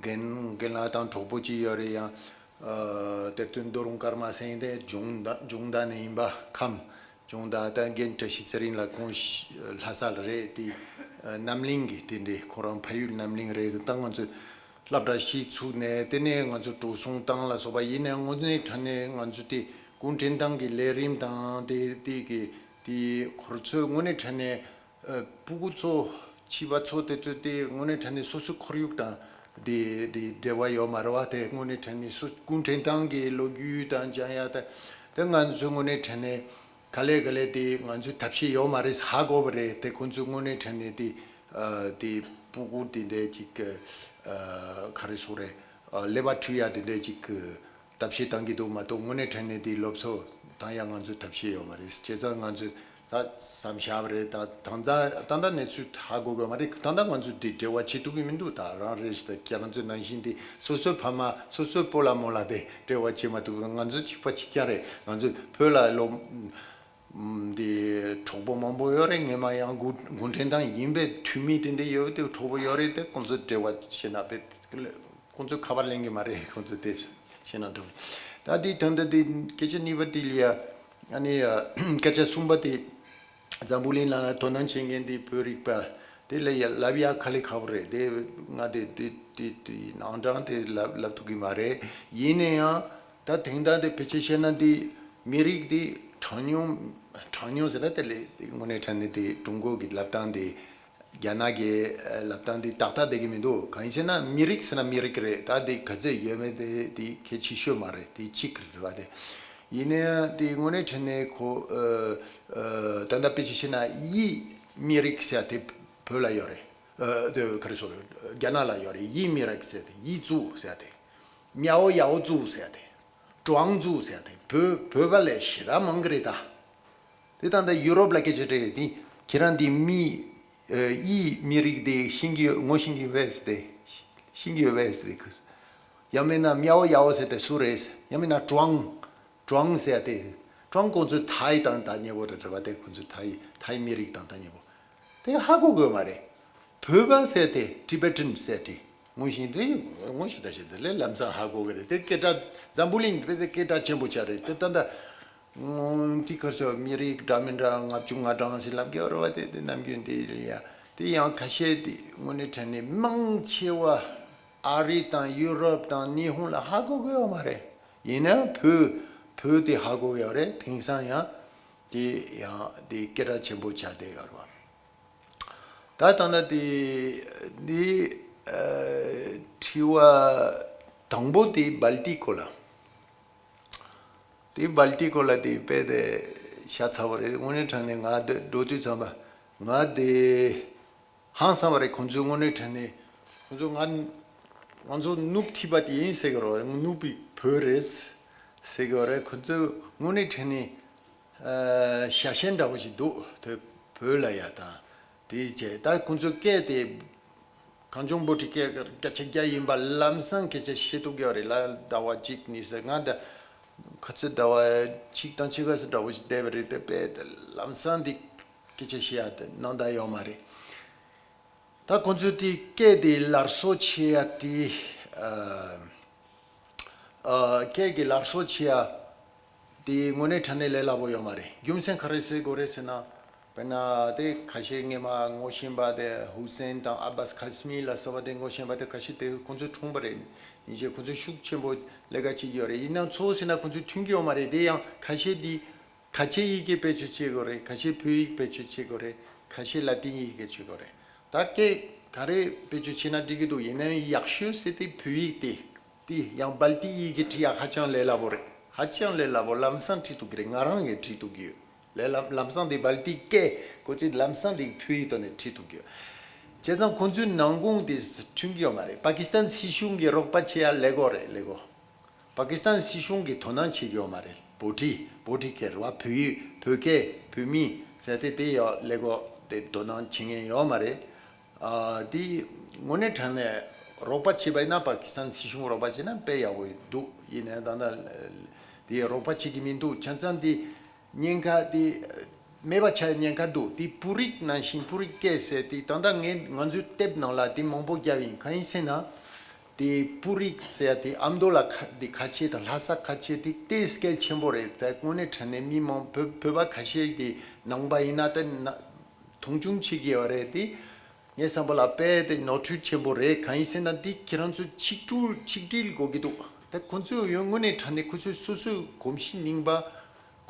རྒན་རྒན་ལགས་དང་གྲོགས་པོ་གཅིག་ཡོད་རེད། ཡང་ཨ་གཏེར་སྟོན་རྡོ་རུང་ཀརྨ་ཟེར་དེ་ལྗོངས་མདའ་ལྗོངས་མདའ་ནས་ཡིན་པ། ཁམས་ལྗོངས་མདའ། ད་རྒན་བཀྲ་ཤིས་ཚེ་རིང་ལགས་ཁོང་ལྷ་ས་ལ་རེད། དེ་ཨ་རྣམ་གླིང་གི་དེ་འདྲའི་ཁོ་རང་ཕ་ཡུལ་རྣམ་གླིང་རེད། ད་ང་ཚོ་སློབ་གྲྭ་བཞི་ཚུགས་ནས་དེ་ནས་ང་ཚོ་འགྲོ་སོང་བཏང་ལ་སོགས་པ་ཡིན་ནའི་དངོས་གནས་དྲང་གནས་ང་ཚོ་དེ་སྐུ་འཕྲིན་ཐང་གི་ལས་རིམ་དང་དེ་དེ་གི་དེ་ཁོ་ཚོས་དངོས་གནས་དྲང་གནས་ཨ་སྤུ་གུ་ཚོ་བྱིས་པ་ཚོ་དེ་ཚོ་དེ་དངོས་གནས་དྲང་གནས་སོ་སོའི་ཁོར་ཡུག་དང་དེ་དེ་འབྲེལ་བ་ཡོད་མ་རེད་བ། དེ་དངོས་གནས་དྲང་གནས་སོ་སྐུ་འཕྲིན་ཐང་གི་ལོ་རྒྱུས་དང་སྦྱང་ཡ་དང་དེ་ང་ཚོ་དངོས་གནས་དྲང་གནས་ག་ལེ་ག་ལེ་དེ་ང་ཚོའི་ཐབས་ཤེས་ཡོད་མ་རེད། ཧ་གོ་བ་རེད། དེ་ཁོང་ཚོས་དངོས་གནས་དྲང་གནས་དེ་ཨ་དེ་སྤུ་གུ་དེ་འདྲས་ཅིག་ཨ་ག་རེ་ཟེར་རེད། ཨ་ཀླད་པ་འཁྲུད་ཡ་དེ་འདྲས་ཅིག་ཐབས་ཤེས་བཏང་གི་འདུག་མ་གཏོགས་དངོས་གནས་དྲང་གནས་དེ་སློབ་གསོ་བཏང་ཡ་ང་ཚོའི་ཐབས་ཤེས་ཡོད་མ་རེད། བྱས་ཙང་ང་ཚོས་ད་བསམ་བཞག་པ་རེད། ད་ད་ལྟ་ད་ལྟ་གནས་ཚུལ་ཧ་གོ་གི་མ་རེད། ད་ལྟ་ང་ཚོས་དེ་འབྲེལ་བ་བྱེད་ཐུབ་ཀྱི་མི་འདུག་ད་རང་རེད་ཤག་ད་ཁྱེད་རང་ཚོའི་ནང་བཞིན་དེ་སོ་སོའི་ཕ་མ་སོ་སོའི་སྤོ་ལགས་རྨོ་ལགས་དེ་འབྲེལ་བ་བྱེད་མ་ཐུབ། ང་ཚོ་གཅིག་པ་གཅིག་རྐྱང་རེད། ང་ཚོ་བོད་ལ་ལོ་འདི་གྲོགས་པོ་མང་པོ་ཡོད་རེད། སྔས་མ་ཡང་སྐུ་སྐུ་འཕྲིན་ཐང་ཡིན་པའི་འཐུས་མི་དེ་འདྲ་ཡོད་དེ་གྲོགས་པོ་ཡོད་རེད། དེ་ཁོང་ཚོ་འབྲེལ་བ་བྱེད་ན་དཔེ་ཁོང་ཚོས་ཁ་པར་ལེན་གི་མ་རེད། ཁོང་ཚོ་དེ་བྱེད་ན་འགྲོ། ད་དེ་ད་ལྟ་དེ་སྐད་ཆ་གཉིས་པ་དེ་ལ་ཡ་ཨ་ནི་སྐད་ཆ་གསུམ་པ་དེ་འཛམ་བུ་གླིང་ལ་དོ་སྣང་བྱེད་མཁན་དེ་བོད་རིག་པ་དེ་ལ་ཡ་ལབ་ཡ་དཀའ་ལས་ཁག་པོ་རེད། དེ་ང་དེ་དེ་དེ་དེ་ནང་དྲང་དེ་ལབ་ལབ་ཐུབ་གི་མ་རེད། ཡིན་ན་ཡང་ད་དེང་ད་དེ་ཕལ་ཆེར་བཤད་ན་དེ་མི་རིགས་དེ་གྲངས་ཉུང་། གྲངས་ཉུང་ཟེར་ན་དེ་ལས་དེ་དངོས་གནས་དྲང་གནས་དེ་ཀྲུང་གོ་གི་ལབ་སྟངས་དེ་རྒྱ་ནག་གི་ལབ་སྟངས་དེ་ཏག་ཏག་བསྡད་ཀྱི་མི་འདུག་གང་ཡིན་ཟེར་ན་མི་རིགས་ཟེར་ན་མི་རིགས་རེད། ད་དེ་ག་ཚད་ཡོད་མེད་དེ་དེ་གལ་ཆེ་ཤོས་མ་རེད། དེ་གཅིག་རེད་བ། དེ་ཡིན་ན་ཡང་དེ་དངོས་གནས་དྲང་གནས་ཁོ་ཨ་ཨ་ད་ལྟ་དཔེ་ཆ་བཤད་ན་དབྱི་མི་རིགས་ཟེར་དེ་བོད་ལ་ཡོད་རེད། ཨ་དེ་ག་རེ་ཟེར་རྒྱ་ནག་ལ་ཡོད་རེད། དབྱི་མི་རིགས་ཟེར་དེ། དབྱི་ཛུའུ་ཟེར་དེ། 苗瑶族 ཟེར་དེ། ཀྲུའང་ཛུ་ཟེར་ཏེ་བོད་བོད་པ་ལས་ཞེ་དྲག་མང་གི་རེད་ད། དེ་ད་ལྟ་ཡུ་རོབ་ལ་སྐད་ཆ་དྲིས་རེད་དེ། ཁྱེད་རང་དེ་མི་ཨི་མི་རིགས་དེ་ཤེས་ཀྱི་ཡོད་ངོ་ཤེས་ཀྱི་ཡོད་པས་ཟེར་ཏེ། ཤེས་ཀྱི་ཡོད་པས་ཟེར་ཏེ། ཡང་མིན་ན་མྱའོ་ཡའོ་ཟེར་ཏེ་སུ་རེད། ཡང་མིན་ན་ཀྲུའང་ཀྲུའང་ཟེར་ཏེ། ཀྲུའང་ཁོང་ཚོ་ཐའི་དང་ད་མཉམ་པོ་རེད་རེད་བ། དེ་ཁོང་ཚོ་ཐའི་ཐའི་མི་རིགས་དང་ད་མཉམ་པོ། དེ་ཧ་གོ་དགོས་མ་རེད། བོད་པ་ཟེར་ཏེ་ཊི་བེ་ཊན་ཟེར་ཏེ་ངོ་ཤེས་དེ་ངོ་ཤེས་ད་ཤེས་དེ་ལས་ལམ་སང་ཧ་གོ་གི་རེད། དེ་སྐད་གྲགས་འཛམ་བུ་གླིང་དེ་སྐད་གྲགས་ཆེན་པོ་ཆགས་རེད། དེ་ད་ལྟ་དེ་ག་སོ་མི་རིགས་འདྲ་མི་འདྲ་ལྔ་བཅུ་ང་གྲངས་ཤིག་ལབ་ཀྱི་ཡོད་རེད་བ། དེ་དེ་ནམ་རྒྱུན་དེ་ཡ་དེ་ཡང་ཁ་ཤས་དེ་དངོས་གནས་དྲང་གནས་མང་ཆེ་བ་ཨ་རི་དང་ཡུ་རོབ་དང་ཉི་ཧོང་ལ་ཧ་གོ་གི་ཡོད་མ་རེད། ཡིན་ནའང་བོད་བོད་དེ་ཧ་གོ་གི་ཡོད་རེད། དེང་སང་ཡང་དེ་ཡང་དེ་སྐད་གྲགས་ཆེན་པོ་ཆགས་བསྡད་ཡོད་རེད་བ། ད་ལྟ་ན་དེ་འདི་ཨ་དྲི་བ་དང་པོ་དེ་སྦལ་ཏིའི་སྐོར་ལ། དེ་སྦལ་ཏིའི་སྐོར་ལ་དེ་དཔེ་དེ་ཤ་ཚ་བ་རེད། དངོས་གནས་དྲང་གནས་ང་དེ་འགྲོ་དུས་ཙམ་པ་ང་དེ་ཧང་སང་བ་རེད། ཁོང་ཚོའི་དངོས་གནས་དྲང་གནས་ཁོང་ཚོ་ང་ང་ཚོ་ནུབ་ཐིབས་པ་དེ་ཡིན་ཟེར་གི་རོ། ནུབ་པའི་བོད་རེད་ཟེར་གི་རེད། ཁོང་ཚོའི་དངོས་གནས་དྲང་གནས་ཨ་ཤ་ཞེན་འདྲ་བོ་ཞིག་འདུག་དེ་བོད་ལ་ཡ་དང་དེ་བྱས་ད་ཁོང་ཚོའི་སྐད་དེ་གངས་ལྗོངས་བོད་ཀྱི་སྐད་སྐད་ཆ་རྒྱ་ཡིན་པ་ལམ་སང་སྐད་ཆ་བཤད་ཐུབ་ཀྱི་ཡོད་རེད་ལ། ཟླ་བ་གཅིག་གཉིས་ཟེར་ང་ད་ཁ་ཚོད་ཟླ་བ་གཅིག་དང་ཕྱེད་ཀ་ཙམ་འདྲ་བོ་ཞིག་བསྡད་པ་རེད། དེ་དཔེ་དེ་ལམ་སང་དེ་སྐད་ཆ་བཤད་ཡ་དེ་གནང་ད་ཡོད་མ་རེད། ད་ཁོང་ཚོས་དེ་སྐད་དེ་སླར་གསོ་བྱེད་ཡ་དེ་ཨ་ཨ་སྐད་ཀྱི་སླར་གསོ་བྱེད་ཡ་དེ་དངོས་གནས་དྲང་གནས་ལས་སླ་པོ་ཡོད་མ་རེད། རྒྱུ་མཚན་ག་རེ་ཟེར་དགོས་རེད་ཟེར་ན། དཔེར་ན་དེ་ཁ་ཤས་སྔས་མ་ངོ་ཤེས་པ་དེ་ཧུ་སེན་དང་ཨ་བཱས་ཁ་སི་མི་ལ་སོགས་པ་དེ་ངོ་ཤེས་པ་དེ་ཁ་ཤས་དེ་ཁོང་ཚོས་འཁྲུངས་པ་རེད། ཡིན་ཕྱིན་ཁོང་ཚོས་ཤུགས་ཆེན་པོ་ལས་ཀ་བྱེད་ཀྱི་ཡོད་རེད། ཡིན་ནའང་ཚོ་ཟེར་ན་ཁོང་ཚོས་མཐུན་གྱི་ཡོད་མ་རེད། དེ་ཡང་ཁ་ཤས་དེ་ཁ་ཆེ་ཡི་གེ་བེད་སྤྱོད་བྱེད་དགོས་རེད། ཁ་ཤས་བོད་ཡིག་བེད་སྤྱོད་བྱེད་དགོས་རེད། ཁ་ཤས་ལ་ཏིན་ཡི་གེ་བེད་སྤྱོད་དགོས་རེད། ད་སྐད་ག་རེ་བེད་སྤྱོད་བྱེད་ན་འགྲིག་གི་འདུག་ཡིན་ནའང་ཡག་ཤོས་ཟེར་དེ་བོད་ཡིག་དེ། དེ་ཡང་སྦལ་ཏི་ཡི་གེ་བྲིས་ཡ་ཧ་ཅང་ལས་སླ་པོ་རེད། ཧ་ཅང་ལས་སླ་པོ། ལམ་སང་བྲིས་ཐུབ་ཀྱི་རེད། ང་རང་གིས་བྲིས་ཐུབ་ཀྱི་ཡོད། ལས་སླ་ལམ་སང་དེ་སྦལ་ཏི་སྐད་གོ་ཚེ་ལམ་སང་དེ་བོད་ཡིག་ཐོག་ནས་བྲིས་ཐུབ་ཀྱི་ཡོད། བྱས་ཙང་ཁོང་ཚོའི་ནང་ཁོངས་དེ་མཐུན་གྱི་ཡོད་མ་རེད། པ་ཀི་སི་ཐན་སྲིད་གཞུང་གིས་རོགས་པ་བྱེད་ཡ་ལས་སྒོ་རེད། ལས་སྒོ། པ་ཀི་སི་ཐན་སྲིད་གཞུང་གིས་དོ་སྣང་བྱེད་ཀྱི་ཡོད་མ་རེད། བྷོ་ཊི་བྷོ་ཊི་སྐད་རེད་བ། བོད་ཡིག་བོད་སྐད་བོད་མི་ཟེར་ཏེ་དེ་ཡོད་ལས་སྒོ་དེ་དོ་སྣང་བྱེད་མཁན་ཡོད་མ་རེད། ཨ་དེ་དངོས་གནས་དྲང་གནས་རོགས་པ་བྱེད་པ་ཡིན་ན་པ་ཀི་སི་ཐན་སྲིད་གཞུང་རོགས་པ་བྱེད་ན་དཔེ་ཡག་པོ་འདུག་ཡིན་ནའི་ད་ལྟ་དེ་རོགས་པ་བྱེད་ཀྱི་མི་འདུག་བྱས་ཙང་དེ་ཉེན་ཁ་དེ་མེད་པ་ཆགས་ཉེན་ཁ་འདུག་དེ་བོད་རིགས་ནང་བཞིན་བོད་རིགས་སྐད་ཟེར་དེ་ད་ལྟ་ངས་ང་ཚོའི་དེབ་ནང་ལ་དེ་མང་པོ་བརྒྱབ་ཡིན། གང་ཡིན་ཟེར་ན། དེ་བོད་རིགས་ཟེར་ཡ་དེ་ཨ་མདོ་ལ་ཁ་དེ་ཁ་ཆེ་དང་ལྷ་ས་ཁ་ཆེ་དེ་དེ་སྐད་ཆེན་པོ་རེད། ད་དངོས་གནས་དྲང་གནས་མི་མང་བོད་བོད་པ་ཁ་ཤས་དེ་ནང་པ་ཡིན་ན་དེ་ན་མཐོང་ཆུང་བྱེད་ཀྱི་ཡོད་རེད། དེ་ངའི་བསམ་པ་ལ་དཔེ་དེ་ནོར་འཁྲུལ་ཆེན་པོ་རེད། གང་ཡིན་ཟེར་ན་དེ་ཁྱེད་རང་ཚོས་ཆིག་སྒྲིལ་ཆིག་སྒྲིལ་དགོས་ཀྱི་འདུག་ད་ཁོང་ཚོས་ཡང་དངོས་གནས་དྲང་གནས་ཁོ་ཚོས་སོ་སོའི་གོམས་གཤིས་རྙིང་པ།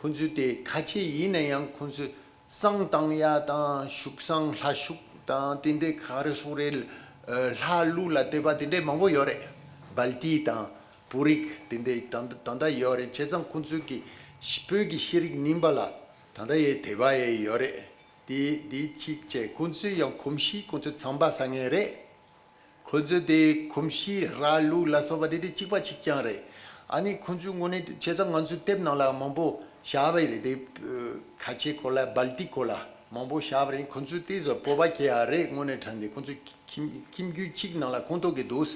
ཁོང་ཚོས་དེ་ཁ་ཆེ་ཡིན་ན་ཡང་ཁོང་ཚོས་བསང་བཏང་ཡ་དང་བཞུགས་བསང་ལྷ་བཞུགས་དང་དེ་འདྲའི་ག་རེ་ཟེར་དགོས་རེད། ལྷ་ཀླུ་ལ་དད་པ་དེ་འདྲའི་མང་པོ་ཡོད་རེད། སྦལ་ཏི་དང་བོད་རིགས་དེ་འདྲའི་ད་ད་ལྟ་ཡོད་རེད། བྱས་ཙང་ཁོང་ཚོས་ཀྱི་བོད་ཀྱི་ཤེས་རིག་རྙིང་པ་ལ་ད་ལྟ་ཡང་དད་པ་ཡང་ཡོད་རེད། དེ་དེ་གཅིག་བྱས་ཁོང་ཚོས་ཡང་གོམས་གཤིས་ཁོང་ཚོ་ཚང་པ་ཟ་ངེས་རེད། ཁོ་ཚོས་དེ་གོམས་གཤིས་ར་ལུག་ལ་སོགས་པ་དེ་དེ་གཅིག་པ་གཅིག་རྐྱང་རེད། ཨ་ནི་ཁོ་ཚོའི་དངོས་གནས་བྱས་ཙང་ང་ཚོའི་དེབ་ནང་ལ་མང་པོ་བཞག་པ་རེད། དེ་ཁ་ཆེ་སྐོར་ལ་སྦལ་ཏི་སྐོར་ལ་མང་པོ་བཞག་པ་རེད། ཁོ་ཚོས་དེ་ཚོ་སྤོབས་པ་སྐྱེ་ཡ་རེད། དངོས་གནས་དྲང་གནས་ཁོ་ཚོས་ཁྱིམ་ཁྱིམ་རྒྱུད་གཅིག་ནང་ལ་ཁོངས་གཏོགས་ཀྱི་འདུག་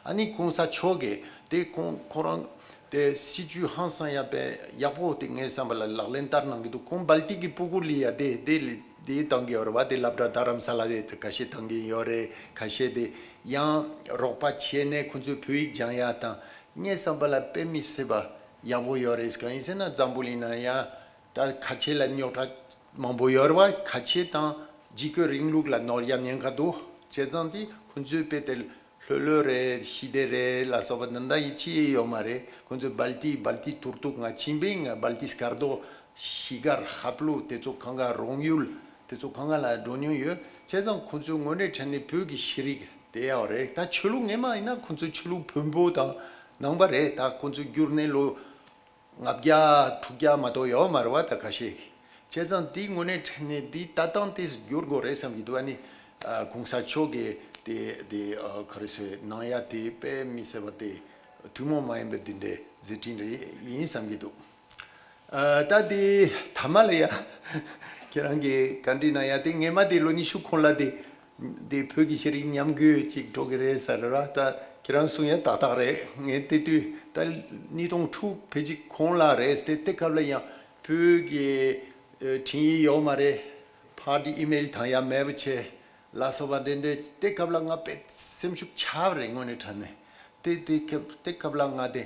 ཨ་ནི་གོང་ས་མཆོག་གིས་དེ་ཁོང་ཁོ་རང་དེ་སྲིད་ཇུས་ཧང་སང་ཡ་པའི་ཡག་པོ་དེ་ངའི་བསམ་པ་ལ་ལག་ལེན་བསྟར་གནང་གི་འདུག་ཁོང་སྦལ་ཏི་གི་སྤུ་གུ་ལ་ཡ་དེ་དེ་ལ་དེ་བཏང་གི་ཡོད་རེད་བ། དེ་སློབ་གྲྭ་རྡ་རམ་ས་ལ་དེ་ཁ་ཤས་བཏང་གི་ཡོད་རེད། ཁ་ཤས་དེ་ཡང་རོགས་པ་བྱས་ནས་ཁོང་ཚོས་བོད་ཡིག་སྦྱང་ཡ་དང་ངའི་བསམ་པ་ལ་དཔེ་མི་སྲིད་པ་ཡག་པོ་ཡོད་རེད། གང་ཡིན་ཟེར་ན་འཛམ་བུ་གླིང་ནང་ཡང་ད་ཁ་ཆེ་ལ་རྙོག་དྲ་མང་པོ་ཡོད་རེད་བ། ཁ་ཆེ་དང་འཇིགས་སྐུལ་རིང་ལུགས་ལ་ནོར་ཡ་ཉེན་ཁ་འདུག་བྱས་ཙང་དེ་ཁོང་ཚོའི་དཔེ་དེ་ལྷོད་ལྷོད་རེད། ཞི་བདེ་རེད་ལ་སོགས་པ་འདི་འདྲ་ཡིད་ཆེས་ཡོད་མ་རེད། ཁོང་ཚོས་སྦལ་ཏི་སྦལ་ཏི་ཐུར་ཐུག་ང་ཕྱིན་པས་ང་སྦལ་ཏི་སྐར་རྡོ་ཤི་གར་ཧབ་ལུ་དེ་ཚོ་གང་ག་རོང་ཡུལ་དེ་ཚོ་གང་ག་ལ་འགྲོ་མྱོང་ཡོད། བྱས་ཙང་ཁོང་ཚོས་དངོས་གནས་དྲང་གནས་བོད་ཀྱི་ཤེས་རིག་དེ་ཡོད་རེད། ད་ཆོས་ལུགས་སྔས་མ་ཡིན་ན་ཁོང་ཚོའི་ཆོས་ལུགས་བོན་པོ་དང་ནང་པ་རེད། ད་ཁོང་ཚོས་བསྒྱུར་ནས་ལོ་ལྔ་བརྒྱ་དྲུག་བརྒྱ་མ་གཏོགས་ཡོད་མ་རེད་བ། ད་ཁ་ཤས་བྱས་ཙང་དེ་དངོས་གནས་དྲང་གནས་དེ་ལྟ་སྟངས་དེ་བསྒྱུར་དགོས་རེད་བསམ་གྱི་འདུག་ཨ་ནི་ཨ་གོང་ས་མཆོག་གིས་དེ་དེ་ཨ་ག་རེ་ཟེར་གནང་ཡ་དེ་དཔེ་མི་སྲིད་པ་དེ་ ཐུན་མོང་མ་ཡིན་པའི་འདི་འདྲའི་མཛད་འཕྲིན་རེ་ཡིན་བསམ་གྱི་འདུག་ཨ། ད་དེ་ཐ་མ་ལ་ཡ་ཁྱེད་རང་གིས་བཀའ་འདྲི་གནང་ཡ་དེ། ངས་མ་དེ་ལོ་ཉི་ཤུ་གོང་ལ་དེ་དེ་བོད་ཀྱི་ཤེས་རིག་ཉམས་རྒུད་ཅིག་འགྲོ་གི་རེད་ཟེར་ར། ད་ཁྱེད་རང་གསུང་ཡ་ཏག་ཏག་རེད། ངས་དེ་དུས་ད་ཉིས་སྟོང་དྲུག་ཕལ་ཆེར་གོང་ལ་རེད་དེ། དེ་སྐབས་ལ་ཡང་བོད་ཀྱི་ཨ་འཕྲིན་ཡིག་ཡོད་མ་རེད། ཕར་དེ་ཨི་མེལ་བཏང་ཡ་མེད་པ་བྱས། ལ་སོགས་པ་འདྲེ་འདྲེ། དེ་སྐབས་ལ་ང་དཔེ་སེམས་ཤུགས་ཆག་པ་རེད། དངོས་གནས་དྲང་གནས། དེ་དེ་སྐབས་དེ་སྐབས་ལ་ང་དེ་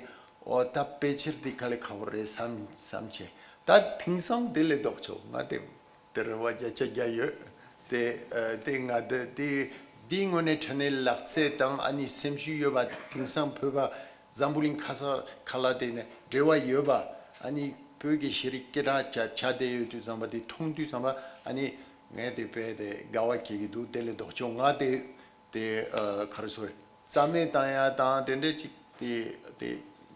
ཨོ་ད་དཔེ་ཆེར་དེ་དཀའ་ལས་ཁག་པོ་རེད་བསམ་བསམ་བྱས། ད་དེང་སང་དེ་ལས་ལྡོག་ཆོག་ང་དེ་དེ་རེ་བ་བརྒྱ་ཆ་བརྒྱ་ཡོད། དེ་ཨ་དེ་ང་དེ་དེ་དེ་དངོས་གནས་དྲང་གནས་ལག་རྩལ་དང་ཨ་ནི་སེམས་ཤུགས་ཡོད་པ། དེང་སང་བོད་པ་འཛམ་བུ་གླིང་ཁ་ས་ཁ་ལ་དེ་ནས་འབྲེལ་བ་ཡོད་པ། ཨ་ནི་བོད་ཀྱི་ཤེས་རིག་སྐད་གྲགས་ཆ་ཆ་དེ་ཡོད་དུས་ཙམ་པ། དེ་མཐོང་དུས་ཙམ་པ་ཨ་ནི་ངས་དེ་དཔེ་དེ་དགའ་བ་སྐྱེ་གི་འདུག་དེ་ལས་ལྡོག་ཆོག་ང་དེ་དེ་ཨ་ག་རེ་ཟེར། རྩ་མེད་བཏང་ཡ་དང་དེ་འདྲ་ཅིག་དེ་དེ་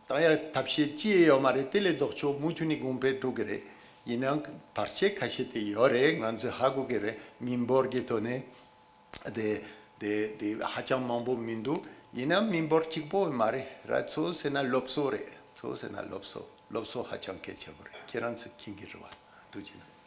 བཏང་ཡ་ཐབས་ཤེས་ཅི་ཡང་ཡོད་མ་རེད། དེ་ལས་ལྡོག་ཆོག་མུ་མཐུད་ནས་གོང་འཕེལ་འགྲོ་གི་རེད། ཡིན་ནའང་བར་ཆད་ཁ་ཤས་དེ་ཡོད་རེད། ང་ཚོས་ཧ་གོ་གི་རེད། མི་འབོར་གྱི་ཐོག་ནས། དེ་དེ་དེ་ཧ་ཅང་མང་པོ་མི་འདུག་ཡིན་ནའང་མི་འབོར་གཅིག་པོ་མ་རེད་ར། གཙོ་བོ་ཟེར་ན་སློབ་གསོ་རེད། གཙོ་བོ་ཟེར་ན་སློབ་གསོ། སློབ་གསོ་ཧ་ཅང་གལ་ཆེན་པོ་རེད། ཁྱེད་རང་ཚོས་མཁྱེན་གྱི་རེད་བ། ཐུགས་རྗེ་གནང་།